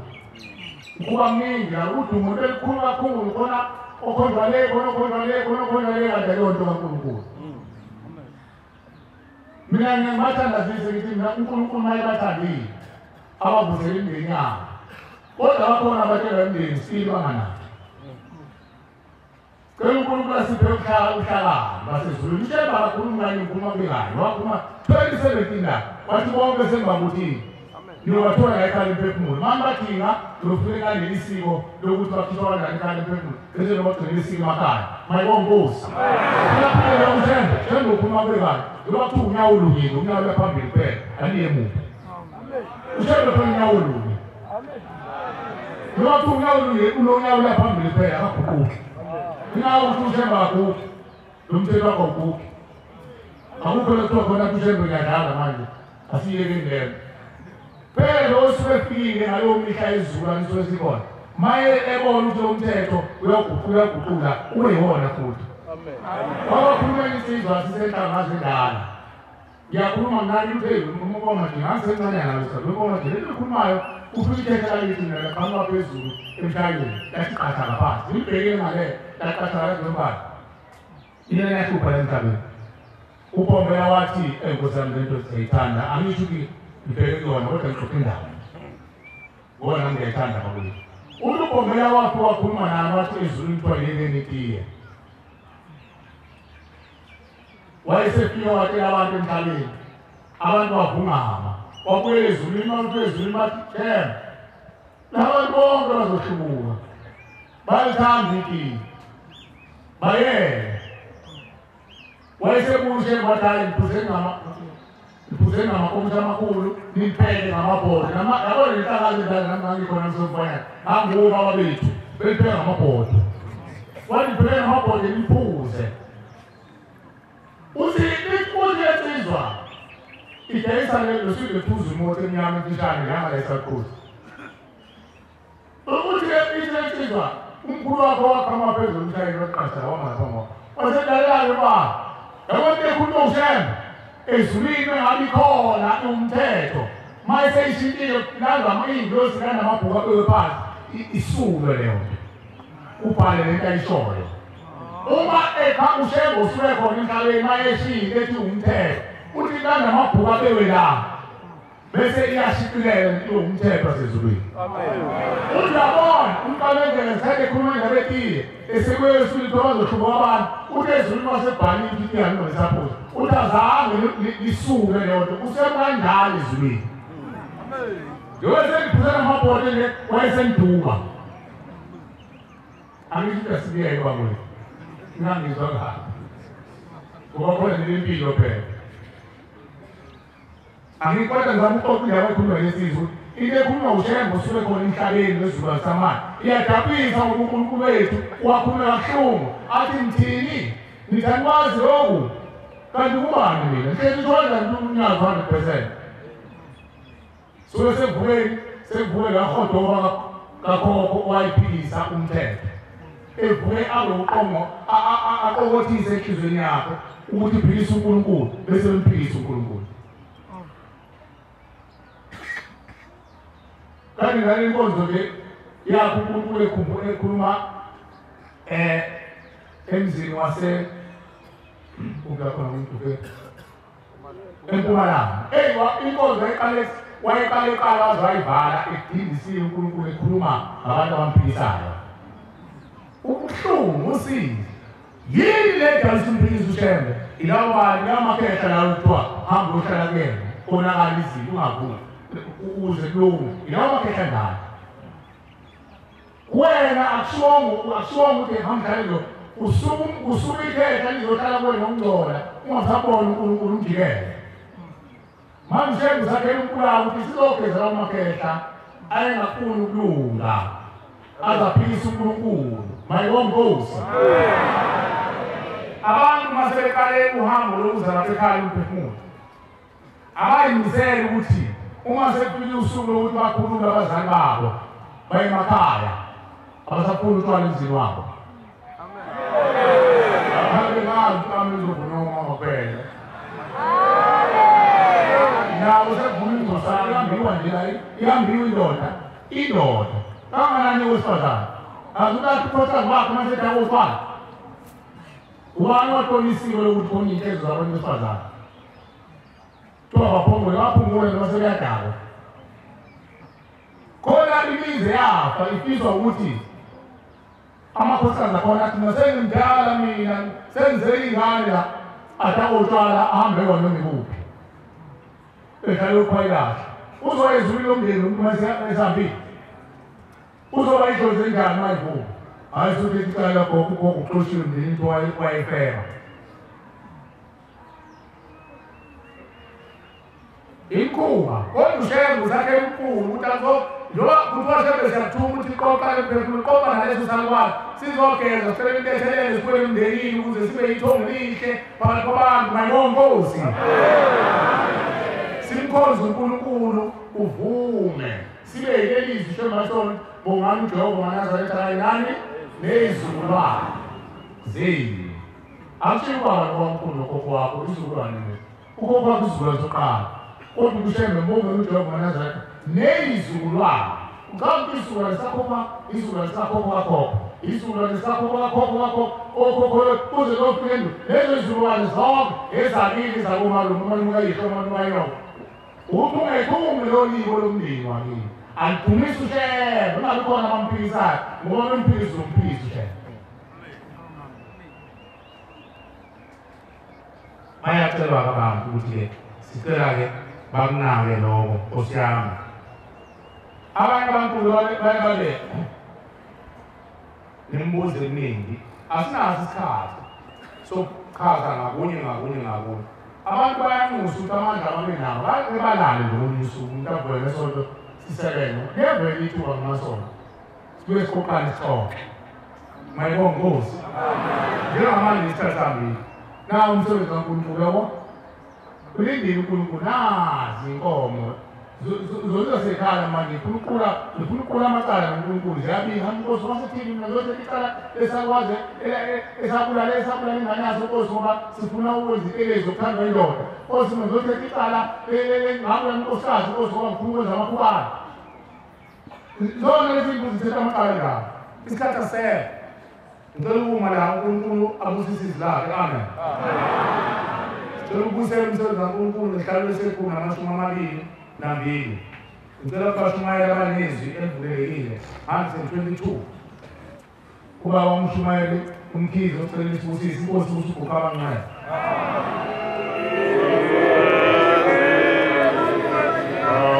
Imikhuba miningi udumo elikhulu kakhulu khona okhonjwa le khona okhonjwa le khona okhonjwa le kanti leyo nto kaNkulunkulu. Mina ngiyabathandazisa ngithi mina uNkulunkulu mayebathandile abavusele imindeni yabo. Kodwa bakhona abatshela imindeni silo banganaki. Cela uNkulunkulu asiphe uhlakani basezulwini. Ushembe akakhulumi kanye ngikhuluma kubekayo. Wakhuluma 2017 la wathi bonke sengibabuthile. Niyobathola la ekhaya lemphefumulo. Manje badinga lofike naleli siko lokuthi bakhishwa kanjani ekhaya lemphefumulo bese noma bagcina isiko emakhaya. Mayibonge Nkosi. Uyaphila uShembe, Shembe ukhuluma kubekayo. Njengoba kuthiwa unyawo olungile, unyawo lwaphambili kuphela, aliye emuva. Ushembe phela unyawo olungile. Njengoba kuthiwa unyawo olungile, unonyawo lwaphambili kuphela, akaguquki. Ingawo ukuthi uShembe akaguqi, lo mthetho wakho awuguqi. Akukho la kuthiwa khona uShembe ngiyadlala manje, asiyekeni leyo. Phela osuke efikile ngaleyo mihla yezizukulwane isuke sikhona. Maye ebona ukuthi lo mthetho uyaguqula, ube yiwona futhi. Wabakhuluma insizwa sisenhlangazo endala. Ngiyakhuluma ngani ukuthi umbonga nje ngasencane ngalo ubonga nje lento ekhulumayo ufika ikhehla lakithi mina laqhamuka phezulu emhlabeni lathi qatha ngaphansi ngibheke ngale laqatha ngalombala. Ina yahlupha emhlabeni. UBombela wathi enkosi yami lento siyayithanda angisho ukuthi ngibheke kuyona kodwa ngixoxe indaba. Ngoba nami ngiyayithanda kakhulu. UBombela wakhe wakhuluma nami wathi ezulwini kuthiwa yekeni itiye. Wayesefika watshela abantu emhlabeni, abantu bavungama, wabuyela ezulwini, abantu ezulwini bathi Shembe, labantu bonke bazohlubuka, bayalithanda itiye, bayeke. Wayesebuya uShembe wathi hhayi ngiphuzeni ngamakomishi amakhulu, nipheke ngamabhodwe. Yabona le nhlangano endala nami ngangikhona ngisomfanyana, ngangubaba bethu, belipheka ngamabhodwe. Wathi nipheke ngamabhodwe niphuze. Uthi insizwa idayisa lelo suke lephuza imoto emnyama emfishane njengala esaqhuza. Ukuthi ithi insizwa umkhulu wakho waqhamuka phezulu umshayeli waqasha wangapha ngoba wasedalelayo ba yabo into ekhuluma uShembe ezulwini engabi khona umthetho maye seyishintile nalama iy'ndosi kanamabhuku abekwe phansi isuke leyo nto ubhale lento ayishoyo. Uma ekha uShembe usuke khona emhlabeni mayeshile ethi umthetho uthi kanamabhuku abekwe la bese iyashicilela into umthetho wasezulwini. Uthi uyabona umqamendlela ngesikhathi ekhuluma indaba etiye esekuyesulwini bazohlubuka abantu uthi ezulwini wasebhalile ukuthi itiye ngesaphuza uthi azange lisuke leyo nto usekanjalo ezulwini. Njengoba sengiphuzela amabhodwe nje wayesengiduba. Angisho ukuthi asibiyeke bakwethu. Ngangizwa kahle. Ngoba khona nempilo phela. Angikodwa ngizama ukuxoxa indaba ekhulunywa lesizwe. Into ekhulunywa uShembe usuke khona emhlabeni wezulu lasamanje. Iyadabukisa ngoba uNkulunkulu wethu wakhuluma kabuhlungu. Athi ngithini? Nithi anikwazi lokhu. Kanti kubani mina? Ngihlezi kanjani unyazi 100%. Suke sevukeni, sevuke lahodoba kakhokho owayiphikisa umthetho. Evuke aloqongo aqokothise enhlizweni yakho ukuthi uphikise uNkulunkulu bese umphikisa uNkulunkulu. Kanti ngale nkonzo nje yakho uNkulunkulu ekhuluma emzini wase ugakhona umuntu eMpumalanga. Inkonzo eqale wayeqale qala waze wayivala edindisiwe uNkulunkulu ekhuluma ngabantu abamphikisayo. Ubuhlungu usizi. Yini le edalisa umphikisi uShembe? Ilawo bani lamakhehla lawo kuthiwa hamba uyohlala kuyena konakala izinto ungavuki uze kulunge. Ilawo makhehla njalo. Wena akushiwongo ukuthi hamba uhlale lo usuke ikhehla lizohlala kuwena ungcola ungasaboni uNkulunkulu umjikele. Manje Shembe usakhela uMpumalanga ukuthi sizogeza lawo makhehla ayengafuni ukulunga azaphikisa uNkulunkulu. Mayibonge Nkosi. Abantu masebeqale uhambo lokuza lapha ekhaya umphefumulo abayimisele ukuthi Uma sekufike usuku lokuthi bakhulule abazali babo baye emakhaya, abasafuni utshwala emzini wabo. Amen. Nabo sekuvuma ingcosana ihambiwa nje la, ihambiwa indoda, indoda. Kanganani wesifazane? Azulathi ukhosikazi wakhe uma sedakwa utshwala. Ubani wathola isiko lokuthi khona iy'nkezo zabantu besifazane? Kuthiwa baphungule, baphungule noma sebeyadakwa. Khona imizi yafa ifiswa ukuthi amakhosikazi akhona athi mina sengimdala mina sengizele iy'ngane la, adakwe utshwala ahambe noma ikuphi. Edlala ukhwayi kahle. Uzoya ezulwini lomndeni umuntu uma esehambile. Uzoba idlozi enjani uma ivuka? Hhayi suthi icala lagogo, ugogo uxoshiwe emndenini into wayefeba. Imikhuba, kodwa uShembe usakhe emkhulu ukuthi njengoba kuthiwa Shembe siyakuthuma ukuthi qoqa le mphefumulo, qoqa naleso salukwazi, sizogeza sicela intethelelo sibuyele emndenini ukuze sibe yithongo elihle phakathi kwabantu mayibonke Nkosi. Simkhonze uNkulunkulu uvume sibe yilelizwi Shembe lasho bongani uJehova waNazaretha kanye nani nezizukulwane zenu. Akushiwo ubaba nomkhulu nokhokho wakho izizukulwane lezi. Ukhokho wakho isizukulwane sokuqala. Kodwa uShembe mbonge uJehova waNazaretha nezizukulwane. Ucabanga ukuthi isizukulwane sakhokho, isizukulwane sakhokho kakhokho, isizukulwane sakhokho kakhokho kakhokho, okhokho kuze kuyofika endlu. Lezo zizukulwane zonke ezakini zakomalume, umalume kayihlo, umalume kayoko. Uthi ungayithumi lolo libo lomndeni wakini. Alidumisi uShembe, ungabi khona abamphikisanayo, ngoba bemphikisa uzomphikisa uShembe. Bayacelwa-ke abantu ukuthi-ke sicela-ke bakunake lokho, Nkosi yami. Abanye abantu baye babe nemibuzo eminingi, asinaso isikhathi sokuchaza ngakunye ngakunye ngakunye. Abantu bayanxusa ukuthi amandla ababe nawo babalale nje olunye usuku, umuntu avuke ngesonto sisebenze. Kuyavela ithuba ngamasonto, sibuye siqoqane sixoxe. Mayibonge Nkosi. Njengamanje isikhathi sihambile. Nawu umsebenzi kaNkulunkulu yabo. Ulindile uNkulunkulu, nazi inkomo zona sekhala manje ngifuna ukuqula amacala noNkulunkulu ziyabika Nkosi wasethini mina ngizothatha icala esakwazi esabulala esabulala ingane yaso Nkosi ngoba sifuna ukwenza intelezi yokuthandwa indoda. Nkosi mina ngizothatha icala ngabulala unkosikazi Nkosi ngoba ngifuna ukwenza amakhubane. Zona lezi zinto zithatha amacala njalo. Isikhathi asisekho. Ngicela ukuma la uNkulunkulu abusise izwi lakhe. Amen. Ngicela ukubuyisela umsebenzi kaNkulunkulu ngesihlalo 122. Ngicela ukubashumayela abanezwi elivulekile 122. Ubaba umshumayeli uMkhize ucela isibusise inkosi ukuthi uguqa abancane. Yeah.